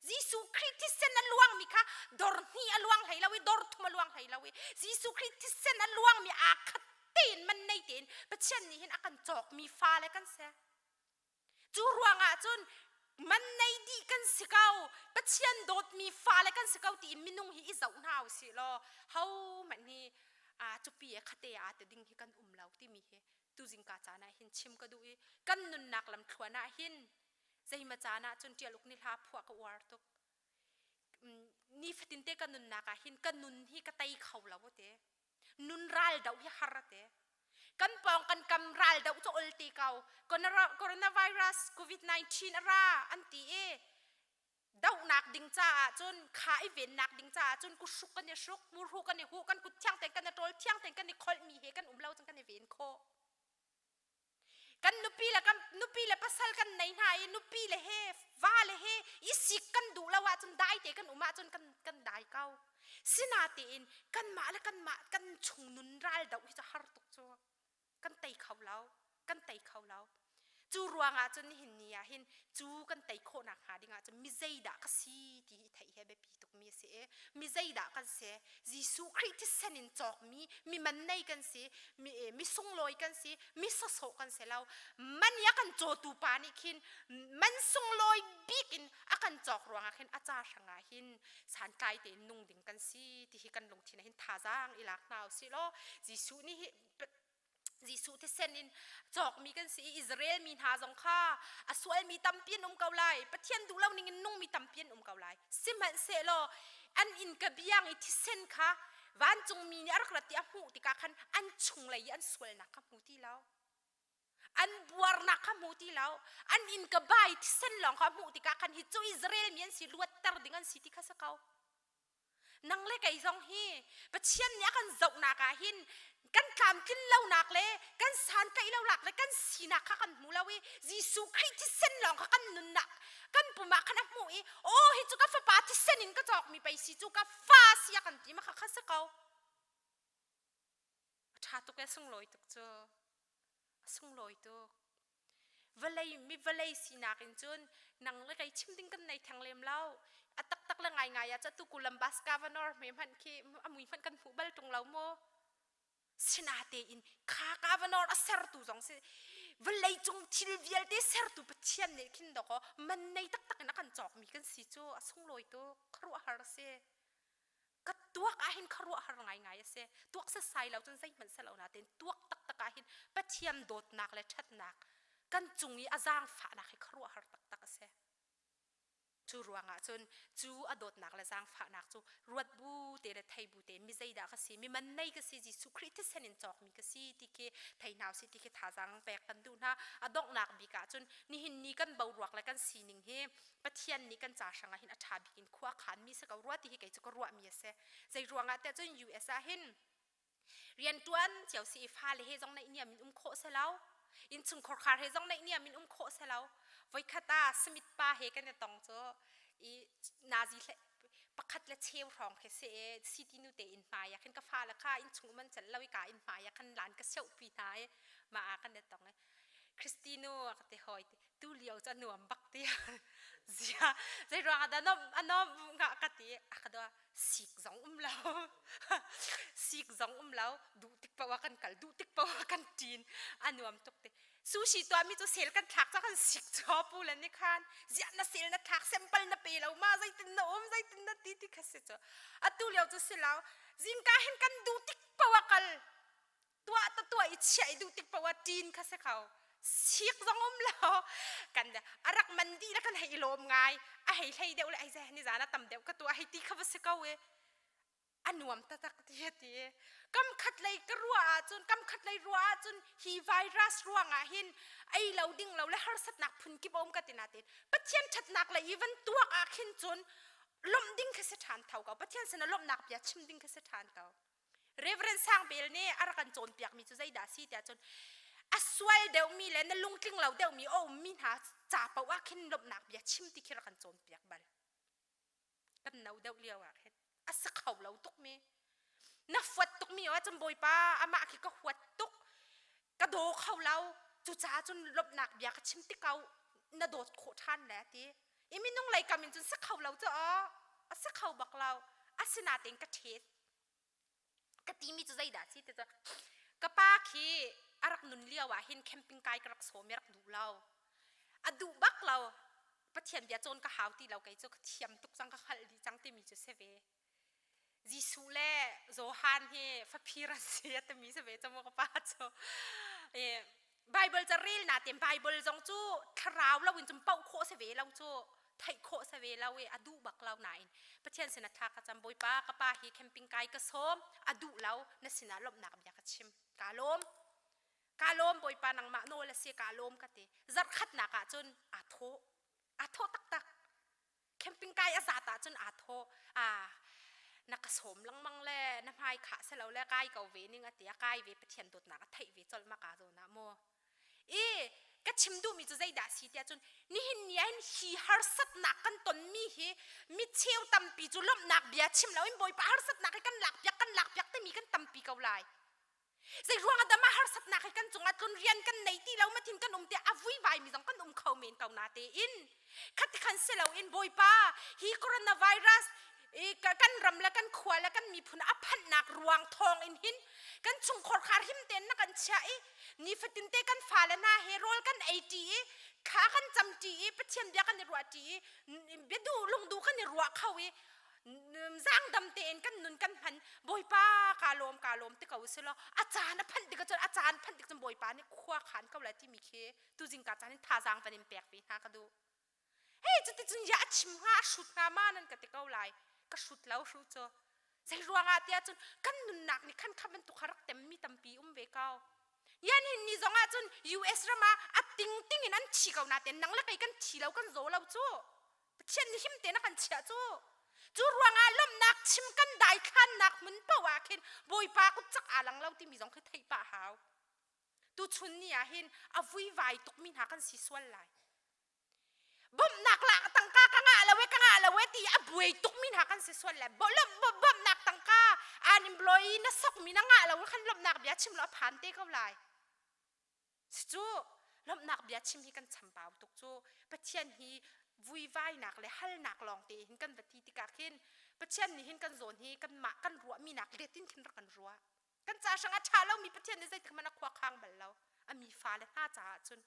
H: Jesuh Khrih thisen a luangmi kha dor hnih a luang hlei lo i dor thum a luang hlei lo i Jesuh Khrih thisen a luangmi aa khat tein man nei tein Pathian nih hin a kan cawkmi fale kan si. Cu ruangah cun man nei dih kan si ko Pathian dawtmi fale kan si ko tiin minung hi i zoh hna u sih law ho hmanh hi a cupi e khate a te ding hi kan um lo timi hi tuzingka caan ah hin chim ka duh i kan nunnak lamthluan ah hin zeima caan ah cun ṭial uk nih hla phuah ka uar tuk nifatin te ka nunnak ah hin ka nun hi ka tei kho lo te nun ral do hi har te kan pawng kan kam ral do cu ol te ko coronavirus covid-19 a ra an ti i. Dohnak ding caah cun kha i vennak ding caah cun kuthruk kan i hruk, murhu kan i huh, kan kut thiang tein kan i ṭawl, thiang tein kan i kholhmi he kan um lo cun kan i ven khawh. Kan nupi le kan nupi le pasal kan nei hna i nupi le he va le he i sik kan duh lo ahcun dai te kan um ahcun kan kan dai ko. Sinatein kanmah le kanmah kan chung nun ral doh hi cu har tuk cu. Kan tei kho lo. Kan tei kho lo. Cu ruangah cun nihin ni ah hin cu kan tei khawhnak hnga dingah cun mi zeidah ka si ti hi theih hi a biapi tukmi a si i mi zeidah kan si Jesuh Khrih thisen in cawkmi mi man nei kan si mi, mi sunglawi kan si mi sawsawh kan si lo man i a kan cawtu pa nih khin man sunglawi bik in a kan cawk ruangah khin a ca hrangah hin santlai tein nung ding kan si ti hi kan lungthin ah hin thazaang i lak hna usih law Jesuh nih hi Jesuh thisen in cawkmi kan si i Israel mi hna zong kha a sualmi tampi an um ko lai. Pathian duh lo ning in nungmi tampi an um ko lai. Sihmanhsehlaw an innka biang i thisen kha vancungmi nih a rak rat i a hmuh tikah khan an chunglei i an sualnak kha hmu ti lo. An buarnak kha hmu ti lo. An innka bai thisen lawng kha hmuh tikah khan hi cu Israel mi an si luatter ding an si ti kha si ko. Nang le kei zong hi Pathian nih a kan zohnak ah hin kan tlamtlin lonak le kan santlaih lonak le kan sinak kha kan hmu lo i Jesuh Khrih thisen lawng kha kan nunnak kan pum ah khan a hmuh i aw hi cu ka fapa thisen in ka cawkmi pei si cu ka fa si a kan ti ma kha kha si ko. A ṭha tuk e sunglawi tuk cu. A sunglawi tuk. Vawlei mi vawlei sinak in cun nang le kei chim ding kan nei theng lem lo. A taktak le ngaingai ah tu Columbus governor hme hmanh khi a mui hmanh kan hmuh bal ṭung lo mu. Sinatein kha governor a sertu zong si vawlei cung thil vialte sertu Pathian nih khin dawkaw man nei taktak in a kan cawkmi kan si cu a sunglawi tuk khuaruahhar a si. Ka tuak ahhin khuaruahhar ngaingai a si. Tuak setsai lo cun zeihmanh si lo nain tuak taktak ahhin Pathian dawtnak le ṭhatnak kan cung i a zaangfahnak hi khuaruahhar taktak a si. Cu ruangah cun cu a dawtnak le zaangfahnak cu ruat bu te le thei bu tein mi zeidah ka si, mi man nei ka si, Jesuh Khrih thisen in cawkmi ka si ti khi thei hna usih ti khi thazaang pek kan duh hna. A donghnak bik ah cun nihin ni kan boruak le kan sining hi Pathian nih kan ca hrangah hin a ṭha bik in khua khanmi si ko rua ti hi kei cu ka ruahmi a si. Zei ruangah tiah cun US ah hin rianṭuan cio si i fale he zong naihniam in um khawh si lo. Innchungkhar khar he zong naihniam in um khawh si lo. Voikhat ah Smith pa he kan i tong cu i nazi pakhat le cheu hrawng khi si i city nu te inn hmai ah khin ka fale kha innchung um an celh lo i ka inn hmai ah khan lan ka seuhpi hna i mah ah kan i tong i Christino a ka ti hawi ti tu lio cu a nuam bak ti zia zei ruang ah dah a nom nga ka ti a ka dua sik zong um lo sik zong um lo duh tik paoh kan kal duh tik paoh kan ṭin a nuam tuk ti sushi tuah mi cu sel kan thlak ca kan sik cho pu le ni khan ziah na sel na thlak sempal na pe lo ma zeitin na um zeitin na ti ti kha si cu atu lio cu si lo zingka hin kan duh tik paoh kal tuah ta tuah i chiah i duh tik paoh ah ṭin kha si kho sik zong um lo kan a rak man dih le kan hei i lawm ngai a hei hlei deuh le ai ze ni zan a tam deuh ka tuah hei ti kha va si ko e a nuam taktak ti a ti kam khat lei ka ruah ahcun kam khat lei ruah ahcun hi virus ruangah hin ei lo ding lo le harsatnak phun kip a um ka ti natin Pathian ṭhatnak lei i van tuak ah khin cun lawmh ding kha si ṭhan tho ko Pathian sin ah lawmhnak bia chim ding kha si ṭhan ko Reverend Sangbel nih a rak kan cawnpiakmi cu zeidah a si tiah cun a sual deuhmi le na lungtling lo deuhmi a ummi hna ca paoh ah khin lawmhnak bia chim ti khi rak kan cawnpiak bal. Kan no deuh lio ah khin a si kho lo tukmi. Na fuat tukmi ah cun Bawipa amah khi ka huat tuk ka daw kho lo cucaah cun lawmhnak bia ka chim ti ko na dawt khawh ṭhan le ti. I minung lei kam in cun si kho lo cu a si kho bak lo asinain ka ṭhet Ka timi cu zeidah a si ti cu ka pa khi a rak nun lio ah hin camping kai ka rak sawm i a rak duh lo. A duh bak lo. Pathian bia cawn ka hau ti lo kei cu ka thiam tuk cang ka hngalh dih cang timi cu si ve. Jesuh le Johan hi faphir an si a timi si ve cu mu ka pa cu. Bible ca rel natin Bible zong cu thlarau lo in cun poh khawh si ve lo cu theih khawh si ve lo i a duh bak lo nain Pathian sin a thla ka cam Bawipa ka pa hi camping kai ka sawm a duh lo na sinah lawmhnak bia ka chim ka lawm ka lawm Bawipa nangmah nawl a si ka lawm ka ti zarh khatnak ah cun aa thawh aa thawh taktak. Camping kai a zat ahcun aa thawh. Ah, na ka sawm lengmang le na hmai khah si lo le kai ko ve ning a ti a kai ve Pathian dawtnak a theih ve colh ma ka zawn ah mu. I ka chim duhmi cu zeidah si tiah cun nihin ni ah hin hi harsatnak kan tonmi hi mi cheu tampi cu lawmhnak bia chim loin Bawipa harsatnak hi kan lakpiak kan lakpiak timi kan tampi ko lai. Zei ruang ah dah mah harsatnak hi kan cungah tlun rian kan nei ti lo mathin kan um tiah a vuivai mi zong kan um kho men ko na tein khati khan si loin Bawipa hi coronavirus kan ram le kan khua le kan miphun a phanhnak ruang thawng in hin kan chungkhar khar him tein na kan chiah i nifatin te kan fale hna he rawl kan ei ṭi i thla kan cam ṭi i Pathian bia kan i ruah ṭi i biaduh lungduh kan i ruah kho i zaangdam tein kan nun kan hman Bawipa ka lawm ka lawm ti ko selaw a caan a phanh tik cun a caan phanh tik cun Bawipa nih khua khan ko lai timi khi tuzing ka caan in thazaang van in pek ve hna ka duh hei cuti cun ya a chim hnga a hrut hnga ma nan ka ti ko lai ka hrut lo hru cu zei ruangah tiah cun kan nunnak nih khan kha bantuk kha rak temmi tampi um ve ko yan hin ni zong ah cun US ram ah a ting ting in an thi ko natein nang le kei kan thi lo kan zaw lo cu Pathian nih him tein a kan chiah cu cu ruangah lawmhnak chim kan daithlannak hmun paoh ah khin Bawipa kut cak aa lang lo timi zong khi theih pah hau tuchun ni ah hin a vuivai tukmi hna kan si sual lai bawmhnak la tangka ka ngah lo e ka ngah lo e ti a buai tukmi hna kan si sual lai bawmhnak tangka unemployee na sokmi na ngah lo khan lawmhnak bia chim lo a phan te ko lai Cucu lawmhnak bia chim hi kan chambau tuk cu Pathian hi vuivainak le halnak lawng te hin kan va ti tikah khin Pathian nih hin kan zawn hi kanmah kan ruahmi nak let in khin rak kan ruah. Kan ca hrang a ṭha lomi Pathian nih zeitik hmanh a khua khang bal lo. A mi fale hna caah cun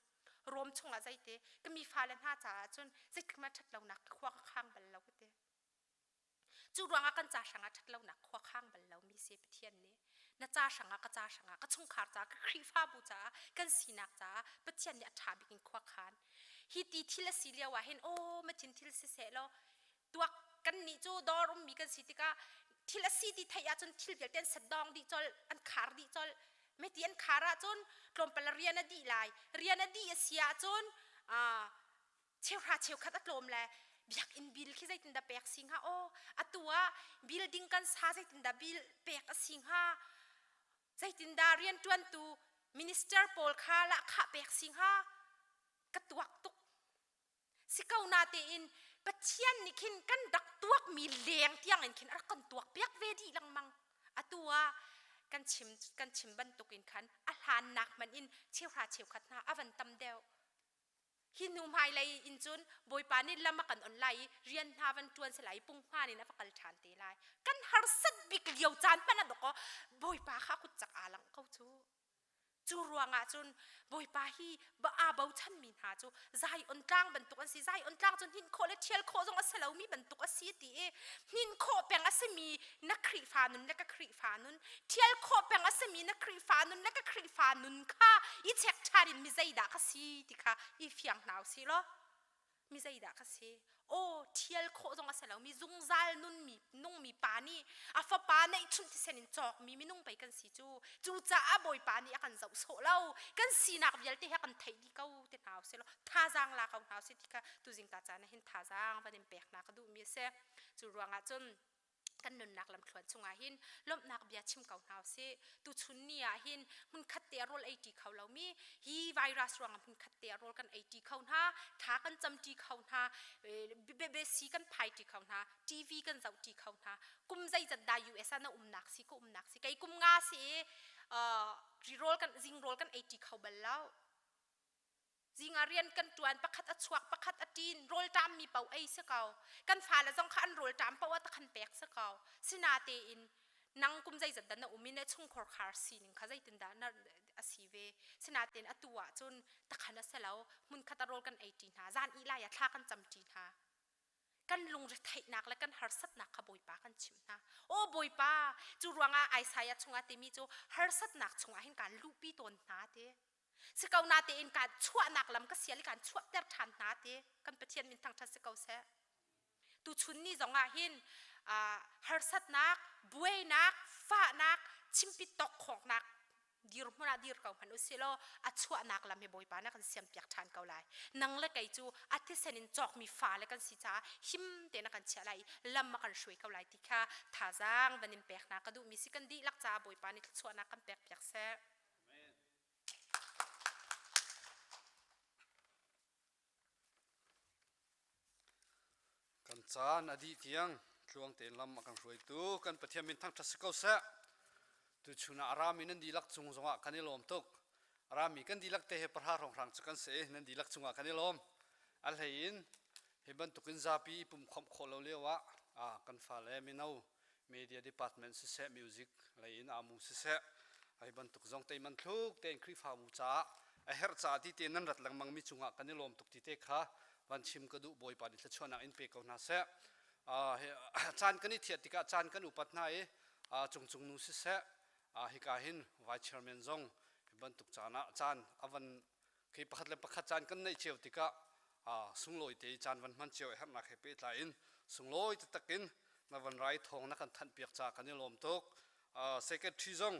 H: Rom chungah zeite ka mi fale hna caah cun zeitik hmanh ṭhat lonak khua ka khang bal lo ka ti. Cu ruangah kan ca hrangah ṭhatlonak khua khang bal lomi si Pathian nih na ca hrangah ka ca hrangah ka chungkhar caah ka Khrihfabu caah kan sinak caah Pathian nih a ṭha bik in khua khan. Hi ti thil a si lio ah hin aw machin thil siseh law tuak kan nih cu dawr ummi kan si tikah thil a si ti theih ahcun thil vialte an set dong dih colh an khar dih colh meti an khar ahcun tlawmpal rian a dih lai rian a dih a si ahcun cheuhra cheukhat a tlawm le biakinn bill khi zeitindah pek si hnga aw atu ah building kan sa zeitindah bill pek a si hnga zeitindah riantuantu minister pawl kha lahkhah pek si hnga ka tuak tuk si ko na tein Pathian nih khin kan rak tuakmi leng tiang in khin a rak kan tuak piak ve dih lengmang atu ah kan chim kan chim bantukin khan a hlannak hmanh in cheuhra cheukhat hna a van tam deuh Hi hnu hmailei in cun Bawipa nih lam a kan on lai i rian hna van ṭuan seh lai i punghman in a va kal ṭhan te lai. Kan harsat bik lio caan hmanh ah dawkaw Bawipa kha a kut cak aa langh ko cu. Cu ruangah cun Bawipa hi aa bochanmi hna cu Zion tlang bantuk an si. Zion tlang cu hninh khawh le ṭhial khawh zong a si lomi bantuk a si ti i hninh khawh peng a simi na Khrihfa nun le ka Khrihfa nun ṭhial khawh peng a simi na Khrihfa nun le ka Khrihfa nun kha i check ṭhan in mi zeidah ka si ti kha i fiang hna usih law mi zeidah ka si aw ṭhial khawh zong a si lomi zungzal nun mi nungmi pa nih a fapa neihchunh thisen in cawkmi minung pei kan si cu cucaah Bawipa nih a kan zoh sawh lo kan sinak vialte he kan theih dih ko ti hna usih law thazaang la ko hna usih ti kha tuzing ta caan ah hin thazaang van in pek hna ka duhmi a si cu ruangah cun kan nunnak lamthluan chungah hin lawmhnak bia chim ko hna usih tuchun ni ah hin hmunkhat te ah rawl ei ṭi kho lomi hi virus ruangah hmunkhat te ah rawl kan ei ṭi kho hna tha kan cam ṭi kho hna bebesi kan phai ṭi kho hna TV kan zoh ṭi kho hna kum zeizat dah US ah na umnak si ka umnak si kei kum nga si i rawl kan zing rawl kan ei ṭi kho bal lo Zing ah rian kan ṭuan, pakhat a chuak, pakhat a ṭin, rawlṭam mi paoh ei si ko. Kan fale zong kha an rawlṭam paoh ah takhan pek si ko. Sinatein nang kum zeizat dah na um i na chungkhar khar sining kha zeitindah na a si ve. Sinatein atu ah cun takhan a si lo. Hmunkhat ah rawl kan ei ṭi hna. Zan ih lai ah thla kan cam ṭi hna. Kan lungretheihnak le kan harsatnak kha Bawipa kan chimh hna. Aw Bawipa, cu ruangah Isaiah chungah timi cu harsatnak chungah hin kaan luhpi tawn hna ti. Si ko natein kaan chuahnak lam ka sial i kaan chuahter ṭhan hna ti kan Pathian min thangṭhat si ko seh. Tuchun ni zong ah hin harsatnak, buainak, fahnak, chimpit tawkkhawknak Dirhmun ah dir ko hmanh usih law a chuahnak lam hi Bawipa nih a kan siampiak ṭhan ko lai. Nang le kei cu a thisen in cawkmi fale kan si caah him tein a kan chiah lai i lam a kan hruai ko lai ti kha thazaang van in pek hna ka duhmi si kan dihlak caah Bawipa nih thluachuahnak kan pekpiak seh.
A: Amen. Kan caan a dih tiang tluang tein lam a kan hruaitu kan Pathian min thangṭhat si ko seh. Tuchun ah a rami nan dihlak cung zongah kan i lawm tuk. A rami kan dihlak te he pahra hrawnghrang cu kan si i nan dihlak cungah kan i lawm. A hlei in hi bantukin zapi i pumkhawmh khawh lo lio ah kan fale mino media department siseh music lei in amu siseh hei bantuk zong teiman thluk tein Khrihfabu caah a herh caah ti te nan rat lengmang mi cungah kan i lawm tuk ti te kha van chim ka duh Bawipa nih thluachuahnak in pe ko hna seh caan kan i thiah tikah caan kan upat hna i cungcung nu siseh hika hin vice chairman zong hi bantuk caan ah caan avan khi pakhat le pakhat caan kan neih cio tikah sunglawi te caan van hman cio herhnak he pehtlai in sunglawi taktak in na van rai thawng na kan thanh piak ca kan i lawm tuk. Secretary zong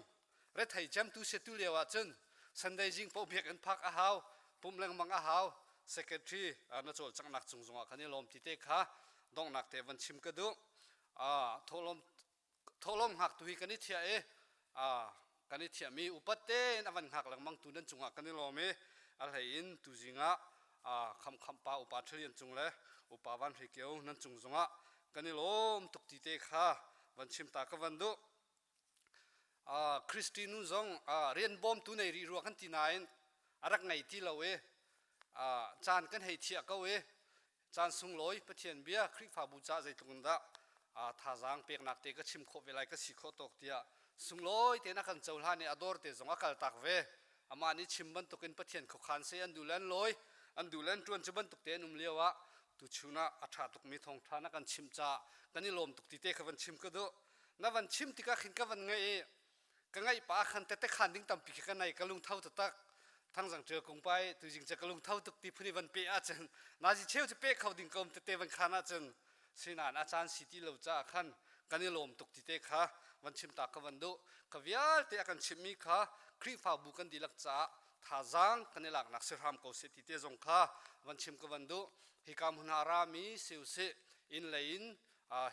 A: rethei cemtu se tu lio ah cun Sunday zing paoh biakinn phak a hau pumh lengmang a hau. Secretary na cawlcanghnak cung zongah kan i lawm ti te kha donghnak te van chim ka duh. Thawhlawm thawhlawm hngaktu hi kan i thiah i kan i thiahmi upat tein a van hngak lengmang tu nan cungah kan i lawm i a hlei in tuzing ah khamkhamh pa upa Thalian cung le upa Van Hre Kio nan cung zongah kan i lawm tuk ti te kha van chim ta ka van duh. Christy nu zong rian bawmtu nei rih rua kan ti nain a rak ngei ti lo i caan kan hei thiah ko i Caan sunglawi Pathian bia Khrihfabu ca zeitluk in dah thazaang peknak te ka chim khawh ve lai ka si khawh tawk tiah sunglawi tein a kan cohlan i a dawr te zong a kaltak ve. Amah nih chim bantukin Pathian khuakhan se an duh le an lawi, an duh le an ṭuan cu bantuk te an um lio ah tuchun ah a ṭha tukmi thawngṭha na kan chimh caah kan i lawm tuk ti te kha van chim ka duh. Na van chim tikah khin ka van ngaih i ka ngaih pa khan tete khan ding tampi khi ka nei ka lungtho taktak thangzang ṭial kung pai tuzing cu ka lungtho tuk ti phun i van pe ahcun nazi cheu cu pe kho ding ko tete van khan ahcun sinan a caan si ti lo caah khan kan i lawm tuk ti te kha van chim ta ka van duh ka vialte a kan chimhmi kha Khrihfabu kan dihlak caah thazaang kan i laknak si hram ko seh ti te zong kha van chim ka van duh hika hmun ah rami si usih inn lei in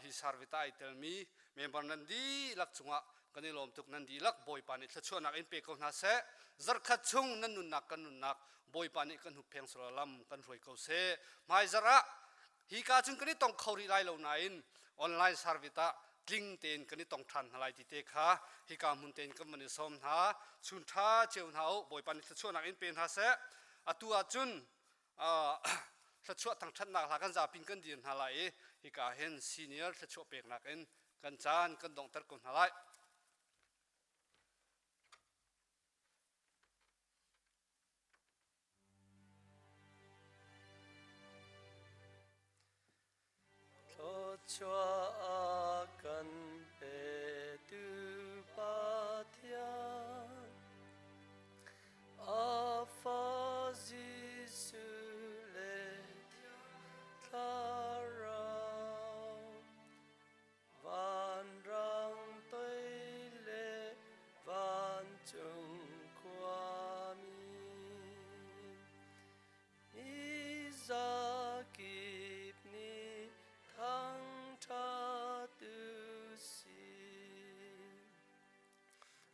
A: hi sarvita ai telmi member nan dihlak cungah kan i lawm tuk. Nan dihlak Bawipa nih thluachuahnak in pe ko hna seh. Zarkhat chung nan nunnak kan nunnak Bawipa nih kan huppheng sala lam kan hruai ko seh. Hmaizarh ah hi ka cun kan i tong kho rih lai lo nain online service ah tling tein kan i tong ṭhan hna lai ti te kha hika hmun tein kan van i sawm hna. Chun ṭha cio hna u. Bawipa nih thluachuahnak in pe hna seh. Atu ah cun thluachuah thangṭhatnak hla kan zapi in kan dir hna lai i hika hin senior thluachuah peknak in kan caan kan donghter ko hna lai.
G: Thluachuah a kan petu Pathian, a fa Jesuh le Thlarau, vanrang toi le vancung khuami. Zakip nih thangṭhat u sih.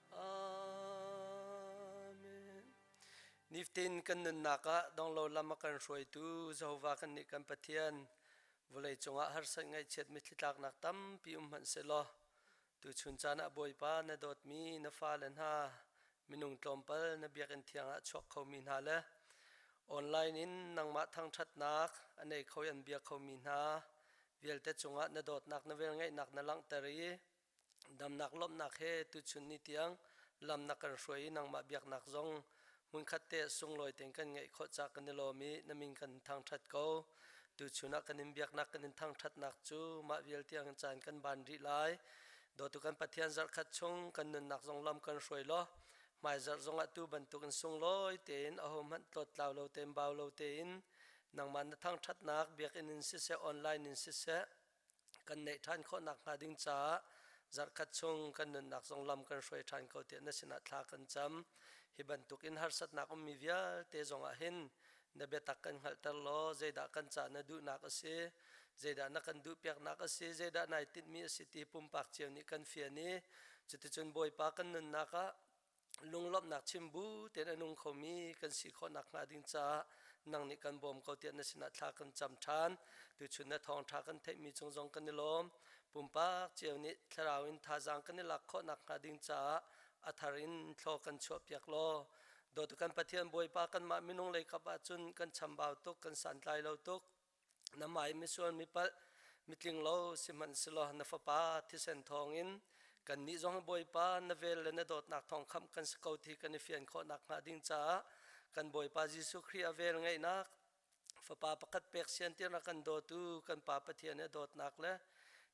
G: Amen. Niftin kan nunnak ah donglo lam a kan hruaitu Jehovah kan nih kan Pathian vawlei cungah harsat ngaihchiat mitthli tlaknak tampi um hmanh sehlaw tuchun caan ah Bawipa na dawtmi na fale hna minung tlawmpal na biakinn thiang ah chuak khomi hna le online in nangmah thangṭhatnak a nei kho i an bia khomi hna vialte cungah na dawtnak na velngeihnak na langhter i damnak lawmhnak he tuchun ni tiang lam na kan hruai i nangmah biaknak zong hmunkhat te sunglawi tein kan ngeih khawh ca kan i lawm i na min kan thangṭhat ko. Tuchun ah kan in biaknak kan in thangṭhatnak cu mah vial tiang caan kan ban rih lai. Dawtu kan Pathian zarhkhat chung kan nunnak zong lam kan hruai law hmaizarh zongah tu bantukin sunglawi tein ahohmanh tlawttlau lo tein bau lo tein nangmah na thangṭhatnak biakinn in siseh online in siseh kan neih ṭhan khawh nakhnga ding caah. Zarhkhat chung kan nunnak zong lam kan hruai ṭhan ko tiah na sinah thla kan cam. Hi bantuk in harsatnak ummi vialte zongah hin na biatak kan hngalhter law zeidah kan ca na duhnak a si, zeidah na kan duhpiaknak a si, zeidah nai tinhmi a si ti pumpak cio nih kan fian i cuticun Bawipa kan nunnak ah lunglawmhnak chim bu tein a nung khomi kan si khawh nakhnga ding caah nang nih kan bawm ko tiah na sinah thla kan cam ṭhan. Tuchun na thawngṭha kan theihmi cung zong kan i lawm. Pumpak cio nih thlarau in thazaang kan i lak khawh nakhnga ding caah a thar in thlaw kan chuahpiak law dawtu kan Pathian Bawipa kanmah minung lei kap ahcun kan chambau tuk kan santlai lo tuk na mai misual mipalh mitling lo sihmanhsehlaw na fapa thisen thawngin kannih zong Bawipa na vel le na dawtnak thawng khamh kan si ko ti kan i fian khawh nakhnga ding caah kan Bawipa Jesuh Khrih a vel ngeihnak fapa pakhat pek siantir a kan dawtu kan Pa Pathian i a dawtnak le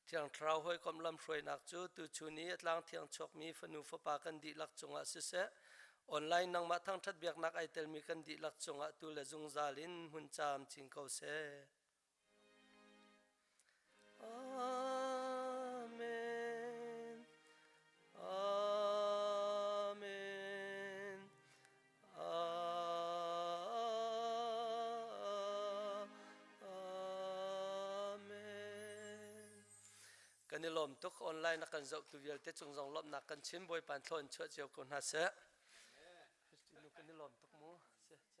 G: Thiang Thlarau hawikom lamhruainak cu tuchun i a tlang thiang chuakmi fanu fapa kan dihlak cungah siseh Online nangmah thangṭhat biaknak ai telmi kan dihlak cungah tu le zungzal in hmun caam chin ko seh. Amen. Amen. Amen. Kan i lawm tuk online a kan zohtu vialte cung zong lawmhnak kan chim Bawipa thlawn chuah cio ko hna seh.